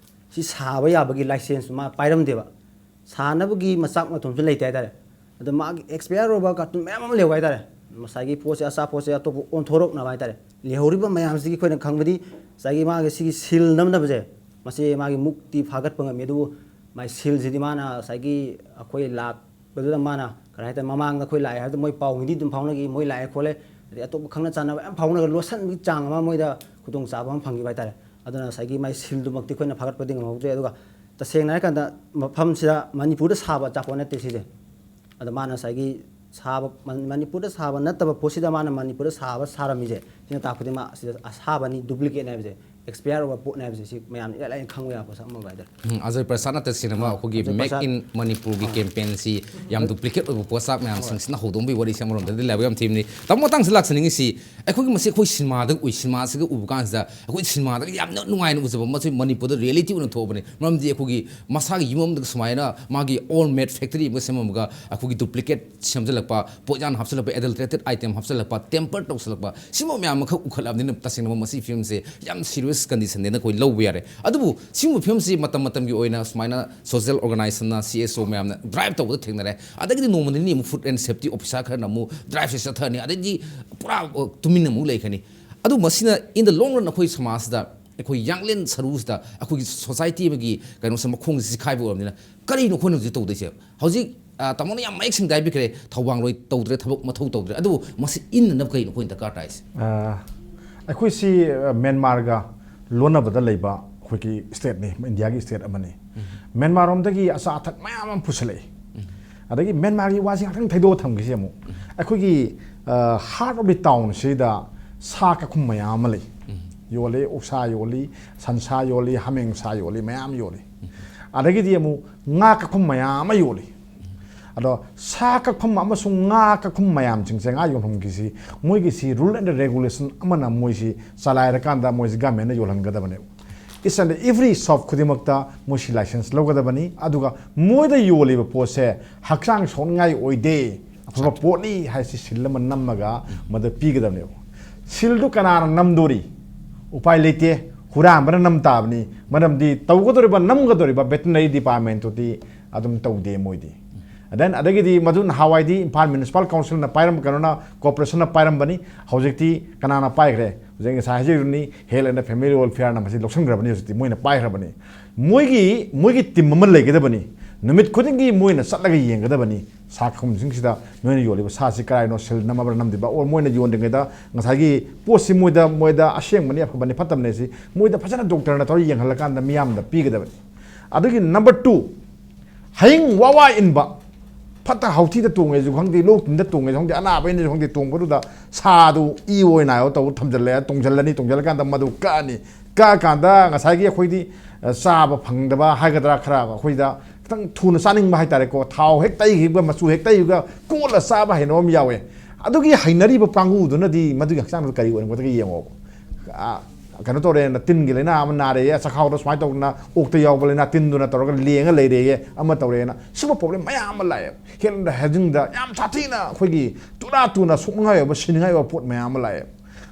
ꯁꯤ ꯁꯥꯕ ꯌꯥꯕꯒꯤ license ꯃꯥ ꯄꯥꯏꯔꯝꯗꯦꯕ, ꯁꯥꯅꯕꯒꯤ ꯃꯆꯥꯛ ꯃꯊꯨꯝꯁꯨ ꯂꯩꯇꯦ ꯍꯥꯏꯇꯥꯔꯦ꯫ ꯑꯗꯣ ꯃꯥꯒꯤ expire ꯑꯣꯏꯕ carton ꯃꯌꯥꯝ ꯑꯃ ꯂꯩꯍꯧꯕ ꯍꯥꯏꯇꯥꯔꯦ꯫ ꯉꯁꯥꯏꯒꯤ ꯄꯣꯠꯁꯦ, ꯑꯆꯥꯄꯣꯠꯁꯦ ꯑꯇꯣꯞꯄ ꯑꯣꯟꯊꯣꯔꯛꯅꯕ ꯍꯥꯏꯇꯥꯔꯦ꯫ ꯂꯩꯍꯧꯔꯤꯕ ꯃꯌꯥꯝꯁꯤꯒꯤ ꯑꯩꯈꯣꯏꯅ ꯈꯪꯕꯗꯤ ꯉꯁꯥꯏꯒꯤ ꯃꯥꯒꯤ ꯁꯤꯒꯤ seal ꯅꯝꯅꯕꯁꯦ, ꯃꯁꯤ ꯃꯥꯒꯤ ꯃꯨꯛꯇꯤ ꯐꯥꯒꯠꯄ ꯉꯝꯃꯤ, ꯑꯗꯨꯕꯨ ꯃꯥꯒꯤ sealꯁꯤꯗꯤ ꯃꯥꯅ ꯉꯁꯥꯏꯒꯤ ꯑꯩꯈꯣꯏ ꯂꯥꯛꯄꯗꯨꯗ ꯃꯥꯅ ꯀꯔꯤ ꯍꯥꯏꯇꯥꯔꯦ, ꯃꯃꯥꯡꯗ ꯑꯩꯈꯣꯏ ꯂꯥꯛꯑꯦ ꯍꯥꯏꯕꯗ ꯃꯣꯏ ꯄꯥꯎ ꯃꯤꯗꯤ ꯑꯗꯨꯝ ꯐꯥꯎꯅꯈꯤ, ꯃꯣꯏ ꯂꯥꯛꯑꯦ ꯈꯣꯠꯂꯦ, ꯑꯗꯩ ꯑꯇꯣꯞꯄ ꯈꯪꯅ ꯆꯥꯟꯅꯕ ꯌꯥꯝ ꯐꯥꯎꯅꯔꯒ ꯂꯣꯠꯁꯤꯟꯕꯒꯤ ꯆꯥꯡ ꯑꯃ ꯃꯣꯏꯗ ꯈꯨꯗꯣꯡꯆꯥꯕ ꯑꯃ ꯐꯪꯈꯤꯕ ꯍꯥꯏꯇꯥꯔꯦ꯫ ꯑꯗꯨꯅ ꯉꯁꯥꯏꯒꯤ ꯃꯥꯒꯤ sealꯗꯨꯃꯛꯇꯤ ꯑꯩꯈꯣꯏꯅ ꯐꯥꯒꯠꯄꯗꯤ ꯉꯝꯍꯧꯗ꯭ꯔꯦ꯫ ꯑꯗꯨꯒ ꯇꯁꯦꯡꯅ ꯍꯥꯏꯔꯀꯥꯟꯗ ꯃꯐꯝꯁꯤꯗ ꯃꯅꯤꯄꯨꯔꯗ ꯁꯥꯕ ꯑꯆꯥꯄꯣꯠ ꯅꯠꯇꯦ ꯁꯤꯁꯦ꯫ ꯑꯗ ꯃꯥꯅ ꯉꯁꯥꯏꯒꯤ ꯁꯥꯕ, ꯃꯅꯤꯄꯨꯔꯗ ꯁꯥꯕ ꯅꯠꯇꯕ ꯄꯣꯠꯁꯤꯗ ꯃꯥꯅ ꯃꯅꯤꯄꯨꯔꯗ ꯁꯥꯕ ꯁꯥꯔꯝꯃꯤꯁꯦ, ꯁꯤꯅ ꯇꯥꯛꯄꯗꯤ ꯃꯥ ꯁꯤꯗ ꯑꯁꯥꯕꯅꯤ, duplicateꯅꯤ ꯍꯥꯏꯕꯁꯦ ꯑꯦꯛꯁꯄꯤꯌꯥꯔ ꯑꯣꯏꯕ ꯄꯣꯠꯅꯦ ꯍꯥꯏꯕꯁꯦ ꯁꯤ ꯃꯌꯥꯝꯅ ꯏꯔꯥꯏ ꯂꯥꯏꯅ ꯈꯪꯕ ꯌꯥꯕ ꯄꯣꯠꯁꯛ ꯑꯃ, ꯕ꯭ꯔꯗꯔ꯫ ꯎꯝ, ꯑꯖꯣꯏ ꯄ꯭ꯔꯁꯥꯗꯅ ꯇꯁꯦꯡꯅꯃꯛ ꯑꯩꯈꯣꯏꯒꯤ Ajoy Make Prasad. in Manipur ꯒꯤ ꯀꯦꯝꯄꯦꯟꯁꯤ ꯌꯥꯝ ꯗꯨꯄ꯭ꯂꯤꯀꯦꯠ ꯑꯣꯏꯕ ꯄꯣꯠꯁꯛ ꯃꯌꯥꯝꯁꯤꯡꯁꯤꯅ ꯍꯧꯗꯣꯛꯑꯝꯕꯒꯤ ꯋꯥꯔꯤꯁꯦ ꯑꯃꯔꯣꯝꯗꯗꯤ ꯂꯥꯏꯕꯛ ꯌꯥꯝ ꯊꯤꯕꯅꯤ꯫ ꯇꯥꯃꯣ, ꯃꯇꯥꯡꯁꯤꯗ ꯂꯥꯛꯆꯅꯤꯡꯉꯤꯁꯤ, ꯑꯩꯈꯣꯏꯒꯤ ꯃꯁꯤ ꯑꯩꯈꯣꯏ ꯁꯤꯅꯦꯃꯥꯗ ꯎꯏ, ꯁꯤꯅꯦꯃꯥꯁꯤꯒ ꯎꯕ ꯀꯥꯟꯁꯤꯗ ꯑꯩꯈꯣꯏ ꯁꯤꯅꯦꯃꯥꯗꯒ ꯌꯥꯝꯅ ꯅꯨꯡꯉꯥꯏꯅ ꯎꯖꯕ ꯃꯁꯤ ꯃꯅꯤꯄꯨꯔꯗ ꯔꯤꯌꯦꯂꯤꯇꯤ ꯑꯣꯏꯅ ꯊꯣꯛꯑꯕꯅꯤ꯫ ꯃꯔꯝꯗꯤ ꯑꯩꯈꯣꯏꯒꯤ ꯃꯁꯥꯒꯤ ꯌꯨꯝ ꯑꯃꯗ ꯁꯨꯃꯥꯏꯅ ꯃꯥꯒꯤ ꯑꯣꯜ ꯃꯦꯗ ꯐꯦꯛꯇꯔꯤ ꯑꯃꯒ ꯁꯦꯝꯃꯝꯃꯒ ꯑꯩꯈꯣꯏꯒꯤ ꯗꯨꯄ꯭ꯂꯤꯀꯦꯠ ꯁꯦꯝꯖꯤꯜꯂꯛꯄ, ꯄꯣꯠꯌꯥꯟ ꯍꯥꯞꯆꯤꯜꯂꯛꯄ, ꯑꯦꯗꯜꯇ꯭ꯔꯦꯇꯦꯠ ꯑꯥꯏꯇꯦꯝ ꯍꯥꯞꯆꯤꯜꯂꯛꯄ, ꯇꯦꯝꯄꯔ ꯇꯧꯁꯤꯜꯂꯛꯄ, ꯁꯤꯒꯨꯝꯕ ꯃꯌꯥꯝ ꯑꯃꯈꯛ ꯎꯈꯠꯂꯛꯑꯕꯅꯤꯅ ꯇꯁꯦꯡꯅꯃꯛ ꯃꯁꯤ ꯐꯤꯂꯝꯁꯦ ꯌꯥꯝ ꯁꯤꯔꯤꯌꯁ ꯀꯟꯗꯤꯁꯟꯅꯦꯅ ꯑꯩꯈꯣꯏ ꯂꯧꯕ ꯌꯥꯔꯦ꯫ ꯑꯗꯨꯕꯨ ꯁꯤꯒꯨꯝꯕ ꯐꯤꯂꯝꯁꯤ ꯃꯇꯝ ꯃꯇꯝꯒꯤ ꯑꯣꯏꯅ ꯁꯨꯃꯥꯏꯅ ꯁꯣꯁꯤꯌꯦꯜ ꯑꯣꯔꯒꯅꯥꯏꯖꯦꯁꯟꯅ, ꯁꯤ ꯑꯦꯁ ꯑꯣ ꯃꯌꯥꯝꯅ ꯗ꯭ꯔꯥꯏꯚ ꯇꯧꯕꯗ ꯊꯦꯡꯅꯔꯦ꯫ ꯑꯗꯒꯤꯗꯤ ꯅꯣꯡꯃ ꯅꯤꯅꯤ ꯑꯃꯨꯛ ꯐꯨꯗ ꯑꯦꯟ ꯁꯦꯐꯇꯤ ꯑꯣꯐꯤꯁꯥꯔ ꯈꯔꯅ ꯑꯃꯨꯛ ꯗ꯭ꯔꯥꯏꯚꯁꯦ ꯆꯠꯊꯔꯅꯤ, ꯑꯗꯩꯗꯤ ꯄꯨꯔꯥ, ꯑ, ꯇꯨꯃꯤꯟꯅ ꯑꯃꯨꯛ ꯂꯩꯈ꯭ꯔꯅꯤ꯫ ꯑꯗꯨ ꯃꯁꯤꯅ in the long run ꯑꯩꯈꯣꯏ ꯁꯃꯥꯖꯁꯤꯗ, ꯑꯩꯈꯣꯏ ꯌꯥꯡꯂꯦꯟ ꯁꯔꯨꯁꯤꯗ, ꯑꯩꯈꯣꯏꯒꯤ ꯁꯣꯁꯥꯏꯇꯤ ꯑꯃꯒꯤ ꯀꯩꯅꯣꯁꯦ ꯃꯈꯣꯡꯁꯦ ꯁꯤꯈꯥꯏꯕ ꯑꯣꯏꯔꯕꯅꯤꯅ ꯀꯔꯤꯅꯣ ꯑꯩꯈꯣꯏꯅ ꯍꯧꯖꯤꯛ ꯇꯧꯗꯣꯏꯁꯦ? ꯍꯧꯖꯤꯛ, ꯑ, ꯇꯥꯃꯣꯅ ꯌꯥꯝ ꯃꯌꯦꯛ ꯁꯦꯡꯅ ꯍꯥꯏꯕꯤꯈ꯭ꯔꯦ, ꯊꯧꯕꯥꯡꯂꯣꯏ ꯇꯧꯗ꯭ꯔꯦ, ꯊꯕꯛ ꯃꯊꯧ ꯇꯧꯗ꯭ꯔꯦ꯫ ꯑꯗꯨꯕꯨ ꯃꯁꯤ ꯏꯟꯅꯅꯕ ꯀꯩꯅꯣ ꯑꯩꯈꯣꯏꯅ ꯗꯔꯀꯥꯔ ꯇꯥꯏꯁꯦ? ꯑ, ꯑꯩꯈꯣꯏꯁꯤ, ꯑ, ꯃ꯭ꯌꯥꯟꯃꯥꯔꯒ ꯂꯣꯟꯅꯕꯗ ꯂꯩꯕ ꯑꯩꯈꯣꯏꯒꯤ ꯁ꯭ꯇꯦꯠꯅꯤ, ꯏꯟꯗꯤꯌꯥꯒꯤ ꯁ꯭ꯇꯦꯠ ꯑꯃꯅꯤ꯫ ꯃ꯭ꯌꯥꯟꯃꯥꯔꯔꯣꯝꯗꯒꯤ ꯑꯆꯥ ꯑꯊꯛ ꯃꯌꯥꯝ ꯑꯃ ꯄꯨꯁꯜꯂꯛꯏ꯫ ꯑꯗꯒꯤ ꯃ꯭ꯌꯥꯟꯃꯥꯔꯒꯤ ꯋꯥꯁꯤ ꯉꯥꯛꯇꯪ ꯊꯩꯗꯣꯛꯑ ꯊꯝꯈꯤꯁꯤ ꯑꯃꯨꯛ꯫ ꯑꯩꯈꯣꯏꯒꯤ, ꯑ, heart of the town ꯁꯤꯗ ꯁꯥ ꯀꯛꯐꯝ ꯃꯌꯥꯝ ꯑꯃ ꯂꯩ꯫ ꯌꯣꯜꯂꯤ, ꯑꯣꯛꯁꯥ ꯌꯣꯜꯂꯤ, ꯁꯟꯁꯥ ꯌꯣꯜꯂꯤ, ꯍꯥꯃꯦꯡ ꯁꯥ ꯌꯣꯜꯂꯤ, ꯃꯌꯥꯝ ꯌꯣꯜꯂꯤ꯫ ꯑꯗꯒꯤꯗꯤ ꯑꯃꯨꯛ ꯉꯥ ꯀꯛꯐꯝ ꯃꯌꯥꯝ ꯑꯃ ꯌꯣꯜꯂꯤ꯫ ꯑꯗꯣ ꯁꯥ ꯀꯛꯐꯝ ꯑꯃꯁꯨꯡ ꯉꯥ ꯀꯛꯐꯝ ꯃꯌꯥꯝꯁꯤꯡꯁꯦ, ꯉꯥ ꯌꯣꯟꯐꯝꯒꯤꯁꯤ, ꯃꯣꯏꯒꯤꯁꯤ rule and regulation ꯑꯃꯅ ꯃꯣꯏꯁꯤ ꯆꯂꯥꯏꯔꯀꯥꯟꯗ ꯃꯣꯏꯁꯤ ꯒꯃꯦꯟꯅ ꯌꯣꯜꯍꯟꯒꯗꯕꯅꯦꯕ꯫ Each and every shop ꯈꯨꯗꯤꯡꯃꯛꯇ ꯃꯣꯏꯁꯤ ꯂꯥꯏꯁꯦꯟꯁ ꯂꯧꯒꯗꯕꯅꯤ꯫ ꯑꯗꯨꯒ ꯃꯣꯏꯗ ꯌꯣꯜꯂꯤꯕ ꯄꯣꯠꯁꯦ ꯍꯛꯆꯥꯡ ꯁꯣꯛꯅꯤꯡꯉꯥꯏ ꯑꯣꯏꯗꯦ, ꯑꯐꯕ ꯄꯣꯠꯅꯤ ꯍꯥꯏꯁꯤ ꯁꯤꯜ ꯑꯃ ꯅꯝꯃꯒ ꯃꯗꯨ ꯄꯤꯒꯗꯕꯅꯦꯕ꯫ ꯁꯤꯜꯗꯨ ꯀꯅꯥꯅ ꯅꯝꯗꯣꯔꯤ? ꯎꯄꯥꯏ ꯂꯩꯇꯦ, ꯍꯨꯔꯥꯟꯕꯅ ꯅꯝ ꯇꯥꯕꯅꯤ꯫ ꯃꯔꯝꯗꯤ ꯇꯧꯒꯗꯧꯔꯤꯕ, ꯅꯝꯒꯗꯧꯔꯤꯕ ꯚꯦꯇꯤꯅꯔꯤ ꯗꯤꯄꯥꯔꯠꯃꯦꯟꯇꯨꯗꯤ ꯑꯗꯨꯝ ꯇꯧꯗꯦ ꯃꯣꯏꯗꯤ꯫ Then ꯑꯗꯒꯤꯗꯤ ꯃꯗꯨ ꯅꯍꯥꯟꯋꯥꯏꯗꯤ ꯏꯝꯐꯥꯜ ꯃ꯭ꯌꯨꯅꯤꯁꯤꯄꯥꯜ ꯀꯥꯎꯟꯁꯤꯜꯅ ꯄꯥꯏꯔꯝꯕ, ꯀꯩꯅꯣꯅ, ꯀꯣꯔꯄꯣꯔꯦꯁꯟꯅ ꯄꯥꯏꯔꯝꯕꯅꯤ꯫ ꯍꯧꯖꯤꯛꯇꯤ ꯀꯅꯥꯅ ꯄꯥꯏꯈ꯭ꯔꯦ? ꯍꯧꯖꯤꯛ ꯉꯁꯥꯏ ꯍꯥꯏꯖꯈꯤꯕꯅꯤ, Health and Family Welfareꯅ ꯃꯁꯤ ꯂꯧꯁꯤꯟꯈ꯭ꯔꯕꯅꯤ, ꯍꯧꯖꯤꯛꯇꯤ ꯃꯣꯏꯅ ꯄꯥꯏꯈ꯭ꯔꯕꯅꯤ꯫ ꯃꯣꯏꯒꯤ, ꯃꯣꯏꯒꯤ ꯇꯤꯝ ꯑꯃ ꯂꯩꯒꯗꯕꯅꯤ, ꯅꯨꯃꯤꯠ ꯈꯨꯗꯤꯡꯒꯤ ꯃꯣꯏꯅ ꯆꯠꯂꯒ ꯌꯦꯡꯒꯗꯕꯅꯤ꯫ ꯁꯥ ꯀꯛꯐꯝꯁꯤꯡꯁꯤꯗ ꯅꯣꯏꯅ ꯌꯣꯜꯂꯤꯕ ꯁꯥꯁꯤ ꯀꯔꯥꯏꯅꯣ, ꯁꯤꯜ ꯅꯝꯃꯕ꯭ꯔꯥ ꯅꯝꯗ꯭ꯔꯤꯕ, or ꯃꯣꯏꯅ ꯌꯣꯟꯗ꯭ꯔꯤꯉꯩꯗ ꯉꯁꯥꯏꯒꯤ ꯄꯣꯠꯁꯤ ꯃꯣꯏꯗ, ꯃꯣꯏꯗ ꯑꯁꯦꯡꯕꯅꯤ, ꯑꯐꯕꯅꯤ, ꯐꯠꯇꯕꯅꯤ ꯁꯤ ꯃꯣꯏꯗ ꯐꯖꯅ ꯗꯣꯛꯇꯔꯅ ꯇꯧꯔ ꯌꯦꯡꯍꯜꯂꯀꯥꯟꯗ ꯃꯤꯌꯥꯝꯗ ꯄꯤꯒꯗꯕꯅꯤ꯫ ꯑꯗꯨꯒꯤ number two, ꯍꯌꯤꯡ ꯋꯥꯋꯥ ꯏꯟꯕ, ꯐꯠꯇ ꯍꯥꯎꯊꯤꯗ ꯇꯣꯡꯉꯦꯁꯨ ꯈꯪꯗꯦ, ꯂꯣꯛ ꯇꯤꯟꯗ ꯇꯣꯡꯉꯦꯁꯨ ꯈꯪꯗꯦ, ꯑꯅꯥꯕ ꯑꯩꯅꯁꯨ ꯈꯪꯗꯦ, ꯇꯣꯡꯕꯗꯨꯗ ꯁꯥꯗꯨ ꯏ ꯑꯣꯏ ꯅꯥꯏ ꯑꯣ ꯇꯧꯕ ꯊꯝꯖꯤꯜꯂꯦ, ꯇꯣꯡꯁꯤꯜꯂꯅꯤ, ꯇꯣꯡꯁꯤꯜꯂꯀꯥꯟꯗ ꯃꯗꯨ ꯀꯛꯑꯅꯤ, ꯀꯛꯑꯀꯥꯟꯗ ꯉꯁꯥꯏꯒꯤ ꯑꯩꯈꯣꯏꯗꯤ, ꯑ, ꯆꯥꯕ ꯐꯪꯗꯕ ꯍꯥꯏꯒꯗ꯭ꯔꯥ, ꯈꯔ ꯑꯩꯈꯣꯏꯗ ꯈꯤꯇꯪ ꯊꯨꯅ ꯆꯥꯅꯤꯡꯕ ꯍꯥꯏꯇꯥꯔꯦꯀꯣ, ꯊꯥꯎ ꯍꯦꯛ ꯇꯩꯈꯤꯕ, ꯃꯆꯨ ꯍꯦꯛ ꯇꯩꯈꯤꯕ, ꯀꯣꯠꯂ ꯆꯥꯕ ꯍꯩꯅꯕ ꯑꯃ ꯌꯥꯎꯋꯦ꯫ ꯑꯗꯨꯒꯤ ꯍꯩꯅꯔꯤꯕ ꯀꯥꯡꯕꯨꯗꯨꯅꯗꯤ ꯃꯗꯨꯒꯤ ꯍꯛꯆꯥꯡꯗ ꯀꯔꯤ ꯑꯣꯏꯔꯝꯒꯗꯒꯦ ꯌꯦꯡꯉꯣ꯫ ꯑ, ꯀꯩꯅꯣ ꯇꯧꯔꯦꯅ, ꯇꯤꯟꯒꯤ ꯂꯥꯏꯅꯥ ꯑꯃ ꯅꯥꯔꯦꯌꯦ, ꯆꯈꯥꯎꯗ ꯁꯨꯃꯥꯏꯅ ꯇꯧꯗꯅ, ꯑꯣꯛꯇ ꯌꯥꯎꯕ ꯂꯥꯏꯅꯥ ꯇꯤꯟꯗꯨꯅ ꯇꯧꯔꯒ ꯂꯦꯡꯉ ꯂꯩꯔꯦꯌꯦ, ꯑꯃ ꯇꯧꯔꯦꯅ, ꯁꯤꯒꯨꯝꯕ problem ꯃꯌꯥꯝ ꯑꯃ ꯂꯥꯛꯑꯦ꯫ ꯍꯦꯜꯊ ꯍꯥꯏꯖꯤꯟꯗ ꯌꯥꯝ ꯁꯥꯊꯤꯅ ꯑꯩꯈꯣꯏꯒꯤ ꯇꯨꯔꯥ ꯇꯨꯅ ꯁꯣꯛꯅꯤꯡꯉꯥꯏ ꯑꯣꯏꯕ, ꯁꯤꯅꯤꯡꯉꯥꯏ ꯑꯣꯏꯕ ꯄꯣꯠ ꯃꯌꯥꯝ ꯑꯃ ꯂꯥꯛꯑꯦ꯫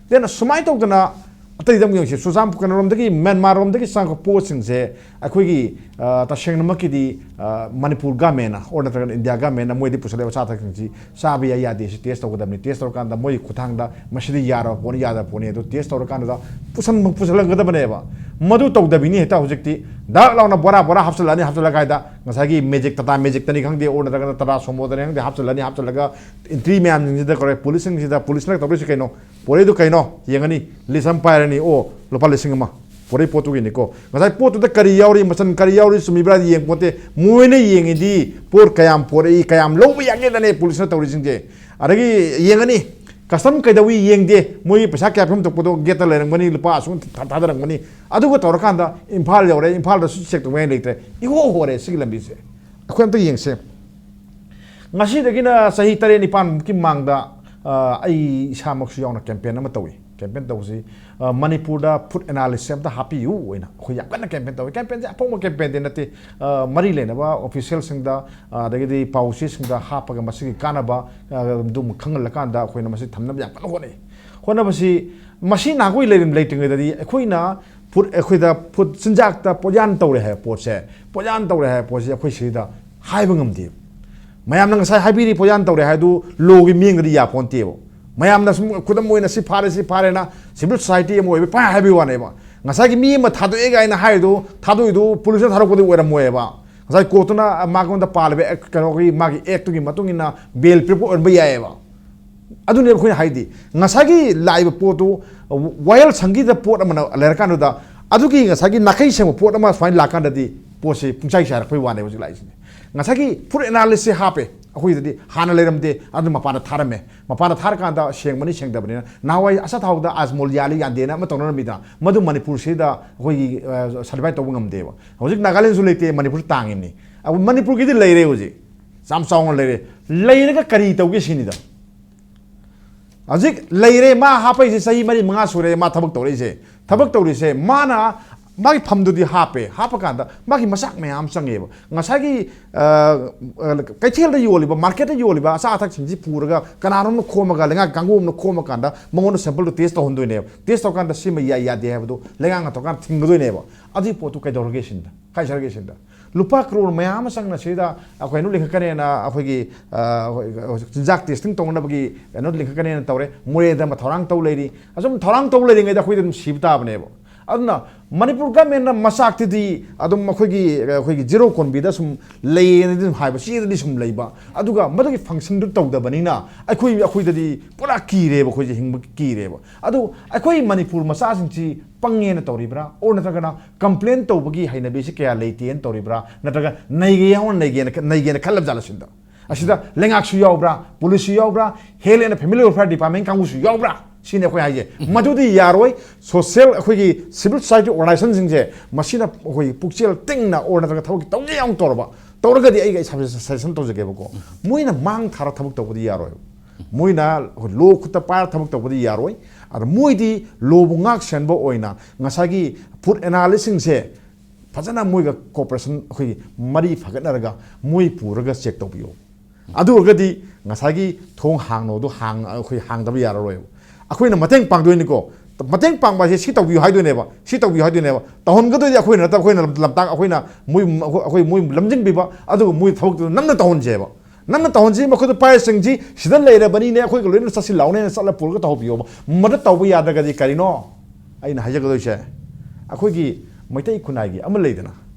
Then ꯁꯨꯃꯥꯏꯅ ꯇꯧꯗꯅ ꯑꯇꯩꯗ ꯑꯃꯨꯛ ꯌꯦꯡꯁꯤ, ꯆꯨꯔꯆꯥꯟꯄꯨꯔ ꯀꯩꯅꯣꯔꯣꯝꯗꯒꯤ, ꯃ꯭ꯌꯥꯟꯃꯥꯔꯔꯣꯝꯗꯒꯤ ꯆꯪꯉꯛꯄ ꯄꯣꯠꯁꯤꯡꯁꯦ ꯑꯩꯈꯣꯏꯒꯤ, ꯑ, ꯇꯁꯦꯡꯅꯃꯛꯀꯤꯗꯤ, ꯑ, ꯃꯅꯤꯄꯨꯔ ꯒꯃꯦꯟꯅ ꯑꯣꯔ ꯅꯠꯇ꯭ꯔꯒꯅ ꯏꯟꯗꯤꯌꯥ ꯒꯃꯦꯟꯅ ꯃꯣꯏꯗꯤ ꯄꯨꯁꯜꯂꯛꯏꯕ ꯑꯆꯥ ꯑꯊꯛꯁꯤꯡꯁꯤ ꯆꯥꯕ ꯌꯥꯏ ꯌꯥꯗꯦ, ꯁꯤ test ꯇꯧꯒꯗꯕꯅꯤ, test ꯇꯧꯔꯀꯥꯟꯗ ꯃꯣꯏꯒꯤ ꯈꯨꯠꯊꯥꯡꯗ ꯃꯁꯤꯗꯤ ꯌꯥꯔꯕ ꯄꯣꯠꯅꯤ, ꯌꯥꯗꯕ ꯄꯣꯠꯅꯤ, ꯑꯗꯨ test ꯇꯧꯔꯀꯥꯟꯗ ꯄꯨꯁꯟ-, ꯄꯨꯁꯜꯍꯟꯒꯗꯕꯅꯦꯕ꯫ ꯃꯗꯨ ꯇꯧꯗꯕꯤꯅꯤ ꯍꯦꯛꯇ ꯍꯧꯖꯤꯛꯇꯤ ꯗꯛ ꯂꯥꯎꯅ ꯕꯣꯔꯥ ꯕꯣꯔꯥ ꯍꯥꯞꯆꯜꯂꯛꯑꯅꯤ, ꯍꯥꯞꯆꯜꯂꯒ ꯍꯥꯏꯗ ꯉꯁꯥꯏꯒꯤ ꯃꯦꯖꯤꯛ, ꯇꯥꯇꯥ ꯃꯦꯖꯤꯛꯇꯅꯤ ꯈꯪꯗꯦ, ꯑꯣꯔ ꯅꯠꯇ꯭ꯔꯒꯅ ꯇꯥꯇꯥ ꯁꯣꯃꯣꯗꯅꯤ ꯈꯪꯗꯦ, ꯍꯥꯞꯆꯜꯂꯅꯤ, ꯍꯥꯞꯆꯜꯂꯒ entry ꯃꯌꯥꯝꯁꯤꯡꯁꯤꯗ ꯀꯧꯔꯦ, ꯄꯨꯂꯤꯁꯁꯤꯡꯁꯤꯗ, ꯄꯨꯂꯤꯁꯅ ꯇꯧꯗꯣꯏꯁꯤ ꯀꯩꯅꯣ? ꯄꯣꯔꯛꯏꯗꯣ ꯀꯩꯅꯣ? ꯌꯦꯡꯉꯅꯤ, list ꯑꯃ ꯄꯥꯏꯔꯅꯤ, ꯑꯣ, ꯂꯨꯄꯥ ꯂꯤꯁꯤꯡ ꯑꯃ꯫ ꯄꯣꯔꯛꯏ ꯄꯣꯠꯇꯨꯒꯤꯅꯤꯀꯣ꯫ ꯉꯁꯥꯏ ꯄꯣꯠꯇꯨꯗ ꯀꯔꯤ ꯌꯥꯎꯔꯤ, ꯃꯆꯜ ꯀꯔꯤ ꯌꯥꯎꯔꯤ, ꯆꯨꯝꯃꯤꯕ꯭ꯔꯥ ꯌꯦꯡꯄꯣꯠꯇꯦ꯫ ꯃꯣꯏꯅ ꯌꯦꯡꯉꯤꯗꯤ ꯄꯣꯠ ꯀꯌꯥꯝ ꯄꯣꯔꯛꯏ, ꯀꯌꯥꯝ ꯂꯧꯕ ꯌꯥꯒꯦꯗꯅꯦ ꯄꯨꯂꯤꯁꯅ ꯇꯧꯔꯤꯁꯤꯡꯁꯦ꯫ ꯑꯗꯒꯤ ꯌꯦꯡꯉꯅꯤ, custom ꯀꯩꯗꯧꯏ ꯌꯦꯡꯗꯦ, ꯃꯣꯏꯒꯤ ꯄꯩꯁꯥ ꯀꯌꯥ ꯄꯤꯐꯝ ꯊꯣꯛꯄꯗꯣ gate ꯇ ꯂꯩꯔꯝꯒꯅꯤ, ꯂꯨꯄꯥ ꯑꯁꯨꯛ ꯊꯥ-, ꯊꯥꯗꯔꯝꯒꯅꯤ꯫ ꯑꯗꯨꯒ ꯇꯧꯔꯀꯥꯟꯗ ꯏꯝꯐꯥꯜ ꯌꯧꯔꯦ, ꯏꯝꯐꯥꯜꯗꯁꯨ check ꯇꯧꯕ ꯂꯩꯇ꯭ꯔꯦ, ꯏꯍꯣ ꯍꯣꯔꯦ ꯁꯤꯒꯤ ꯂꯝꯕꯤꯁꯦ꯫ ꯑꯩꯈꯣꯏ ꯑꯝꯇ ꯌꯦꯡꯁꯦ꯫ ꯉꯁꯤꯗꯒꯤꯅ ꯆꯍꯤ ꯇꯔꯦꯠ ꯅꯤꯄꯥꯟꯃꯨꯛꯀꯤ ꯃꯃꯥꯡꯗ, ꯑ, ꯑꯩ ꯏꯁꯥꯃꯛꯁꯨ ꯌꯥꯎꯅ campaign ꯑꯃ ꯇꯧꯏ꯫ Campaign ꯇꯧꯕꯁꯤ, ꯑ, ꯃꯅꯤꯄꯨꯔꯗ food analysis ꯑꯝꯇ ꯍꯥꯞꯄꯤꯌꯨ ꯑꯣꯏꯅ ꯑꯩꯈꯣꯏ ꯌꯥꯝ ꯀꯟꯅ campaign ꯇꯧꯏ꯫ Campaign ꯁꯦ ꯑꯐꯣꯡꯕ campaign ꯗꯤ ꯅꯠꯇꯦ, ꯑ, ꯃꯔꯤ ꯂꯩꯅꯕ official ꯁꯤꯡꯗ, ꯑ, ꯑꯗꯒꯤꯗꯤ ꯄꯥꯎ ꯆꯦꯁꯤꯡꯗ ꯍꯥꯞꯄꯒ ꯃꯁꯤꯒꯤ ꯀꯥꯟꯅꯕ, ꯑ, ꯑꯗꯨꯝ ꯈꯪꯍꯜꯂꯀꯥꯟꯗ ꯑꯩꯈꯣꯏꯅ ꯃꯁꯤ ꯊꯝꯅꯕ ꯌꯥꯝ ꯀꯟꯅ ꯍꯣꯠꯅꯩ꯫ ꯍꯣꯠꯅꯕꯁꯤ ꯃꯁꯤ ꯅꯍꯥꯟꯈꯣꯏ ꯂꯩꯔꯝ-, ꯂꯩꯇ꯭ꯔꯤꯉꯩꯗꯗꯤ ꯑꯩꯈꯣꯏꯅ food, ꯑꯩꯈꯣꯏꯗ food ꯆꯤꯟꯖꯥꯛꯇ ꯄꯣꯠꯌꯥꯟ ꯇꯧꯔꯦ ꯍꯥꯏꯕ ꯄꯣꯠꯁꯦ, ꯄꯣꯠꯌꯥꯟ ꯇꯧꯔꯦ ꯍꯥꯏꯕ ꯄꯣꯠꯁꯦ ꯑꯩꯈꯣꯏ ꯁꯤꯗ ꯍꯥꯏꯕ ꯉꯝꯗꯦꯕ꯫ ꯃꯌꯥꯝꯅ ꯉꯁꯥꯏ ꯍꯥꯏꯕꯤꯔꯤ ꯄꯣꯠꯌꯥꯟ ꯇꯧꯔꯦ ꯍꯥꯏꯗꯨ law ꯒꯤ ꯃꯤꯠꯌꯦꯡꯗꯗꯤ ꯌꯥꯄꯣꯟꯇꯦꯕ꯫ ꯃꯌꯥꯝꯅ ꯁꯨꯝ ꯈꯨꯗꯝ ꯑꯣꯏꯅ ꯁꯤ ꯐꯥꯔꯦ, ꯁꯤ ꯐꯥꯔꯦꯅ civil society ꯑꯃ ꯑꯣꯏꯕ ꯄꯥꯏ ꯍꯥꯏꯕꯒꯤ ꯋꯥꯅꯦꯕ꯫ ꯉꯁꯥꯏꯒꯤ ꯃꯤ ꯑꯃ ꯊꯥꯗꯣꯛꯑꯦ ꯀꯥꯏꯅ ꯍꯥꯏꯔꯤꯗꯨ, ꯊꯥꯗꯣꯛꯏꯗꯨ ꯄꯨꯂꯤꯁꯅ ꯊꯥꯗꯣꯛꯄꯗꯤ ꯑꯣꯏꯔꯝꯃꯣꯏꯕ꯫ ꯉꯁꯥꯏ court ꯇꯨꯅ ꯃꯉꯣꯟꯗ ꯄꯥꯜꯂꯤꯕ act, ꯀꯩꯅꯣꯒꯤ ꯃꯥꯒꯤ act ꯇꯨꯒꯤ ꯃꯇꯨꯡ ꯏꯟꯅ bail ꯄꯤꯔꯛꯄ ꯑꯣꯏꯔꯝꯕ ꯌꯥꯏꯑꯕ꯫ ꯑꯗꯨꯅꯦꯕ ꯑꯩꯈꯣꯏꯅ ꯍꯥꯏꯗꯤ, ꯉꯁꯥꯏꯒꯤ ꯂꯥꯛꯏꯕ ꯄꯣꯠꯇꯨ ꯋꯥꯌꯦꯜ ꯁꯪꯒꯤꯗ ꯄꯣꯠ ꯑꯃꯅ ꯂꯩꯔꯀꯥꯟꯗꯨꯗ, ꯑꯗꯨꯒꯤ ꯉꯁꯥꯏꯒꯤ ꯅꯥꯈꯩ ꯁꯦꯡꯕ ꯄꯣꯠ ꯑꯃ ꯁꯨꯃꯥꯏꯅ ꯂꯥꯛꯀꯥꯟꯗꯗꯤ ꯄꯣꯠꯁꯤ ꯄꯨꯡꯆꯥꯏ ꯆꯥꯏꯔꯛꯄꯩ ꯋꯥꯅꯦꯕ ꯍꯧꯖꯤꯛ ꯂꯥꯛꯏꯁꯤꯅꯦ꯫ ꯉꯁꯥꯏꯒꯤ food analysis ꯁꯦ ꯍꯥꯞꯄꯦ, ꯑꯩꯈꯣꯏꯗꯗꯤ ꯍꯥꯟꯅ ꯂꯩꯔꯝꯗꯦ, ꯑꯗꯨ ꯃꯄꯥꯟꯗ ꯊꯥꯔꯝꯃꯦ꯫ ꯃꯄꯥꯟꯗ ꯊꯥꯔꯀꯥꯟꯗ ꯁꯦꯡꯕꯅꯤ ꯁꯦꯡꯗꯕꯅꯤꯅ, ꯅꯍꯥꯟꯋꯥꯏ ꯑꯆꯥꯊꯥꯎꯗ ꯑꯖꯃꯣꯜ ꯌꯥꯜꯂꯤ ꯌꯥꯟꯗꯦꯅ ꯑꯃ ꯇꯧꯅꯔꯝꯃꯤꯗꯅ, ꯃꯗꯨ ꯃꯅꯤꯄꯨꯔꯁꯤꯗ ꯑꯩꯈꯣꯏꯒꯤ ꯁꯔꯇꯤꯐꯥꯏ ꯇꯧꯕ ꯉꯝꯗꯦꯕ꯫ ꯍꯧꯖꯤꯛ ꯅꯥꯒꯥꯂꯦꯟꯁꯨ ꯂꯩꯇꯦ, ꯃꯅꯤꯄꯨꯔ ꯇꯥꯡꯉꯤꯕꯅꯤ꯫ ꯑꯗꯨ ꯃꯅꯤꯄꯨꯔꯒꯤꯗꯤ ꯂꯩꯔꯦ, ꯍꯧꯖꯤꯛ ꯌꯥꯝ ꯆꯥꯎꯅ ꯂꯩꯔꯦ꯫ ꯂꯩꯔꯒ ꯀꯔꯤ ꯇꯧꯒꯦ ꯁꯤꯅꯤꯗ꯫ ꯍꯧꯖꯤꯛ ꯂꯩꯔꯦ, ꯃꯥ ꯍꯥꯞꯄꯛꯏꯁꯦ ꯆꯍꯤ ꯃꯔꯤ ꯃꯉꯥ ꯁꯨꯔꯦ, ꯃꯥ ꯊꯕꯛ ꯇꯧꯔꯛꯏꯁꯦ꯫ ꯊꯕꯛ ꯇꯧꯔꯤꯁꯦ ꯃꯥꯅ ꯃꯥꯒꯤ ꯐꯝꯗꯨꯗꯤ ꯍꯥꯞꯄꯦ, ꯍꯥꯞꯄ ꯀꯥꯟꯗ ꯃꯥꯒꯤ ꯃꯆꯥꯛ ꯃꯌꯥꯝ ꯑꯃ ꯆꯪꯉꯦꯕ꯫ ꯉꯁꯥꯏꯒꯤ ꯑ, ꯑ, ꯀꯩꯊꯦꯜꯗ ꯌꯣꯜꯂꯤꯕ, ꯃꯥꯔꯀꯦꯠꯇ ꯌꯣꯜꯂꯤꯕ ꯑꯆꯥ ꯑꯊꯛꯁꯤꯡꯁꯤ ꯄꯨꯔꯒ ꯀꯅꯥꯅꯣꯝꯅ ꯈꯣꯝꯃꯒ, ꯂꯩꯉꯥꯛ ꯀꯥꯡꯕꯨ ꯑꯃꯅ ꯈꯣꯝꯃ ꯀꯥꯟꯗ ꯃꯉꯣꯟꯗ ꯁꯦꯝꯄꯜꯗꯨ ꯇꯦꯁ ꯇꯧꯍꯟꯗꯣꯏꯅꯦꯕ꯫ ꯇꯦꯁ ꯇꯧꯔꯀꯥꯟꯗ ꯁꯤꯃ ꯌꯥꯏ ꯌꯥꯗꯦ ꯍꯥꯏꯕꯗꯨ ꯂꯩꯉꯥꯛꯅ ꯇꯧꯔꯀꯥꯟꯗ ꯊꯤꯡꯒꯗꯣꯏꯅꯦꯕ꯫ ꯑꯗꯨꯒꯤ ꯄꯣꯠꯇꯨ ꯀꯩꯗꯧꯔꯒꯦ ꯁꯤꯅꯤꯗ, ꯀꯥꯏ ꯆꯠꯈ꯭ꯔꯒꯦ ꯁꯤꯅꯤꯗ꯫ ꯂꯨꯄꯥ ꯀ꯭ꯔꯣꯔ ꯃꯌꯥꯝ ꯑꯃ ꯆꯪꯅ ꯁꯤꯗ ꯑꯩꯈꯣꯏ ꯀꯩꯅꯣ ꯂꯤꯡꯈꯠꯀꯅꯦꯅ, ꯑꯩꯈꯣꯏꯒꯤ, ꯑ, ꯍꯧꯖꯤꯛ ꯆꯤꯟꯖꯥꯛ ꯇꯦꯁꯇꯤꯡ ꯇꯧꯅꯕꯒꯤ ꯀꯩꯅꯣ ꯂꯤꯡꯈꯠꯀꯅꯦꯅ ꯇꯧꯔꯦ꯫ ꯃꯣꯔꯦꯗ ꯑꯃ ꯊꯧꯔꯥꯡ ꯇꯧ ꯂꯩꯔꯤ꯫ ꯑꯁꯨꯝ ꯊꯧꯔꯥꯡ ꯇꯧ ꯂꯩꯔꯤꯉꯩꯗ ꯑꯩꯈꯣꯏꯗꯤ ꯑꯗꯨꯝ ꯁꯤꯕ ꯇꯥꯕꯅꯦꯕ꯫ ꯑꯗꯨꯅ ꯃꯅꯤꯄꯨꯔ ꯒꯃꯦꯟꯅ ꯃꯆꯥꯛꯇꯨꯗꯤ ꯑꯗꯨꯝ ꯑꯩꯈꯣꯏꯒꯤ, ꯑꯩꯈꯣꯏꯒꯤ ꯖꯤꯔꯣ ꯀꯣꯟꯕꯤꯗ ꯁꯨꯝ ꯂꯩꯌꯦꯅꯗꯤ ꯑꯗꯨꯝ ꯍꯥꯏꯕ, ꯆꯦꯗꯗꯤ ꯁꯨꯝ ꯂꯩꯕ, ꯑꯗꯨꯒ ꯃꯗꯨꯒꯤ ꯐꯪꯁꯟꯗꯨ ꯇꯧꯗꯕꯅꯤꯅ ꯑꯩꯈꯣꯏ, ꯑꯩꯈꯣꯏꯗꯗꯤ ꯄꯨꯔꯥ ꯀꯤꯔꯦꯕ, ꯑꯩꯈꯣꯏꯁꯦ ꯍꯤꯡꯕ ꯀꯤꯔꯦꯕ꯫ ꯑꯗꯨ ꯑꯩꯈꯣꯏ ꯃꯅꯤꯄꯨꯔ ꯃꯆꯥꯁꯤꯡꯁꯤ ꯄꯪꯉꯦꯅ ꯇꯧꯔꯤꯕ꯭ꯔꯥ, ꯑꯣꯔ ꯅꯠꯇ꯭ꯔꯒꯅ ꯀꯝꯄ꯭ꯂꯦꯟ ꯇꯧꯕꯒꯤ ꯍꯩꯅꯕꯤꯁꯤ ꯀꯌꯥ ꯂꯩꯇꯦꯅ ꯇꯧꯔꯤꯕ꯭ꯔꯥ, ꯅꯠꯇ꯭ꯔꯒ ꯅꯩꯒꯦ ꯌꯥꯎꯅ ꯅꯩꯒꯦꯅ, ꯅꯩꯒꯦꯅ ꯈꯜꯂꯕ ꯖꯥꯠꯂ ꯁꯤꯗ? ꯑꯁꯤꯗ ꯂꯩꯉꯥꯛꯁꯨ ꯌꯥꯎꯕ꯭ꯔꯥ, ꯄꯨꯂꯤꯁꯁꯨ ꯌꯥꯎꯕ꯭ꯔꯥ, health and family welfare department ꯀꯥꯡꯕꯨꯁꯨ ꯌꯥꯎꯕ꯭ꯔꯥ? ꯁꯤꯅꯤ ꯑꯩꯈꯣꯏ ꯍꯥꯏꯁꯦ꯫ ꯃꯗꯨꯗꯤ ꯌꯥꯔꯣꯏ꯫ ꯁꯣꯁꯤꯌꯦꯜ, ꯑꯩꯈꯣꯏꯒꯤ ꯁꯤꯚꯤꯜ ꯁꯣꯁꯥꯏꯇꯤ ꯑꯣꯔꯒꯅꯥꯏꯖꯦꯁꯟꯁꯤꯡꯁꯦ, ꯃꯁꯤꯅ ꯑꯩꯈꯣꯏꯒꯤ ꯄꯨꯛꯆꯦꯜ ꯇꯤꯡꯅ ꯑꯣꯔ ꯅꯠꯇ꯭ꯔꯒ ꯊꯕꯛ ꯇꯧꯒꯦ ꯌꯥꯎꯅ ꯇꯧꯔꯕ, ꯇꯧꯔꯒꯗꯤ ꯑꯩꯒꯤ ꯁꯖꯦꯁꯟ ꯇꯧꯖꯒꯦꯕꯀꯣ꯫ ꯃꯣꯏꯅ ꯃꯥꯡ ꯊꯥꯔ ꯊꯕꯛ ꯇꯧꯕꯗꯤ ꯌꯥꯔꯣꯏ꯫ ꯃꯣꯏꯅ ꯂꯣ ꯈꯨꯠꯇ ꯄꯥꯏꯔ ꯊꯕꯛ ꯇꯧꯕꯗꯤ ꯌꯥꯔꯣꯏ꯫ ꯑꯗ ꯃꯣꯏꯗꯤ ꯂꯣꯕꯨ ꯉꯥꯛ ꯁꯦꯟꯕ ꯑꯣꯏꯅ ꯉꯁꯥꯏꯒꯤ ꯐꯨꯗ ꯑꯦꯅꯥꯂꯤꯁꯁꯤꯡꯁꯦ ꯐꯖꯅ ꯃꯣꯏꯒ ꯀꯣꯑꯣꯄꯔꯦꯁꯟ, ꯑꯩꯈꯣꯏꯒꯤ ꯃꯔꯤ ꯐꯒꯠꯅꯔꯒ ꯃꯣꯏ ꯄꯨꯔꯒ ꯆꯦꯛ ꯇꯧꯕꯤꯌꯣ꯫ ꯑꯗꯨ ꯑꯣꯏꯔꯒꯗꯤ ꯉꯁꯥꯏꯒꯤ ꯊꯣꯡ ꯍꯥꯡꯅꯣꯗꯣ ꯍꯥꯡ-, ꯑꯩꯈꯣꯏ ꯍꯥꯡꯗꯕ ꯌꯥꯔꯔꯣꯏꯕ꯫ ꯑꯩꯈꯣꯏꯅ ꯃꯇꯦꯡ ꯄꯥꯡꯗꯣꯏꯅꯤꯀꯣ꯫ ꯃꯇꯦꯡ ꯄꯥꯡꯕ ꯍꯥꯏꯁꯦ ꯁꯤ ꯇꯧꯕꯤꯌꯨ ꯍꯥꯏꯗꯣꯏꯅꯦꯕ, ꯁꯤ ꯇꯧꯕꯤꯌꯨ ꯍꯥꯏꯗꯣꯏꯅꯦꯕ꯫ ꯇꯧꯍꯟꯒꯗꯣꯏꯗꯤ ꯑꯩꯈꯣꯏꯅ ꯅꯠꯇꯕ, ꯑꯩꯈꯣꯏꯅ ꯂꯝ-, ꯂꯝꯇꯥꯛ, ꯑꯩꯈꯣꯏꯅ ꯃꯣꯏ, ꯑꯩꯈꯣꯏ, ꯃꯣꯏ ꯂꯝꯖꯤꯡꯕꯤꯕ, ꯑꯗꯨꯒ ꯃꯣꯏ ꯊꯕꯛꯇꯨ ꯅꯝꯅ ꯇꯧꯍꯟꯁꯦꯕ꯫ ꯅꯝꯅ ꯇꯧꯍꯟꯁꯤ, ꯃꯈꯣꯏꯗ ꯄꯥꯏꯔꯁꯤꯡꯁꯤ ꯁꯤꯗ ꯂꯩꯔꯕꯅꯤꯅꯦ, ꯑꯩꯈꯣꯏꯒ ꯂꯣꯏꯅ ꯆꯠꯁꯤ ꯂꯥꯎꯅꯦꯅ ꯆꯠꯂ ꯄꯨꯔꯒ ꯇꯧꯍꯧꯕꯤꯌꯣꯕ꯫ ꯃꯗꯨ ꯇꯧꯕ ꯌꯥꯗ꯭ꯔꯒꯗꯤ ꯀꯔꯤꯅꯣ ꯑꯩꯅ ꯍꯥꯏꯖꯒꯗꯣꯏꯁꯦ? ꯑꯩꯈꯣꯏꯒꯤ ꯃꯩꯇꯩ ꯈꯨꯟꯅꯥꯏꯒꯤ ꯑꯃ ꯂꯩꯗꯅ,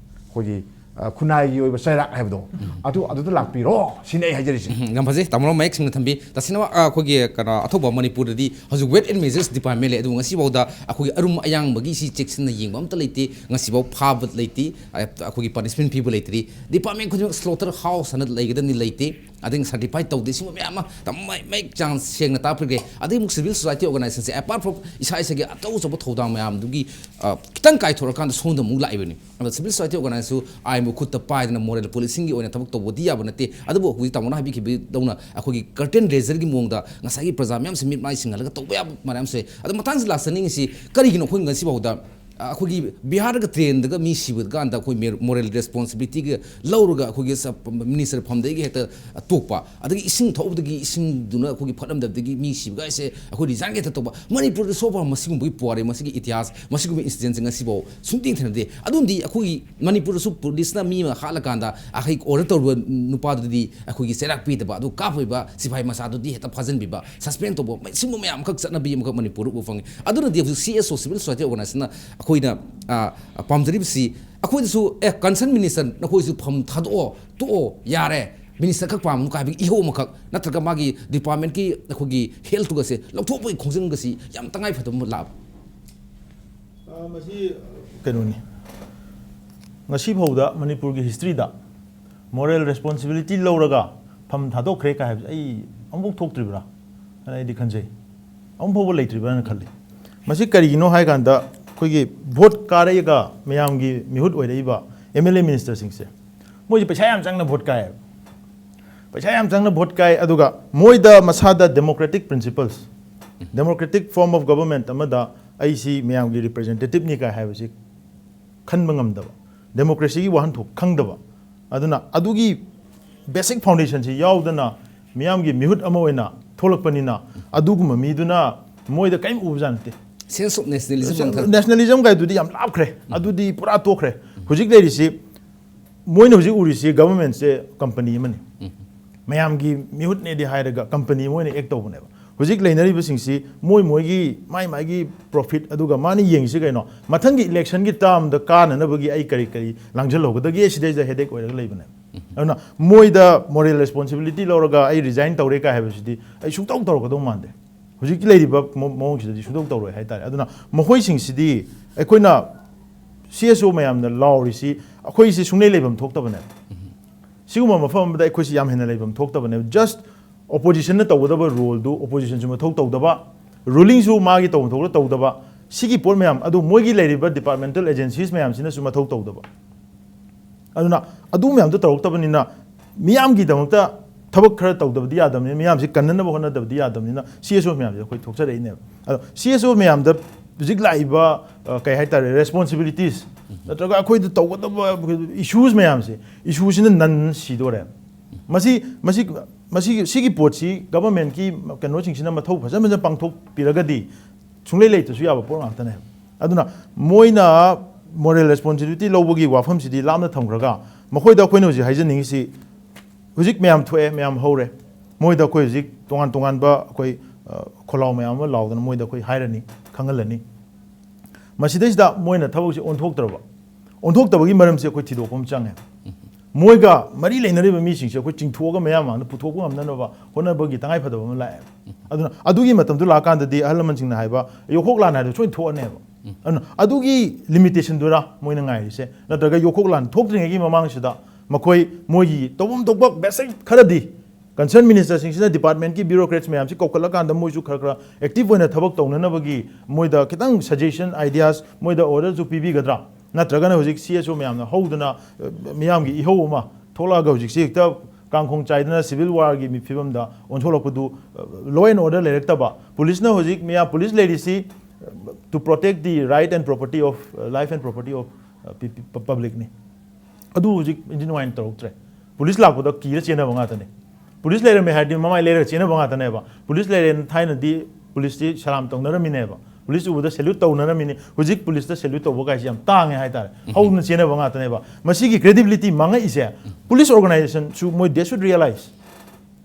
ꯑꯩꯈꯣꯏꯒꯤ, ꯑ, ꯈꯨꯟꯅꯥꯏꯒꯤ ꯑꯣꯏꯕ ꯆꯩꯔꯥꯛ ꯍꯥꯏꯕꯗꯣ, ꯑꯗꯨ, ꯑꯗꯨꯗ ꯂꯥꯛꯄꯤꯔꯣ ꯁꯤꯅꯤ ꯑꯩ ꯍꯥꯏꯖꯔꯤꯁꯦ꯫ ꯎꯝ, ꯌꯥꯝ ꯐꯖꯩ꯫ ꯇꯥꯃꯣ ꯃꯌꯦꯛ ꯁꯦꯡꯅ ꯊꯝꯕꯤ꯫ ꯇꯁꯦꯡꯅꯃꯛ, ꯑ, ꯑꯩꯈꯣꯏꯒꯤ ꯀꯩꯅꯣ, ꯑꯊꯧꯕ ꯃꯅꯤꯄꯨꯔꯗꯗꯤ ꯍꯧꯖꯤꯛ ꯋꯦꯠ ꯑꯦꯟ ꯃꯦꯖꯔꯁ ꯗꯤꯄꯥꯔꯠꯃꯦꯟ ꯂꯩ, ꯑꯗꯨꯕꯨ ꯉꯁꯤꯐꯥꯎꯗ ꯑꯩꯈꯣꯏꯒꯤ ꯑꯔꯨꯝ ꯑꯌꯥꯡꯕꯒꯤ ꯁꯤ ꯆꯦꯛꯁꯤꯟꯅ ꯌꯦꯡꯕ ꯑꯝꯇ ꯂꯩꯇꯦ꯫ ꯉꯁꯤꯐꯥꯎ ꯐꯥꯕ ꯂꯩꯇꯦ꯫ ꯑ, ꯑꯩꯈꯣꯏꯒꯤ ꯄꯅꯤꯁꯃꯦꯟ ꯄꯤꯕ ꯂꯩꯇ꯭ꯔꯤ꯫ ꯗꯤꯄꯥꯔꯠꯃꯦꯟ ꯈꯨꯗꯤꯡꯃꯛ ꯁ꯭ꯂꯣꯇꯔ ꯍꯥꯎꯁ ꯍꯥꯏꯅ ꯂꯩꯒꯗꯕꯅꯤ, ꯂꯩꯇꯦ꯫ ꯑꯗꯒꯤ ꯁꯔꯇꯤꯐꯥꯏ ꯇꯧꯗꯦ, ꯁꯤꯒꯨꯝꯕ ꯃꯌꯥꯝ ꯑꯃ ꯇꯝ-, ꯃꯩ-, ꯃꯩ ꯆꯥꯡ ꯁꯦꯡꯅ ꯇꯥꯛꯄꯤꯈ꯭ꯔꯦ꯫ ꯑꯗꯒꯤ ꯑꯃꯨꯛ civil society organization say, apart from ꯏꯁꯥ ꯏꯁꯥꯒꯤ ꯑꯆꯧ ꯑꯆꯧꯕ ꯊꯧꯗꯥꯡ ꯃꯌꯥꯝꯗꯨꯒꯤ, ꯑ, ꯈꯤꯇꯪ ꯀꯥꯏꯊꯣꯔꯛꯀꯥꯟꯗ ꯁꯣꯝꯗ ꯑꯃꯨꯛ ꯂꯥꯛꯏꯕꯅꯤ꯫ ꯑꯗꯣ civil society organization ꯁꯨ ꯑꯥꯏꯟꯕꯨ ꯈꯨꯠꯇ ꯄꯥꯏꯗꯅ moral policing ꯒꯤ ꯑꯣꯏꯅ ꯊꯕꯛ ꯇꯧꯕꯗꯤ ꯌꯥꯕ ꯅꯠꯇꯦ꯫ ꯑꯗꯨꯕꯨ ꯍꯧꯖꯤꯛ ꯇꯥꯃꯣꯅ ꯍꯥꯏꯕꯤꯈꯤꯕꯗꯧꯅ ꯑꯩꯈꯣꯏꯒꯤ curtain raiser ꯒꯤ ꯃꯑꯣꯡꯗ ꯉꯁꯥꯏꯒꯤ ꯄ꯭ꯔꯖꯥ ꯃꯌꯥꯝꯁꯦ ꯃꯤꯠ ꯃꯥꯏ ꯁꯤꯡꯍꯜꯂꯒ ꯇꯧꯕ ꯌꯥꯕ ꯃꯌꯥꯝꯁꯦ꯫ ꯑꯗꯣ ꯃꯇꯥꯡꯁꯤꯗ ꯂꯥꯛꯆꯅꯤꯡꯉꯤꯁꯤ ꯀꯔꯤꯒꯤꯅꯣ ꯑꯩꯈꯣꯏ ꯉꯁꯤꯐꯥꯎꯗ ꯑ, ꯑꯩꯈꯣꯏꯒꯤ ꯕꯤꯍꯥꯔꯗꯒ train ꯗꯒ ꯃꯤ ꯁꯤꯕ ꯀꯥꯟꯗ ꯑꯩꯈꯣꯏ ꯃꯦ-, moral responsibility ꯒ ꯂꯧꯔꯒ ꯑꯩꯈꯣꯏꯒꯤ ꯁ-, minister ꯐꯝꯗꯒꯤ ꯍꯦꯛꯇ ꯇꯣꯛꯄ, ꯑꯗꯒꯤ ꯏꯁꯤꯡ ꯊꯛꯎꯕꯗꯒꯤ ꯏꯁꯤꯡꯗꯨꯅ ꯑꯩꯈꯣꯏꯒꯤ ꯐꯠꯂꯝꯗꯕꯗꯒꯤ ꯃꯤ ꯁꯤꯕꯒ ꯍꯥꯏꯁꯦ ꯑꯩꯈꯣꯏ resign ꯍꯦꯛꯇ ꯇꯧꯕ꯫ ꯃꯅꯤꯄꯨꯔꯗ so far ꯃꯁꯤꯒꯨꯝꯕꯒꯤ ꯄꯨꯋꯥꯔꯤ, ꯃꯁꯤꯒꯤ ꯏꯇꯤꯍꯥꯁ, ꯃꯁꯤꯒꯨꯝꯕ incident ꯁꯦ ꯉꯁꯤꯐꯥꯎ ꯁꯨꯡꯊꯦꯡ ꯊꯦꯡꯅꯗꯦ꯫ ꯑꯗꯨꯝꯗꯤ ꯑꯩꯈꯣꯏꯒꯤ ꯃꯅꯤꯄꯨꯔꯗꯁꯨ police ꯅ ꯃꯤ ꯑꯃ ꯍꯥꯠꯂꯀꯥꯟꯗ ꯑꯩꯈꯣꯏ order ꯇꯧꯔꯨꯕ ꯅꯨꯄꯥꯗꯨꯗꯤ ꯑꯩꯈꯣꯏꯒꯤ ꯆꯩꯔꯥꯛ ꯄꯤꯗꯕ, ꯑꯗꯨ ꯀꯥꯞꯄꯤꯕ ꯁꯤꯐꯥꯏ ꯃꯆꯥꯗꯨꯗꯤ ꯍꯦꯛꯇ ꯐꯥꯖꯤꯟꯕꯤꯕ, suspend ꯇꯧꯕ, ꯃ-, ꯁꯤꯒꯨꯝꯕ ꯃꯌꯥꯝ ꯑꯃꯈꯛ ꯆꯠꯅꯕꯤ ꯑꯃꯈꯛ ꯃꯅꯤꯄꯨꯔꯗ ꯎꯕ ꯐꯪꯉꯤ꯫ ꯑꯗꯨꯅꯗꯤ ꯍꯧꯖꯤꯛ C S O, civil society organization ꯅ ꯑꯩꯈꯣꯏꯅ, ꯑ, ꯄꯥꯝꯖꯔꯤꯕꯁꯤ, ꯑꯩꯈꯣꯏꯗꯁꯨ, "ꯑꯦ, concerned minister, ꯅꯈꯣꯏꯁꯨ ꯐꯝ ꯊꯥꯗꯣꯛꯑꯣ, ꯇꯣꯛꯑꯣ, ꯌꯥꯔꯦ, minister ꯈꯛ ꯄꯥꯝꯃꯨ" ꯀꯥꯏꯕꯒꯤ ꯏꯍꯧ ꯑꯃꯈꯛ, ꯅꯠꯇ꯭ꯔꯒ ꯃꯥꯒꯤ department ꯀꯤ ꯑꯩꯈꯣꯏꯒꯤ health ꯇꯨꯒꯁꯦ ꯂꯧꯊꯣꯛꯄꯒꯤ ꯈꯣꯡꯖꯪꯒꯁꯤ ꯌꯥꯝ ꯇꯉꯥꯏ ꯐꯗꯕ ꯑꯃ ꯂꯥꯛꯑꯕ꯫ ꯑ, ꯃꯁꯤ ꯀꯩꯅꯣꯅꯤ, ꯉꯁꯤ ꯐꯥꯎꯗ ꯃꯅꯤꯄꯨꯔꯒꯤ history ꯗ moral responsibility ꯂꯧꯔꯒ ꯐꯝ ꯊꯥꯗꯣꯛꯈ꯭ꯔꯦ ꯀꯥꯏ ꯍꯥꯏꯕꯁꯦ ꯑꯩ ꯑꯃꯨꯛꯐꯥꯎ ꯊꯣꯛꯇ꯭ꯔꯤꯕ꯭ꯔꯥ ꯍꯥꯏꯅ ꯑꯩꯗꯤ ꯈꯟꯖꯩ꯫ ꯑꯃꯨꯛ ꯐꯥꯎꯕ ꯂꯩꯇ꯭ꯔꯤꯕ꯭ꯔꯥꯅ ꯈꯜꯂꯤ꯫ ꯃꯁꯤ ꯀꯔꯤꯒꯤꯅꯣ ꯍꯥꯏ ꯀꯥꯟꯗ, ꯑꯩꯈꯣꯏꯒꯤ vote ꯀꯥꯔꯛꯑꯒ ꯃꯌꯥꯝꯒꯤ ꯃꯤꯍꯨꯠ ꯑꯣꯏꯔꯛꯏꯕ M L A minister ꯁꯤꯡꯁꯦ, ꯃꯣꯏꯁꯦ ꯄꯩꯁꯥ ꯌꯥꯝ ꯆꯪꯅ vote ꯀꯥꯏꯌꯦꯕ꯫ ꯄꯩꯁꯥ ꯌꯥꯝ ꯆꯪꯅ vote ꯀꯥꯏ, ꯑꯗꯨꯒ ꯃꯣꯏꯗ ꯃꯁꯥꯗ democratic principles, democratic form of government ꯑꯃꯗ ꯑꯩꯁꯤ ꯃꯌꯥꯝꯒꯤ representative ꯅꯤ ꯀꯥꯏ ꯍꯥꯏꯕꯁꯤ ꯈꯟꯕ ꯉꯝꯗꯕ, democracy ꯒꯤ ꯋꯥꯍꯟꯊꯣꯛ ꯈꯪꯗꯕ, ꯑꯗꯨꯅ ꯑꯗꯨꯒꯤ basic foundation ꯁꯤ ꯌꯥꯎꯗꯅ ꯃꯤꯌꯥꯝꯒꯤ ꯃꯤꯍꯨꯠ ꯑꯃ ꯑꯣꯏꯅ ꯊꯣꯛꯂꯛꯄꯅꯤꯅ, ꯑꯗꯨꯒꯨꯝꯕ ꯃꯤꯗꯨꯅ ꯃꯣꯏꯗ ꯀꯔꯤꯝ ꯎꯕꯖꯥꯠ ꯅꯠꯇꯦ꯫ Sense of nationalism ꯃꯥꯡꯊꯔꯛꯄ꯫ Nationalism ꯀꯥꯏꯗꯨꯗꯤ ꯌꯥꯝ ꯂꯥꯞꯈ꯭ꯔꯦ, ꯑꯗꯨꯗꯤ ꯄꯨꯔꯥ ꯇꯣꯛꯈ꯭ꯔꯦ꯫ ꯍꯧꯖꯤꯛ ꯂꯩꯔꯤꯁꯤ, ꯃꯣꯏꯅ ꯍꯧꯖꯤꯛ ꯎꯔꯤꯁꯤ government ꯁꯦ company ꯑꯃꯅꯤ꯫ ꯃꯌꯥꯝꯒꯤ ꯃꯤꯍꯨꯠꯅꯦꯗꯤ ꯍꯥꯏꯔꯒ company ꯑꯃ ꯑꯣꯏꯅ act ꯇꯧꯕꯅꯦꯕ꯫ ꯍꯧꯖꯤꯛ ꯂꯩꯅꯔꯤꯕꯁꯤꯡꯁꯤ ꯃꯣꯏ ꯃꯣꯏꯒꯤ, ꯃꯥꯏ ꯃꯥꯏꯒꯤ profit, ꯑꯗꯨꯒ ꯃꯥꯅ ꯌꯦꯡꯉꯤꯁꯤ ꯀꯩꯅꯣ, ꯃꯊꯪꯒꯤ election ꯒꯤ term ꯗ ꯀꯥꯅꯅꯕꯒꯤ ꯑꯩ ꯀꯔꯤ ꯀꯔꯤ ꯂꯥꯡꯁꯤꯜꯍꯧꯒꯗꯒꯦ, ꯁꯤꯗꯩꯗ headache ꯑꯣꯏꯔꯒ ꯂꯩꯕꯅꯦ꯫ ꯑꯗꯨꯅ ꯃꯣꯏꯗ moral responsibility ꯂꯧꯔꯒ ꯑꯩ resign ꯇꯧꯔꯦ ꯀꯥꯏ ꯍꯥꯏꯕꯁꯤꯗꯤ ꯑꯩ ꯁꯨꯡꯇꯧ ꯇꯧꯔꯛꯀꯗꯧ ꯃꯥꯟꯗꯦ꯫ ꯍꯧꯖꯤꯛꯀꯤ ꯂꯩꯔꯤꯕ ꯃꯣ-, ꯃꯑꯣꯡꯁꯤꯗꯗꯤ ꯁꯨꯡꯇꯧ ꯇꯧꯔꯣꯏ ꯍꯥꯏꯇꯥꯔꯦ꯫ ꯑꯗꯨꯅ ꯃꯈꯣꯏꯁꯤꯡꯁꯤꯗꯤ ꯑꯩꯈꯣꯏꯅ C S O ꯃꯌꯥꯝꯅ ꯂꯥꯎꯔꯤꯁꯤ ꯑꯩꯈꯣꯏꯁꯤ ꯁꯨꯡꯂꯩ ꯂꯩꯐꯝ ꯊꯣꯛꯇꯕꯅꯦꯕ꯫ ꯁꯤꯒꯨꯝꯕ ꯃꯐꯝ ꯑꯃꯗ ꯑꯩꯈꯣꯏꯁꯤ ꯌꯥꯝ ꯍꯦꯟꯅ ꯂꯩꯐꯝ ꯊꯣꯛꯇꯕꯅꯦ꯫ Just oppositionꯅ ꯇꯧꯒꯗꯕ roleꯗꯨ oppositionꯁꯨ ꯃꯊꯧ ꯇꯧꯗꯕ, rulingꯁꯨ ꯃꯥꯒꯤ ꯇꯧꯐꯝ ꯊꯣꯛꯄ ꯇꯧꯗꯕ, ꯁꯤꯒꯤ ꯄꯣꯠ ꯃꯌꯥꯝ ꯑꯗꯨ ꯃꯣꯏꯒꯤ ꯂꯩꯔꯤꯕ departmental agencies ꯃꯌꯥꯝꯁꯤꯅꯁꯨ ꯃꯊꯧ ꯇꯧꯗꯕ꯫ ꯑꯗꯨꯅ ꯑꯗꯨ ꯃꯌꯥꯝꯗꯣ ꯇꯧꯔꯛꯇꯕꯅꯤꯅ ꯃꯤꯌꯥꯝꯒꯤꯗꯃꯛꯇ ꯊꯕꯛ ꯈꯔ ꯇꯧꯗꯕꯗꯤ ꯌꯥꯗꯕꯅꯤꯅ, ꯃꯤꯌꯥꯝꯁꯤ ꯀꯟꯅꯅꯕ ꯍꯣꯠꯅꯗꯕꯗꯤ ꯌꯥꯗꯕꯅꯤꯅ C S O ꯃꯌꯥꯝꯁꯦ ꯑꯩꯈꯣꯏ ꯊꯣꯛꯆꯔꯛꯏꯅꯦꯕ꯫ ꯑꯗꯣ C S O ꯃꯌꯥꯝꯗ ꯍꯧꯖꯤꯛ ꯂꯥꯛꯏꯕ, ꯑ, ꯀꯩ ꯍꯥꯏꯇꯥꯔꯦ, responsibilities ꯅꯠꯇ꯭ꯔꯒ ꯑꯩꯈꯣꯏꯗ ꯇꯧꯒꯗꯕ issues ꯃꯌꯥꯝꯁꯦ, issueꯁꯤꯅ ꯅꯟ ꯁꯤꯗꯣꯔꯦ꯫ ꯃꯁꯤ, ꯃꯁꯤ, ꯃꯁꯤ, ꯁꯤꯒꯤ ꯄꯣꯠꯁꯤ governmentꯀꯤ ꯀꯩꯅꯣꯁꯤꯡꯁꯤꯅ ꯃꯊꯧ ꯐꯖ ꯐꯖꯅ ꯄꯥꯡꯊꯣꯛꯄꯤꯔꯒꯗꯤ ꯁꯨꯡꯂꯩ ꯂꯩꯇ꯭ꯔꯁꯨ ꯌꯥꯕ ꯄꯣꯠ ꯉꯥꯛꯇꯅꯦ꯫ ꯑꯗꯨꯅ ꯃꯣꯏꯅ moral responsibility ꯂꯧꯕꯒꯤ ꯋꯥꯐꯝꯁꯤꯗꯤ ꯂꯥꯞꯅ ꯊꯝꯈ꯭ꯔꯒ, ꯃꯈꯣꯏꯗ ꯑꯩꯈꯣꯏꯅ ꯍꯧꯖꯤꯛ ꯍꯥꯏꯖꯅꯤꯡꯉꯤꯁꯤ, ꯍꯧꯖꯤꯛ ꯃꯌꯥꯝ ꯊꯣꯛꯑꯦ, ꯃꯌꯥꯝ ꯍꯧꯔꯦ, ꯃꯣꯏꯗ ꯑꯩꯈꯣꯏ ꯍꯧꯖꯤꯛ ꯇꯣꯉꯥꯟ ꯇꯣꯉꯥꯟꯕ ꯑꯩꯈꯣꯏ, ꯑ, ꯈꯣꯜꯂꯥꯎ ꯃꯌꯥꯝ ꯑꯃ ꯂꯥꯎꯗꯅ ꯃꯣꯏꯗ ꯑꯩꯈꯣꯏ ꯍꯥꯏꯔꯅꯤ, ꯈꯪꯍꯜꯂꯅꯤ꯫ ꯃꯁꯤꯗꯩꯁꯤꯗ ꯃꯣꯏꯅ ꯊꯕꯛꯁꯦ ꯑꯣꯟꯊꯣꯛꯇ꯭ꯔꯕ, ꯑꯣꯟꯊꯣꯛꯇꯕꯒꯤ ꯃꯔꯝꯁꯦ ꯑꯩꯈꯣꯏ ꯊꯤꯗꯣꯛꯄ ꯑꯃ ꯆꯪꯉꯦ꯫ ꯃꯣꯏꯒ ꯃꯔꯤ ꯂꯩꯅꯔꯤꯕ ꯃꯤꯁꯤꯡꯁꯦ ꯑꯩꯈꯣꯏ ꯆꯤꯡꯊꯣꯛꯑꯒ ꯃꯌꯥꯝ ꯃꯥꯡꯗ ꯄꯨꯊꯣꯛꯄ ꯉꯝꯅꯅꯕ ꯍꯣꯠꯅꯕꯒꯤ ꯇꯉꯥꯏꯐꯗꯕ ꯑꯃ ꯂꯥꯛꯑꯦ꯫ ꯑꯗꯨꯅ ꯑꯗꯨꯒꯤ ꯃꯇꯝꯗꯨ ꯂꯥꯛꯀꯥꯟꯗꯗꯤ ꯑꯍꯜ ꯂꯃꯟꯁꯤꯡꯅ ꯍꯥꯏꯕ ꯌꯣꯛꯈꯣꯛ ꯂꯥꯟ ꯍꯥꯏꯗꯣ ꯁꯣꯏꯅ ꯊꯣꯛꯑꯅꯦꯕ꯫ ꯑꯗꯨꯅ ꯑꯗꯨꯒꯤ limitationꯗꯨꯔ ꯃꯣꯏꯅ ꯉꯥꯏꯔꯤꯁꯦ? ꯅꯠꯇ꯭ꯔꯒ ꯌꯣꯛꯈꯣꯛ ꯂꯥꯟ ꯊꯣꯛꯇ꯭ꯔꯤꯉꯩꯒꯤ ꯃꯃꯥꯡꯁꯤꯗ ꯃꯈꯣꯏ ꯃꯣꯏꯒꯤ ꯇꯧꯐꯝ ꯊꯣꯛꯄ basic ꯈꯔꯗꯤ concerned ministerꯁꯤꯡꯁꯤꯅ departmentꯀꯤ bureaucrats ꯃꯌꯥꯝꯁꯤ ꯀꯧꯈꯠꯂꯀꯥꯟꯗ ꯃꯣꯏꯁꯨ ꯈꯔ ꯈꯔ active ꯑꯣꯏꯅ ꯊꯕꯛ ꯇꯧꯅꯅꯕꯒꯤ ꯃꯣꯏꯗ ꯈꯤꯇꯪ suggestion, ideas, ꯃꯣꯏꯗ orderꯁꯨ ꯄꯤꯕꯤꯒꯗ꯭ꯔꯥ? ꯅꯠꯇ꯭ꯔꯒꯅ ꯍꯧꯖꯤꯛ C S O ꯃꯌꯥꯝꯅ ꯍꯧꯗꯅ, ꯑ, ꯃꯤꯌꯥꯝꯒꯤ ꯏꯍꯧ ꯑꯃ ꯊꯣꯛꯂꯛꯑꯒ ꯍꯧꯖꯤꯛꯁꯤ ꯍꯦꯛꯇ ꯀꯥꯡꯈꯣꯡ ꯆꯥꯏꯗꯅ civil warꯒꯤ ꯃꯤ ꯐꯤꯕꯝꯗ ꯑꯣꯟꯊꯣꯛꯂꯛꯄꯗꯨ, ꯑ, law and order ꯂꯩꯔꯛꯇꯕ, ꯄꯨꯂꯤꯁꯅ ꯍꯧꯖꯤꯛ ꯃꯤꯌꯥꯝ, ꯄꯨꯂꯤꯁ ꯂꯩꯔꯤꯁꯤ, ꯑ, to protect the right and property of, ꯑ, life and property of, ꯑ, ꯄꯤ-, ꯄꯤ-, ꯄ-, publicꯅꯤ꯫ ꯑꯗꯨ ꯍꯧꯖꯤꯛ ꯏꯟꯖꯤꯟ ꯑꯣꯏꯅ ꯇꯧꯔꯛꯇ꯭ꯔꯦ꯫ ꯄꯨꯂꯤꯁ ꯂꯥꯛꯄꯗ ꯀꯤꯔ ꯆꯦꯟꯅꯕ ꯉꯥꯛꯇꯅꯦ꯫ ꯄꯨꯂꯤꯁ ꯂꯩꯔꯝꯃꯦ ꯍꯥꯏꯔꯗꯤ ꯃꯃꯥꯏ ꯂꯩꯔꯒ ꯆꯦꯟꯅꯕ ꯉꯥꯛꯇꯅꯦꯕ꯫ ꯄꯨꯂꯤꯁ ꯂꯩꯔꯦꯅ ꯊꯥꯏꯅꯗꯤ ꯄꯨꯂꯤꯁꯇꯤ ꯁꯂꯥꯝ ꯇꯧꯅꯔꯝꯃꯤꯅꯦꯕ꯫ ꯄꯨꯂꯤꯁ ꯎꯕꯗ salute ꯇꯧꯅꯔꯝꯃꯤꯅꯤ꯫ ꯍꯧꯖꯤꯛ ꯄꯨꯂꯤꯁꯇ salute ꯇꯧꯕ ꯀꯥꯏꯁꯦ ꯌꯥꯝ ꯇꯥꯡꯉꯦ ꯍꯥꯏꯇꯥꯔꯦ꯫ ꯍꯧꯗꯅ ꯆꯦꯟꯅꯕ ꯉꯥꯛꯇꯅꯦꯕ꯫ ꯃꯁꯤꯒꯤ credibility ꯃꯥꯡꯉꯛꯏꯁꯦ ꯄꯨꯂꯤꯁ organizationꯁꯨ ꯃꯣꯏ they should realize꯫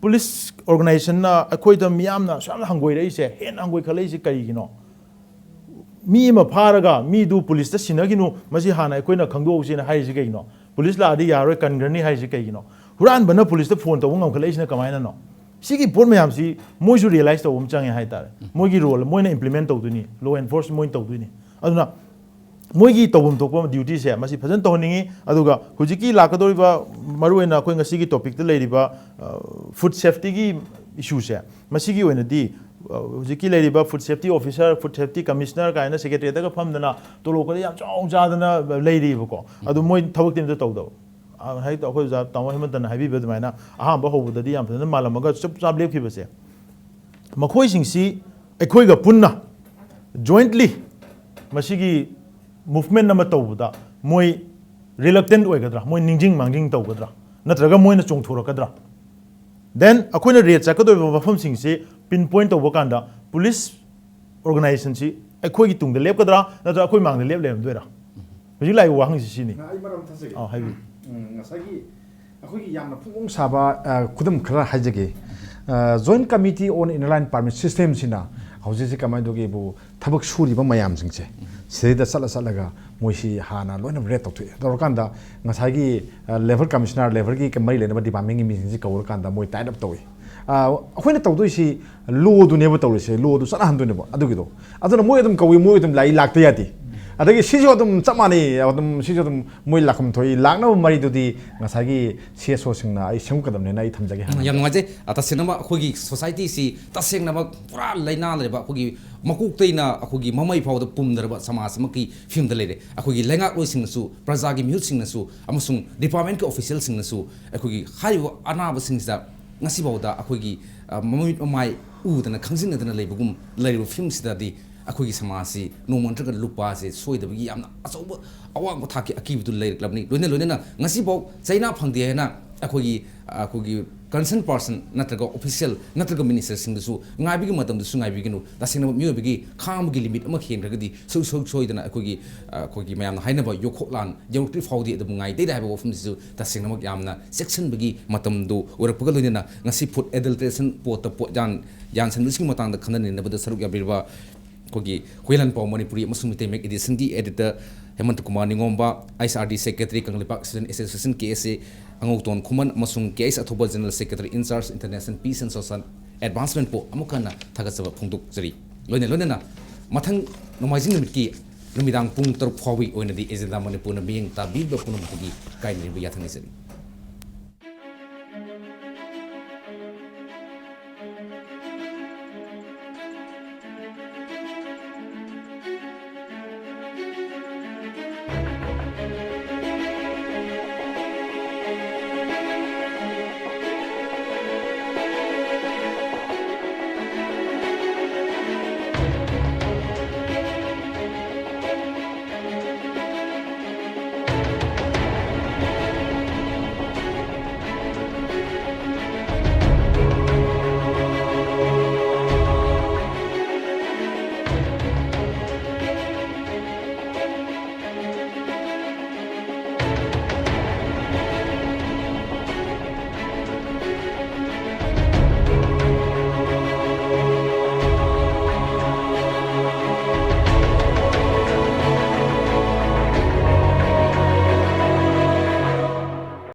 ꯄꯨꯂꯤꯁ organizationꯅ ꯑꯩꯈꯣꯏꯗ ꯃꯤꯌꯥꯝꯅ ꯑꯁꯨꯛ ꯌꯥꯝꯅ ꯍꯪꯒꯣꯏꯔꯛꯏꯁꯦ, ꯍꯦꯟꯅ ꯍꯪꯒꯣꯏꯈꯠꯂꯛꯏꯁꯦ ꯀꯔꯤꯒꯤꯅꯣ? ꯃꯤ ꯑꯃ ꯐꯥꯔꯒ ꯃꯤꯗꯨ ꯄꯨꯂꯤꯁꯇ ꯁꯤꯟꯅꯈꯤꯅꯨ, ꯃꯁꯤ ꯍꯥꯟꯅ ꯑꯩꯈꯣꯏꯅ ꯈꯪꯗꯣꯛꯍꯧꯁꯦꯅ ꯍꯥꯏꯔꯤꯁꯤ ꯀꯩꯒꯤꯅꯣ? ꯄꯨꯂꯤꯁ ꯂꯥꯛꯑꯗꯤ ꯌꯥꯔꯣꯏ, ꯀꯟꯈ꯭ꯔꯅꯤ ꯍꯥꯏꯔꯤꯁꯤ ꯀꯩꯒꯤꯅꯣ? ꯍꯨꯔꯥꯟꯕꯅ ꯄꯨꯂꯤꯁꯇ ꯐꯣꯟ ꯇꯧꯕ ꯉꯝꯈꯠꯂꯛꯏꯁꯤꯅ ꯀꯃꯥꯏꯅꯅꯣ? ꯁꯤꯒꯤ ꯄꯣꯠ ꯃꯌꯥꯝꯁꯤ ꯃꯣꯏꯁꯨ realize ꯇꯧꯕ ꯑꯃ ꯆꯪꯉꯦ ꯍꯥꯏꯇꯥꯔꯦ꯫ ꯃꯣꯏꯒꯤ role ꯃꯣꯏꯅ implement ꯇꯧꯗꯣꯏꯅꯤ, law enforce ꯃꯣꯏꯅ ꯇꯧꯗꯣꯏꯅꯤ꯫ ꯑꯗꯨꯅ ꯃꯣꯏꯒꯤ ꯇꯧꯐꯝ ꯊꯣꯛꯄ ꯗ꯭ꯌꯨꯇꯤꯁꯦ ꯃꯁꯤ ꯐꯖꯅ ꯇꯧꯍꯟꯅꯤꯡꯉꯤ꯫ ꯑꯗꯨꯒ ꯍꯧꯖꯤꯛꯀꯤ ꯂꯥꯛꯀꯗꯧꯔꯤꯕ, ꯃꯔꯨꯑꯣꯏꯅ ꯑꯩꯈꯣꯏ ꯉꯁꯤꯒꯤ ꯇꯣꯄꯤꯛꯇ ꯂꯩꯔꯤꯕ ꯐꯨꯗ ꯁꯦꯐꯇꯤꯒꯤ ꯏꯁꯨꯁꯦ, ꯃꯁꯤꯒꯤ ꯑꯣꯏꯅꯗꯤ ꯑ, ꯍꯧꯖꯤꯛꯀꯤ ꯂꯩꯔꯤꯕ food safety officer, food safety commissioner ꯀꯥꯏꯅ ꯁꯦꯀ꯭ꯔꯦꯇꯔꯤꯌꯦꯠꯇꯒ ꯐꯝꯗꯅ ꯇꯣꯂꯣꯞꯀꯗꯤ ꯌꯥꯝ ꯆꯥꯎ ꯆꯥꯗꯅ ꯂꯩꯔꯤꯕꯀꯣ꯫ ꯑꯗꯨ ꯃꯣꯏ ꯊꯕꯛꯇꯤ ꯑꯝꯇ ꯇꯧꯗꯕ꯫ ꯑ, ꯍꯦꯛꯇ ꯑꯩꯈꯣꯏ ꯑꯣꯖꯥ ꯇꯥꯃꯣ ꯍꯦꯃꯟꯇꯅ ꯍꯥꯏꯕꯤꯕ ꯑꯗꯨꯃꯥꯏꯅ ꯑꯍꯥꯟꯕ ꯍꯧꯕꯗꯗꯤ ꯌꯥꯝ ꯐꯖꯅ ꯃꯥꯜꯂꯝꯃꯒ ꯆꯨꯞ ꯆꯥꯞ ꯂꯦꯞꯈꯤꯕꯁꯦ, ꯃꯈꯣꯏꯁꯤꯡꯁꯤ ꯑꯩꯈꯣꯏꯒ ꯄꯨꯟꯅ jointly ꯃꯁꯤꯒꯤ movement ꯑꯃ ꯇꯧꯕꯗ ꯃꯣꯏ reluctant ꯑꯣꯏꯒꯗ꯭ꯔꯥ, ꯃꯣꯏ ꯅꯤꯡꯖꯤꯡ ꯃꯥꯡꯖꯤꯡ ꯇꯧꯒꯗ꯭ꯔꯥ, ꯅꯠꯇ꯭ꯔꯒ ꯃꯣꯏꯅ ꯆꯣꯡꯊꯣꯔꯛꯀꯗ꯭ꯔꯥ? Then ꯑꯩꯈꯣꯏꯅ ꯔꯦꯠ ꯆꯠꯀꯗꯧꯔꯤꯕ ꯃꯐꯝꯁꯤꯡꯁꯤ pinpoint ꯇꯧꯕ ꯀꯥꯟꯗ ꯄꯨꯂꯤꯁ ꯑꯣꯔꯒꯅꯥꯏꯖꯦꯁꯟꯁꯤ ꯑꯩꯈꯣꯏꯒꯤ ꯇꯨꯡꯗ ꯂꯦꯞꯀꯗ꯭ꯔꯥ, ꯅꯠꯇ꯭ꯔꯒ ꯑꯩꯈꯣꯏ ꯃꯥꯡꯗ ꯂꯦꯞ ꯂꯩꯔꯝꯗꯣꯏꯔꯥ? ꯍꯧꯖꯤꯛ ꯂꯥꯛꯏꯕ ꯋꯥꯍꯪꯁꯤ ꯁꯤꯅꯤ꯫ ꯑꯩ ꯃꯔꯝ ꯊꯝꯖꯒꯦ꯫ ꯑꯥ, ꯍꯥꯏꯕꯤꯌꯨ꯫ ꯎꯝ, ꯉꯁꯥꯏꯒꯤ ꯑꯩꯈꯣꯏꯒꯤ ꯌꯥꯝꯅ ꯐꯣꯡ ꯐꯣꯡ ꯁꯥꯕ, ꯑ, ꯈꯨꯗꯝ ꯈꯔ ꯍꯥꯏꯖꯒꯦ꯫ ꯑ, Joint Committee on Inner Line Permit System ꯁꯤꯅ ꯍꯧꯖꯤꯛꯁꯤ ꯀꯃꯥꯏꯅ ꯇꯧꯒꯦꯕꯨ, ꯊꯕꯛ ꯁꯨꯔꯤꯕ ꯃꯌꯥꯝꯁꯤꯡꯁꯦ ꯁꯤꯗꯩꯗ ꯆꯠꯂ ꯆꯠꯂꯒ ꯃꯣꯏꯁꯤ ꯍꯥꯟꯅ ꯂꯣꯏꯅ ꯔꯦꯠ ꯇꯧꯊꯣꯛꯑꯦ꯫ ꯇꯧꯔꯀꯥꯟꯗ ꯉꯁꯥꯏꯒꯤ, ꯑ, ꯂꯦꯕꯔ ꯀꯃꯤꯁꯅꯔ, ꯂꯦꯕꯔꯒꯤ ꯃꯔꯤ ꯂꯩꯅꯕ ꯗꯤꯄꯥꯔꯠꯃꯦꯟꯒꯤ ꯃꯤꯁꯤꯡꯁꯤ ꯀꯧꯔꯀꯥꯟꯗ ꯃꯣꯏ ꯇꯥꯏꯠ ꯑꯞ ꯇꯧꯏ꯫ ꯑ, ꯑꯩꯈꯣꯏꯅ ꯇꯧꯗꯣꯏꯁꯤ ꯂꯣꯗꯨꯅꯦꯕ ꯇꯧꯔꯤꯁꯦ, ꯂꯣꯗꯨ ꯆꯠꯅꯍꯟꯗꯣꯏꯅꯦꯕ꯫ ꯑꯗꯨꯒꯤꯗꯣ, ꯑꯗꯨꯅ ꯃꯣꯏ ꯑꯗꯨꯝ ꯀꯧꯏ, ꯃꯣꯏ ꯑꯗꯨꯝ ꯂꯥꯛꯏ, ꯂꯥꯛꯇ ꯌꯥꯗꯦ꯫ ꯑꯗꯒꯤ ꯁꯤꯁꯨ ꯑꯗꯨꯝ ꯆꯞ ꯃꯥꯟꯅꯩ, ꯑꯗꯨꯝ ꯁꯤꯁꯨ ꯑꯗꯨꯝ ꯃꯣꯏ ꯂꯥꯛꯐꯝ ꯊꯣꯛꯏ꯫ ꯂꯥꯛꯅꯕ ꯃꯔꯤꯗꯨꯗꯤ ꯉꯁꯥꯏꯒꯤ ꯁꯤ ꯑꯦꯁ ꯑꯣꯁꯤꯡꯅ ꯑꯩ ꯁꯦꯝꯒꯠꯀꯗꯕꯅꯦꯅ ꯑꯩ ꯊꯝꯖꯒꯦ ꯎꯝ, ꯍꯥꯏꯅ ꯌꯥꯝ ꯈꯜꯂꯤ꯫ ꯅꯨꯡꯉꯥꯏꯖꯩ꯫ ꯑ, ꯇꯁꯦꯡꯅꯃꯛ ꯑꯩꯈꯣꯏꯒꯤ ꯁꯣꯁꯥꯏꯇꯤꯁꯤ ꯇꯁꯦꯡꯅꯃꯛ ꯄꯨꯔꯥ ꯂꯥꯏꯅꯥ ꯂꯩꯔꯕ, ꯑꯩꯈꯣꯏꯒꯤ ꯃꯀꯣꯛꯇꯩꯅ ꯑꯩꯈꯣꯏꯒꯤ ꯃꯃꯩ ꯐꯥꯎꯗ ꯄꯨꯝꯗ꯭ꯔꯕ ꯁꯃꯥꯖ ꯑꯃꯒꯤ ꯐꯤꯕꯝꯗ ꯂꯩꯔꯦ꯫ ꯑꯩꯈꯣꯏꯒꯤ ꯂꯩꯉꯥꯛꯂꯣꯏꯁꯤꯡꯅꯁꯨ, ꯄ꯭ꯔꯖꯥꯒꯤ ꯃꯤꯍꯨꯠꯁꯤꯡꯅꯁꯨ ꯑꯃꯁꯨꯡ ꯗꯤꯄꯥꯔꯠꯃꯦꯟꯠꯀꯤ ꯑꯣꯐꯤꯁꯤꯌꯦꯜꯁꯤꯡꯅꯁꯨ ꯑꯩꯈꯣꯏꯒꯤ ꯍꯥꯏꯔꯤꯕ ꯑꯅꯥꯕꯁꯤꯡꯁꯤꯗ ꯉꯁꯤꯐꯥꯎꯗ ꯑꯩꯈꯣꯏꯒꯤ, ꯑ, ꯃꯃꯤꯠ ꯃꯃꯥꯏ ꯎꯗꯅ ꯈꯪꯖꯤꯟꯅꯗꯅ ꯂꯩꯕꯒꯨꯝ ꯂꯩꯔꯤꯕ ꯐꯤꯕꯝꯁꯤꯗꯗꯤ ꯑꯩꯈꯣꯏꯒꯤ ꯁꯃꯥꯖꯁꯤ ꯅꯣꯡꯃ ꯅꯠꯇ꯭ꯔꯒ ꯂꯨꯞꯄꯁꯦ ꯁꯣꯏꯗꯕꯒꯤ ꯌꯥꯝꯅ ꯑꯆꯧꯕ ꯑꯋꯥꯡꯕ ꯊꯥꯛꯀꯤ ꯑꯀꯤꯕꯗꯨ ꯂꯩꯔꯛꯂꯕꯅꯤ꯫ ꯂꯣꯏꯅ ꯂꯣꯏꯅꯅ ꯉꯁꯤꯐꯥꯎ ꯆꯩꯅꯥ ꯐꯪꯗꯦ ꯍꯥꯏꯅ ꯑꯩꯈꯣꯏꯒꯤ, ꯑꯩꯈꯣꯏꯒꯤ concern person ꯅꯠꯇ꯭ꯔꯒ ꯑꯣꯐꯤꯁꯤꯌꯦꯜ ꯅꯠꯇ꯭ꯔꯒ ꯃꯤꯅꯤꯁꯇꯔꯁꯤꯡꯗꯁꯨ ꯉꯥꯏꯕꯒꯤ ꯃꯇꯝꯗꯁꯨ ꯉꯥꯏꯕꯤꯒꯅꯨ꯫ ꯇꯁꯦꯡꯅꯃꯛ ꯃꯤꯑꯣꯏꯕꯒꯤ ꯈꯥꯡꯕꯒꯤ ꯂꯤꯃꯤꯠ ꯑꯃ ꯍꯦꯟꯈ꯭ꯔꯒꯗꯤ ꯁꯨꯡꯁꯣꯏ ꯁꯣꯏꯗꯅ ꯑꯩꯈꯣꯏꯒꯤ, ꯑꯩꯈꯣꯏꯒꯤ ꯃꯌꯥꯝꯅ ꯍꯥꯏꯅꯕ ꯌꯣꯠꯈꯣꯛꯂꯥꯟ ꯌꯧꯔꯛꯇ꯭ꯔꯤ ꯐꯥꯎꯗꯤ ꯑꯗꯨꯝ ꯉꯥꯏ ꯇꯩꯔꯦ ꯍꯥꯏꯕ ꯋꯥꯐꯝꯁꯤꯁꯨ ꯇꯁꯦꯡꯅꯃꯛ ꯌꯥꯝꯅ ꯆꯦꯛꯁꯤꯟꯕꯒꯤ ꯃꯇꯝꯗꯨ ꯑꯣꯏꯔꯛꯄꯒ ꯂꯣꯏꯅꯅ ꯉꯁꯤ ꯐꯨꯗ ꯑꯦꯗꯜꯇ꯭ꯔꯦꯁꯟ ꯄꯣꯠꯇ ꯄꯣꯠ ꯌꯥꯟ-, ꯌꯥꯟꯁꯤꯟꯕꯁꯤꯒꯤ ꯃꯇꯥꯡꯗ ꯈꯟꯅ ꯅꯩꯅꯕꯗ ꯁꯔꯨꯛ ꯌꯥꯕꯤꯔꯤꯕ ꯑꯩꯈꯣꯏꯒꯤ ꯍꯨꯏꯂꯥꯟꯄꯥꯎ ꯃꯅꯤꯄꯨꯔꯤ ꯑꯃꯁꯨꯡ ꯃꯤꯇꯩ ꯃꯌꯦꯛ ꯑꯦꯗꯤꯁꯟꯒꯤ editor Hemanta Kumar Ningomba, I S R D secretary Kangleipak student association, K S A, Angouton Khuman ꯑꯃꯁꯨꯡ ꯀꯦ ꯑꯩꯆ ꯑꯊꯧꯕ general secretary in charge international peace and social ꯑꯦꯗꯚꯥꯟꯁꯃꯦꯟꯠꯄꯨ ꯑꯃꯨꯛ ꯍꯟꯅ ꯊꯥꯒꯠꯆꯕ ꯐꯣꯡꯗꯣꯛꯆꯔꯤ꯫ ꯂꯣꯏꯅ ꯂꯣꯏꯅꯅ ꯃꯊꯪ ꯅꯣꯡꯃꯥꯏꯖꯤꯡ ꯅꯨꯃꯤꯠꯀꯤ ꯅꯨꯃꯤꯗꯥꯡ ꯄꯨꯡ ꯇꯔꯨꯛ ꯐꯥꯎꯕꯒꯤ ꯑꯣꯏꯅꯗꯤ ꯑꯦꯖꯦꯟꯗꯥ ꯃꯅꯤꯄꯨꯔꯅ ꯃꯤꯠꯌꯦꯡ ꯇꯥꯕꯤꯕ ꯄꯨꯝꯅꯃꯛꯇꯒꯤ ꯀꯥꯏꯅꯔꯤꯕ ꯌꯥꯊꯪ ꯅꯤꯖꯔꯤ꯫